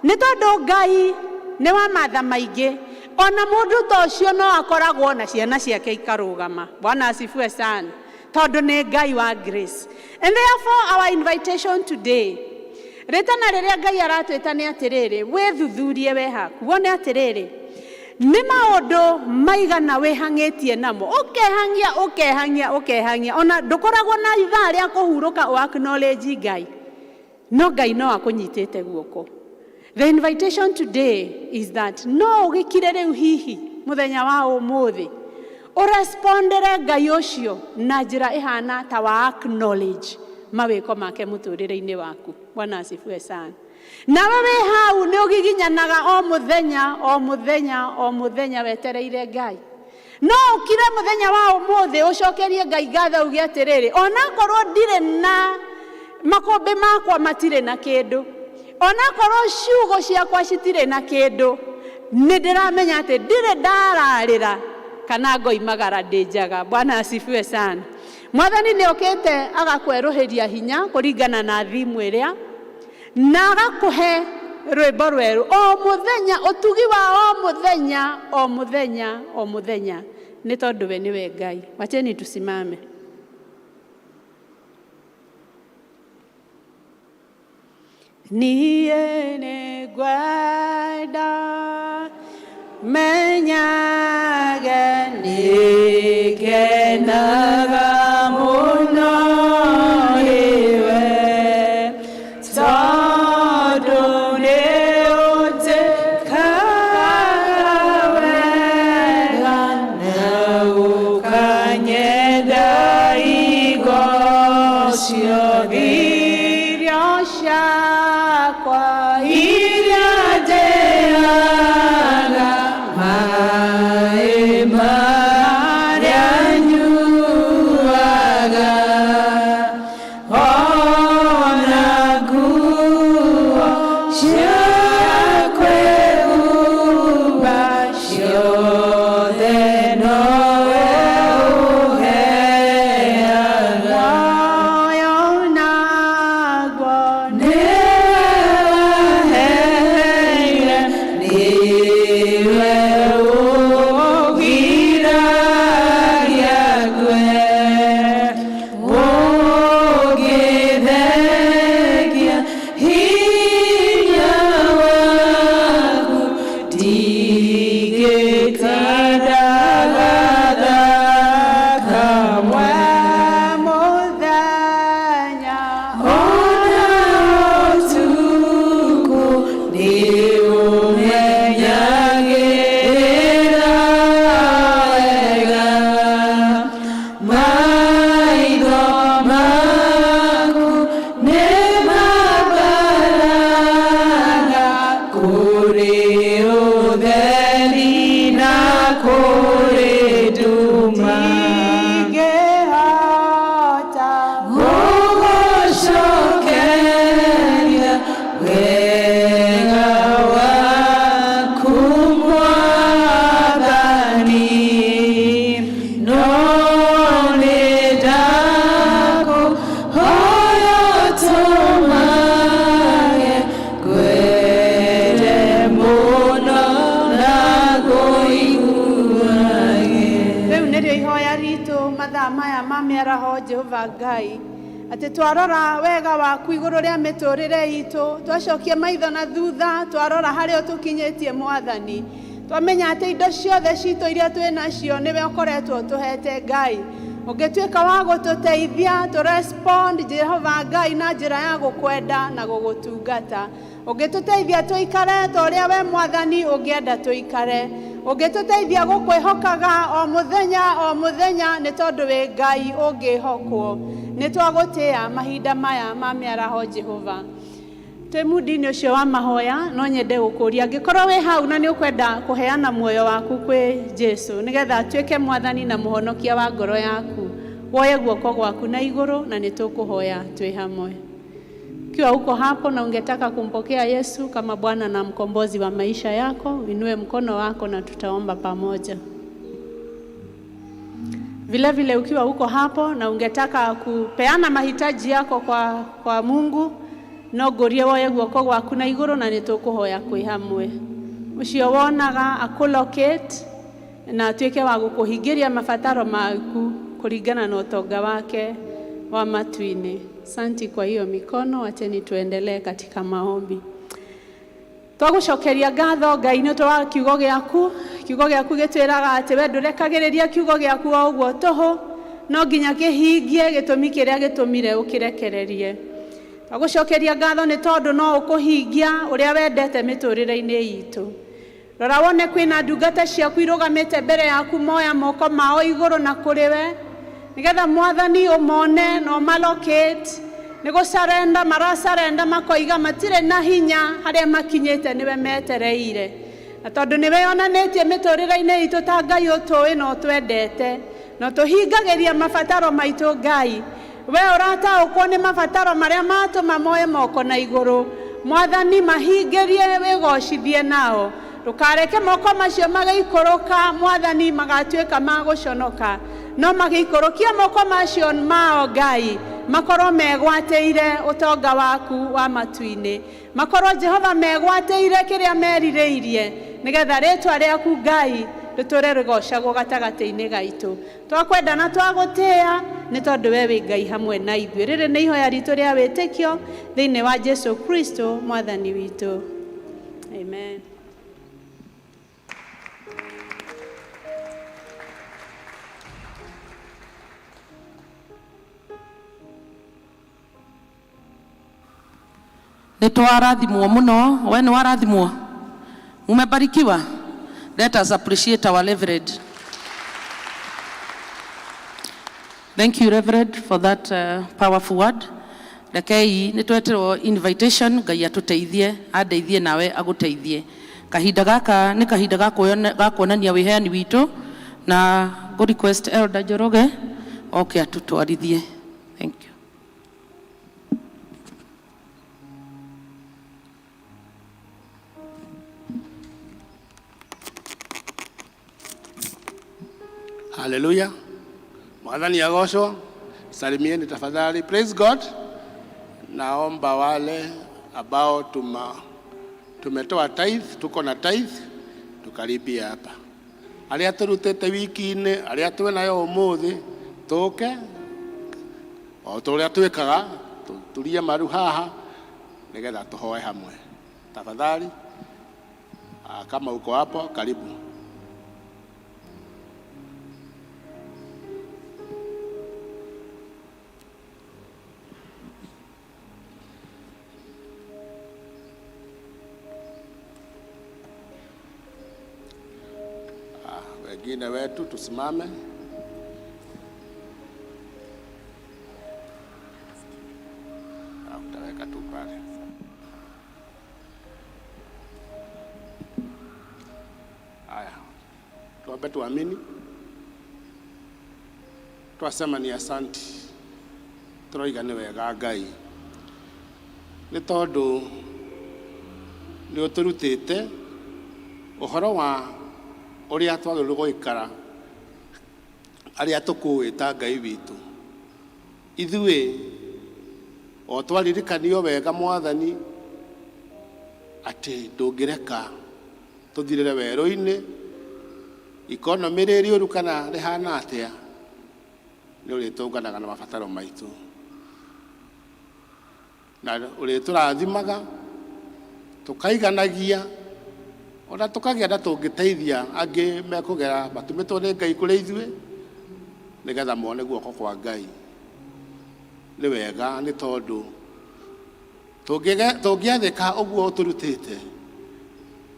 nĩ tondũ Ngai nĩ wa matha maingĩ, ona mũndũ ta ũcio no akoragwo na ciana ciake ikarũgama. Bwana asifiwe sana. Tondũ nĩ Ngai wa grace. And therefore our invitation today, rĩtana rĩrĩa Ngai aratwĩta nĩ atĩrĩrĩ, wĩthuthurie we haku, wone atĩrĩrĩ, nĩ maũndũ maigana wĩhang'ĩtie namo, ũkehang'ia, ũkehang'ia, ũkehang'ia, ona ndũkoragwo na ithaa rĩa kũhurũka ũ acknowledge Ngai, no Ngai no akũnyitĩte guoko. The invitation today is that no ũgĩkire rĩu hihi mũthenya wa ũmũthĩ ũrespondere Ngai ũcio na njĩra ĩhana ta wa acknowledge mawĩko make mũtũrĩre-inĩ waku. Bwana asifiwe sana. Nawe wĩ hau nĩ ũgiginyanaga o mũthenya o mũthenya o mũthenya wetereire Ngai. No ũkire mũthenya wa ũmũthĩ ũcokerie Ngai ngatho uge atĩrĩrĩ, onakorwo ndirĩ na makũmbĩ makwa matirĩ na kĩndũ, onakorwo ciugo ciakwa citirĩ na kĩndũ, nĩ ndĩramenya atĩ ndirĩ ndararĩra kana ngoimagara ndĩ njaga. Bwana asifiwe sana. Mwathani nĩ okĩte agakwerũhĩria hinya kũringana na thimu ĩrĩa, na agakũhe rwĩmbo rwerũ o mũthenya, ũtugi wa o mũthenya o mũthenya o mũthenya, nĩ tondũ we nĩwe Ngai. Wacheni tusimame. Niĩ nĩngwenda menyage nĩngenaga mũno nĩwe, tondũ nĩũnjĩkaga wega na ũkanyenda igo ciothe. Irio ciakwa iria ndĩaga, maĩ marĩa nyuaga, ona nguo cia kwĩhumba, ciothe nowe ũheaga. Muoyo naguo nĩwe waheire, nĩwe ũgiragia ngue. Ũngĩthengia hinya waku, ndingĩtinda gathaka we mũthenya ona ũtukũ, nĩũmenyagĩrĩra wega. Maitho maku nĩmambaraga kũrĩ ũtheri na kũrĩ nduma. Ndingĩhota gũgũcokeria wega waku Mwathani, no nĩ ndakũhoya ũtũmage ngwende mũno na ngũiguage. Rĩu nĩrĩo ihoya ritũ mathaa maya ma mĩaraho, Jehova Ngai, atĩ twarora wega waku igũrũ rĩa mĩtũrĩre itũ, twacokia maitho na thutha, twarora harĩa ũtũkinyĩtie Mwathani, twamenya atĩ indo ciothe citũ iria twĩ nacio nĩwe ũkoretwo ũtũhete Ngai. Ũngĩtuĩka wa gũtũteithia tũ respond Jehova Ngai na njĩra ya gũkwenda na gũgũtungata, ũngĩtũteithia tũikare ta ũrĩa we Mwathani ũngĩenda tũikare, ũngĩtũteithia gũkwĩhokaga o mũthenya o mũthenya, nĩ tondũ wĩ Ngai ũngĩhokwo. Nĩ twagũtĩa mahinda maya ma mĩaraho Jehova. Twĩ mundi-inĩ ũcio wa mahoya, no nyende gũkũria angĩkorwo wĩ hau na nĩ ũkwenda kũheana muoyo waku kwĩ Jesu nĩgetha atuĩke Mwathani na Mũhonokia wa ngoro yaku, woye guoko gwaku na igũrũ na nĩ tũkũhoya twĩ hamwe. Ukiwa uko hapo na ungetaka kumpokea Yesu kama Bwana na mkombozi wa maisha yako, inue mkono wako na tutaomba pamoja. Vile vile ukiwa uko hapo na ungetaka kupeana mahitaji yako kwa, kwa Mungu no ngũrie woye guoko gwaku na igũrũ na nĩ tũkũhoya kwĩ hamwe. Ũcio wonaga akũlocate na atuĩke wa gũkũhingĩria mabataro maku kũringana na ũtonga wake wa matu-inĩ. Santi kwa hiyo mikono, acheni tuendelee katika maombi. Twagũcokeria ngatho Ngai nĩ ũndũ wa kiugo gĩaku. Kiugo gĩaku gĩtwĩraga atĩ we ndũrekagĩrĩria kiugo gĩaku o ũguo tũhũ, no nginya kĩhingie gĩtũmi kĩrĩa gĩtũmire ũkĩrekererie. Twagũcokeria ngatho nĩ tondũ no ũkũhingia ũrĩa wendete mĩtũrĩre-inĩ itũ. Rora wone kwĩna ndungata ciaku irũgamĩte mbere yaku moya moko mao igũrũ na kũrĩ we nĩgetha Mwathani ũmone na ũmalocate nĩ gũcarenda maracarenda makoiga matirĩ na hinya harĩa makinyĩte nĩwe metereire. Na tondũ nĩwe yonanĩtie mĩtũrĩre-inĩ itũ ta Ngai ũtũĩ na ũtwendete na ũtũhingagĩria mabataro maitũ Ngai, we ũrataũkwo nĩ mabataro marĩa matũma moe moko na igũrũ. Mwathani mahingĩrie wĩgocithie nao. Ndũkareke moko macio magĩikũrũka Mwathani magatuĩka ma gũconoka, no magĩikũrũkia moko macio mao Ngai makorwo megwatĩire ũtonga waku wa matu-inĩ, makorwo Jehova megwatĩire kĩrĩa merirĩirie, nĩgetha rĩtwa rĩaku Ngai rĩtũre rĩgocagwo gatagatĩ-inĩ gaitũ. Twakwenda na twagũtĩĩa nĩ tondũ we wĩ Ngai hamwe na ithuĩ. Rĩrĩ nĩ ihoya ritũ rĩa wĩtĩkio thĩinĩ wa Jesu Kristo Mwathani witũ. Amen. Nĩ twarathimwo mũno. We nĩ warathimwo? Mumebarikiwa? Let us appreciate our Reverend. Thank you, Reverend, for that powerful word. Rekei nĩ tweterwo invitation Ngai atũteithie, andeithie nawe agũteithie. Kahinda gaka nĩ kahinda ga kuonania wĩheani witũ na go request Elder Njoroge oke atũtwarithie. Thank you. Haleluya. Mwathani agocwo. Salimieni tafadhali. Praise God. Naomba wale ambao tumetoa tithe, tuko na tithe, tukaribia hapa. Arĩa tũrutĩte wiki-inĩ, arĩa twĩ nayo ũmũthĩ, tũke o ta ũrĩa twĩkaga, turie maru haha nĩgetha tũhoe hamwe. Tafadhali, kama uko hapo, karibu. Wengine wetu tusimame. Utaweka tu pale. Haya, tuombe tuamini. Twasema ni asanti, tũroiga nĩ wega Ngai, nĩ tondũ nĩ ũtũrutĩte ũhoro wa ũrĩa twagĩrĩirwo gũikara arĩa tũkũĩ ta Ngai witũ. Ithuĩ o twaririkanio wega Mwathani atĩ ndũngĩreka tũthirĩre werũ-inĩ, ikonomĩ rĩrĩ ũru kana rĩhana atĩa, nĩ ũrĩtũnganaga na mabataro maitũ na ũrĩtũrathimaga tũkaiganagia ona tũkagĩa na tũngĩteithia angĩ mekũgera matũmĩtwo nĩ Ngai kũrĩ ithuĩ nĩgetha mone guoko kwa Ngai. Nĩ wega nĩ tondũ tũngĩathĩka ũguo ũtũrutĩte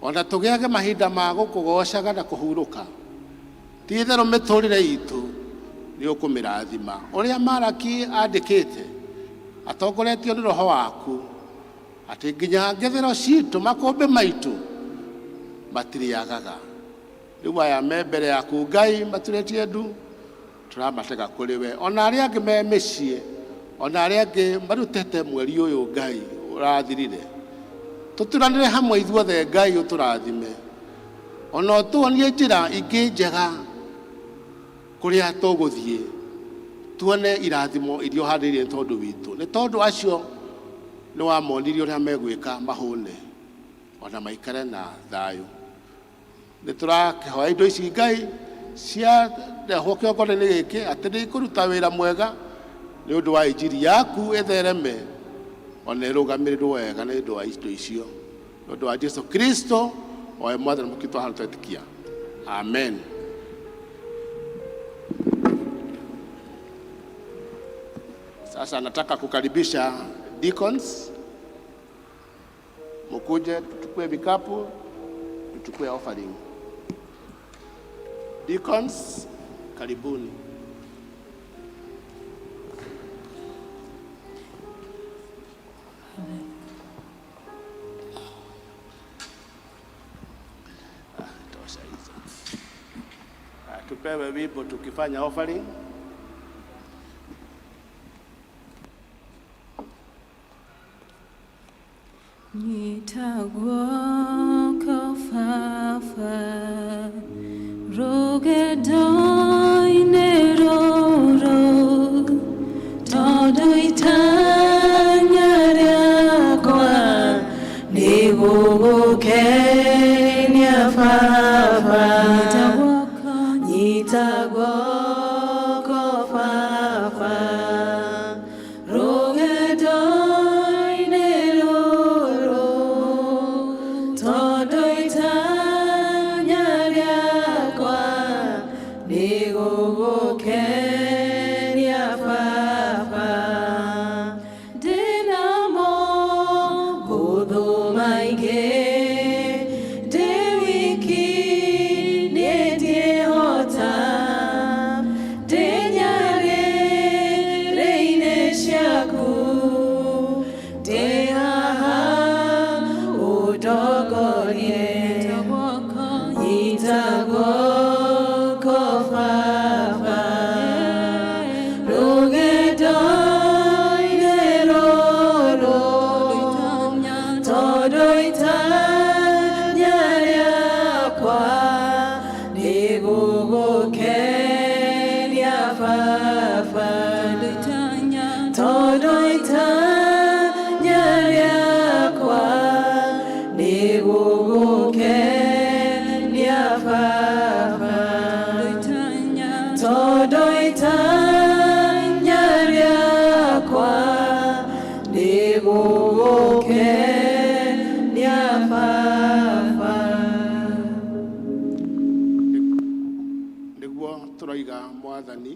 ona tũgĩage mahinda ma gũkũgocaga na kũhurũka, ti itherũ mĩtũrĩre itũ nĩ ũkũmĩrathima. Ũrĩa Maraki andĩkĩte atongoretio nĩ Roho waku atĩ nginya ngethero citũ makũmbĩ maitũ matirĩagaga. Rĩu aya me mbere yaku Ngai maturĩtie ndu tũramatega kũrĩ we, ona arĩa angĩ me mĩciĩ, ona arĩa angĩ marutĩte mweri ũyũ Ngai ũrathirire, tũturanĩre hamwe ithuothe Ngai ũtũrathime, ona ũtuonie njĩra ingĩ njega Kũrĩa tũgũthiĩ tuone irathimo iria ũhandĩrĩire nĩ tondũ witũ, nĩ tondũ acio nĩ wamonirie ũrĩa megwĩka mahũne ona maikare na thayũ. Nĩ tũrakĩhoya indo ici Ngai ciarehwo kĩgongona-inĩ gĩkĩ atĩ nĩ ikũruta wĩra mwega nĩ ũndũ wa injiri yaku ĩthereme ona ĩrũgamĩrĩrwo wega nĩ ũndũ wa indo icio, nĩ ũndũ wa Jesu Kristo o we Mwathani mũkitũ hano twetĩkia, amen. Sasa nataka kukaribisha deacons, mukuje tuchukue vikapu, tuchukue offering. Deacons, karibuni. Ah, tosha hizo. Ah, tupewe wimbo tukifanya offering. Nyita guoko Baba, rũgendo-inĩ rũrũ, tondũ itanya rĩakwa nĩ gũgũkenia Baba. Nyita guoko Baba, rũgendo-inĩ rũrũ, tondũ itanya rĩakwa nĩ gũgũkenia Baba. Ndĩna maũndũ maingĩ, ndĩ wiki niĩ ndiĩhota, ndĩ nyarĩrĩ-inĩ ciaku, ndĩ haha ũndongorie. Nyita guoko Baba, rũgendo-inĩ rũrũ, tondũ itanya rĩakwa nĩ gũgũkenia Baba. Tondũ itanya rĩakwa nĩ gũgũkenia Baba. Tondũ itanya rĩakwa nĩ gũgũkenia Baba. Nĩguo tũroiga Mwathani,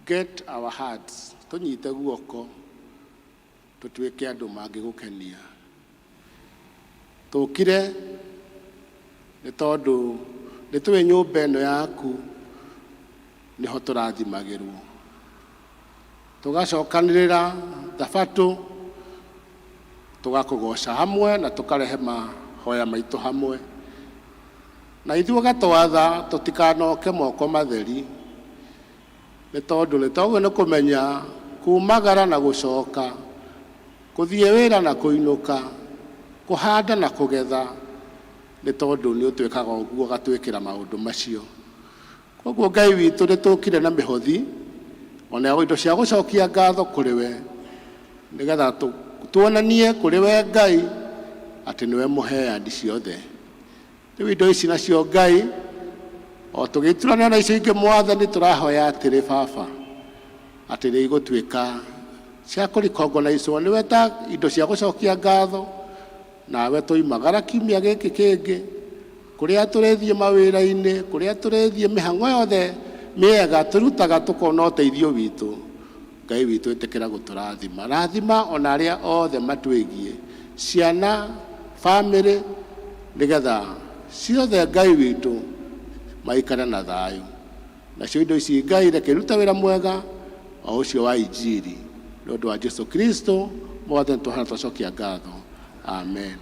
get our hearts, tũnyite guoko tũtuĩke andũ mangĩgũkenia. Tũkire nĩ tondũ nĩ tũĩ nyũmba ĩno yaku nĩho tũrathimagĩrwo, tũgacokanĩrĩra thabatũ, tũgakũgoca hamwe na tũkarehe mahoya maitũ hamwe, na ithuĩ ũgatwatha tũtikanoke moko matheri, nĩ tondũ nĩ toguo nĩ kũmenya kumagara na gũcoka, gũthiĩ wĩra na kũinũka, kũhanda na kũgetha, nĩ tondũ nĩ ũtwĩkaga ũguo ũgatwĩkĩra maũndũ macio. Koguo Ngai witũ, nĩ tũkire na mĩhothi ona indo cia gũcokia ngatho kũrĩ we, nĩgetha tuonanie kũrĩ we Ngai atĩ nĩwe mũheani ciothe. Rĩu indo ici nacio Ngai, o tũgĩturanĩra na icio ingĩ, Mwathani, tũrahoya atĩrĩ Baba atĩ nĩ igũtuĩka cia kũrikongonaicwo nĩwe ta indo cia gũcokia ngatho, nawe tũimagara kiumia gĩkĩ kĩngĩ, kũrĩa tũrĩthiĩ mawĩra-inĩ, kũrĩa tũrĩthiĩ mĩhang'o yothe mĩega tũrutaga, tũkona ũteithio witũ. Ngai witũ, ĩtĩkĩra gũtũrathima, rathima ona arĩa othe matwĩgiĩ, ciana, bamĩrĩ, nĩgetha ciothe Ngai witũ maikare na thayũ. Nacio indo ici Ngai, reke iruta wĩra mwega o ũcio wa injiri, nĩ ũndũ wa Jesu Kristo Mwathani tũhana twacokia ngatho, amen.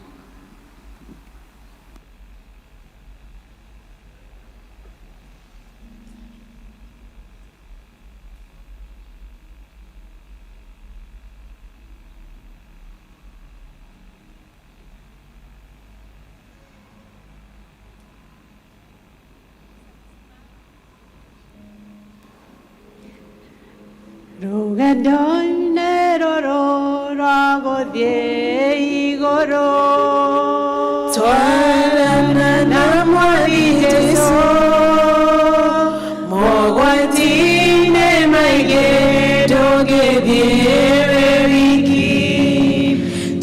Rũgendo-inĩ rũrũ rwa gũthiĩ igũrũ, Twarana na Mwathi Jesũ, mogwati-inĩ maingĩ ndũngĩthiĩ wĩ wiki.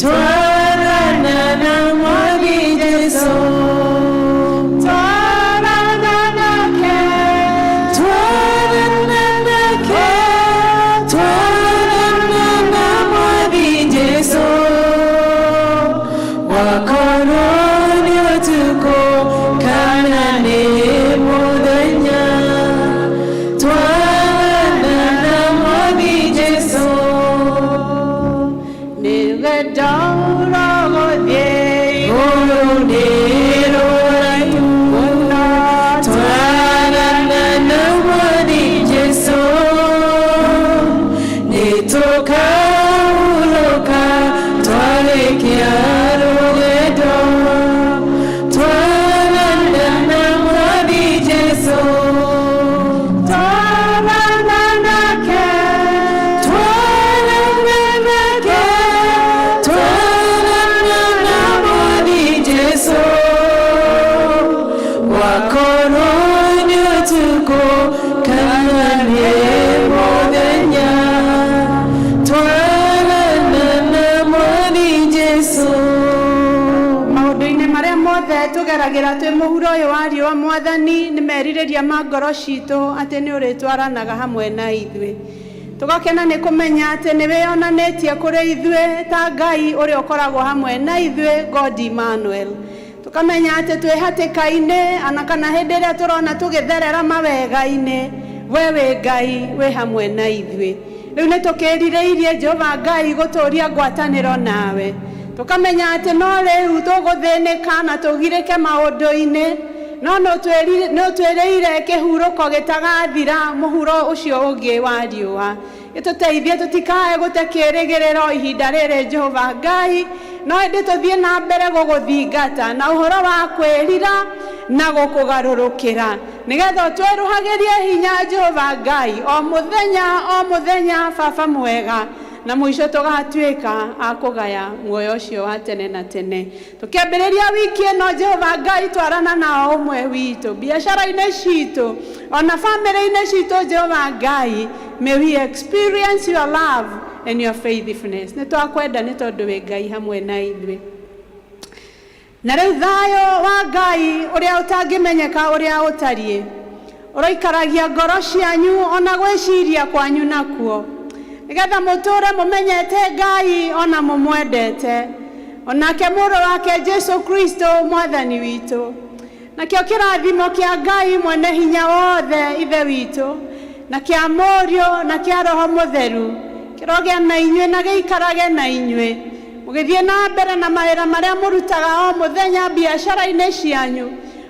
Twarana na Mwathi Jesũ, twarana nake, twarana nake, twarana na Mwathi Jesũ. Gwakorwo nĩ ũtukũ kana nĩ mũthenya, twarana na Mwathi Jesũ. Nĩ rũgendo rwa gũthiĩ Igũrũ nĩ rũraihu mũno, twarana na Mwathi Jesũ. Nĩ tũkahurũka twarĩkia rũgendo, twarana na Mwathi Jesũ. Twarana nake, Twarana nake, twarana na Mwathi Jesũ. Gwakorwo nĩ ũtukũ kana nĩ mũthenya, twarana na Mwathi Jesũ. Maũndũ-inĩ marĩa mothe tũgeragĩra twĩ mũhuro ũyũ wa riũa, Mwathani, nĩ merirĩria ma ngoro citũ atĩ nĩ ũrĩtwaranaga hamwe na ithuĩ. Tũgakena nĩ kũmenya atĩ nĩ wĩyonanĩtie kũrĩ ithuĩ ta Ngai ũrĩa ũkoragwo hamwe na ithuĩ, God Emmanuel. Tũkamenya atĩ twĩ hatĩka-inĩ ana kana hĩndĩ ĩrĩa tũrona tũgĩtherera mawega-inĩ, we wĩ Ngai wĩ hamwe na ithuĩ. Rĩu nĩ tũkĩrirĩirie, Jehova Ngai, gũtũria ngwatanĩro nawe. Tũkamenya atĩ no rĩu tũgũthĩnĩka na tũgirĩke maũndũ-inĩ, no nĩ ũtwĩrĩire kĩhurũko gĩtagathira mũhuro ũcio ũngĩ wa riũa. Gĩtũteithie tũtikae gũte kĩĩrĩgĩrĩro ihinda rĩrĩ, Jehova Ngai, no ĩndĩ tũthiĩ na mbere gũgũthingata na ũhoro wa kwĩrira na gũkũgarũrũkĩra, nĩgetha ũtwerũhagĩrie hinya, Jehova Ngai, o mũthenya o mũthenya, Baba mwega, na mũico tũgatuĩka a kũgaya muoyo ũcio wa tene na tene. Tũkĩambĩrĩria wiki ĩno, Jehova Ngai, twarana na o ũmwe witũ biacara-inĩ citũ ona bamĩrĩ-inĩ citũ. Jehova Ngai, may we experience your love and your faithfulness. Nĩ twakwenda nĩ tondũ wĩ Ngai hamwe na ithuĩ. Na rĩu thayũ wa Ngai ũrĩa ũtangĩmenyeka ũrĩa ũtariĩ ũroikaragia ngoro cianyu ona gwĩciria kwanyu nakuo, nĩgetha mũtũre mũmenyete Ngai ona mũmwendete, onake mũrũ wake Jesu Kristo Mwathani witũ. Nakĩo kĩrathimo kĩa Ngai mwene hinya wothe, Ithe witũ, na kĩa Mũriũ, na kĩa Roho Mũtheru kĩrogĩa na inyuĩ na gĩikarage na inyuĩ mũgĩthiĩ na mbere na mawĩra marĩa mũrutaga o mũthenya biacara-inĩ cianyu,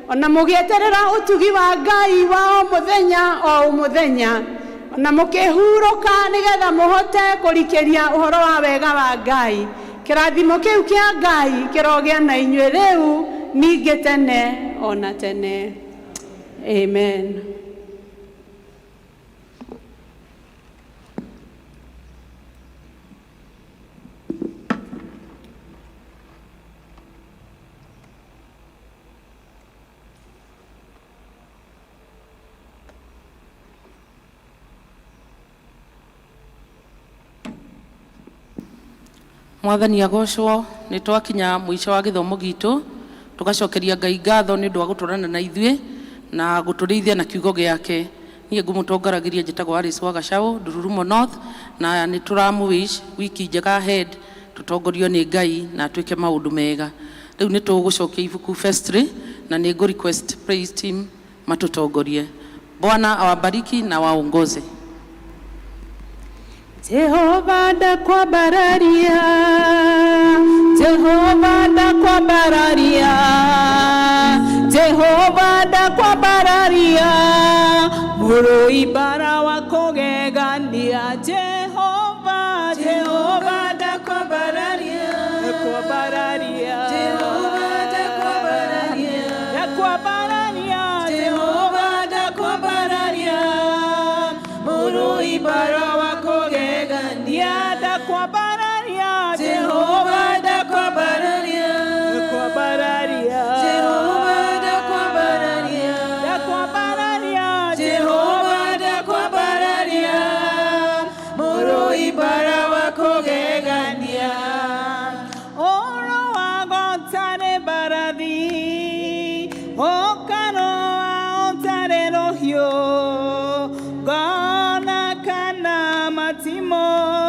ona mũgĩeterera ũtugi wa Ngai wa o mũthenya o mũthenya, ona mũkĩhurũka nĩgetha mũhote kũrikĩria ũhoro wa wega wa Ngai. Kĩrathimo kĩu kĩa Ngai kĩrogĩa na inyuĩ rĩu ningĩ tene ona tene. Amen. Mwathani agocwo. Nĩ twakinya mũico wa gĩthomo gitũ, tũgacokeria Ngai ngatho nĩ ũndũ wa gũtũrana na ithuĩ na gũtũrĩithia na kiugo gĩake. Niĩ ngũmũtongoragĩria njĩtagwo Alice wa Gacau Ndururumo North, na nĩ tũramũ-wish wiki njega ahead. Tũtongorio nĩ Ngai na twĩke maũndũ mega. Rĩu nĩ tũgũcokia ibuku vestry na nĩ ngũ request praise team matũtongorie. Bwana awabariki na waongoze. Jehova ndakwambararia, Jehova ndakwambararia, Jehova ndakwambararia, mũrũi bara wa kũgegania. Jehova, Jehova ndakwambararia, ndakwambararia, Jehova ndakwambararia, ndakwambararia, Jehova ndakwambararia, mũrũi bara wa kũgegania. Tí mo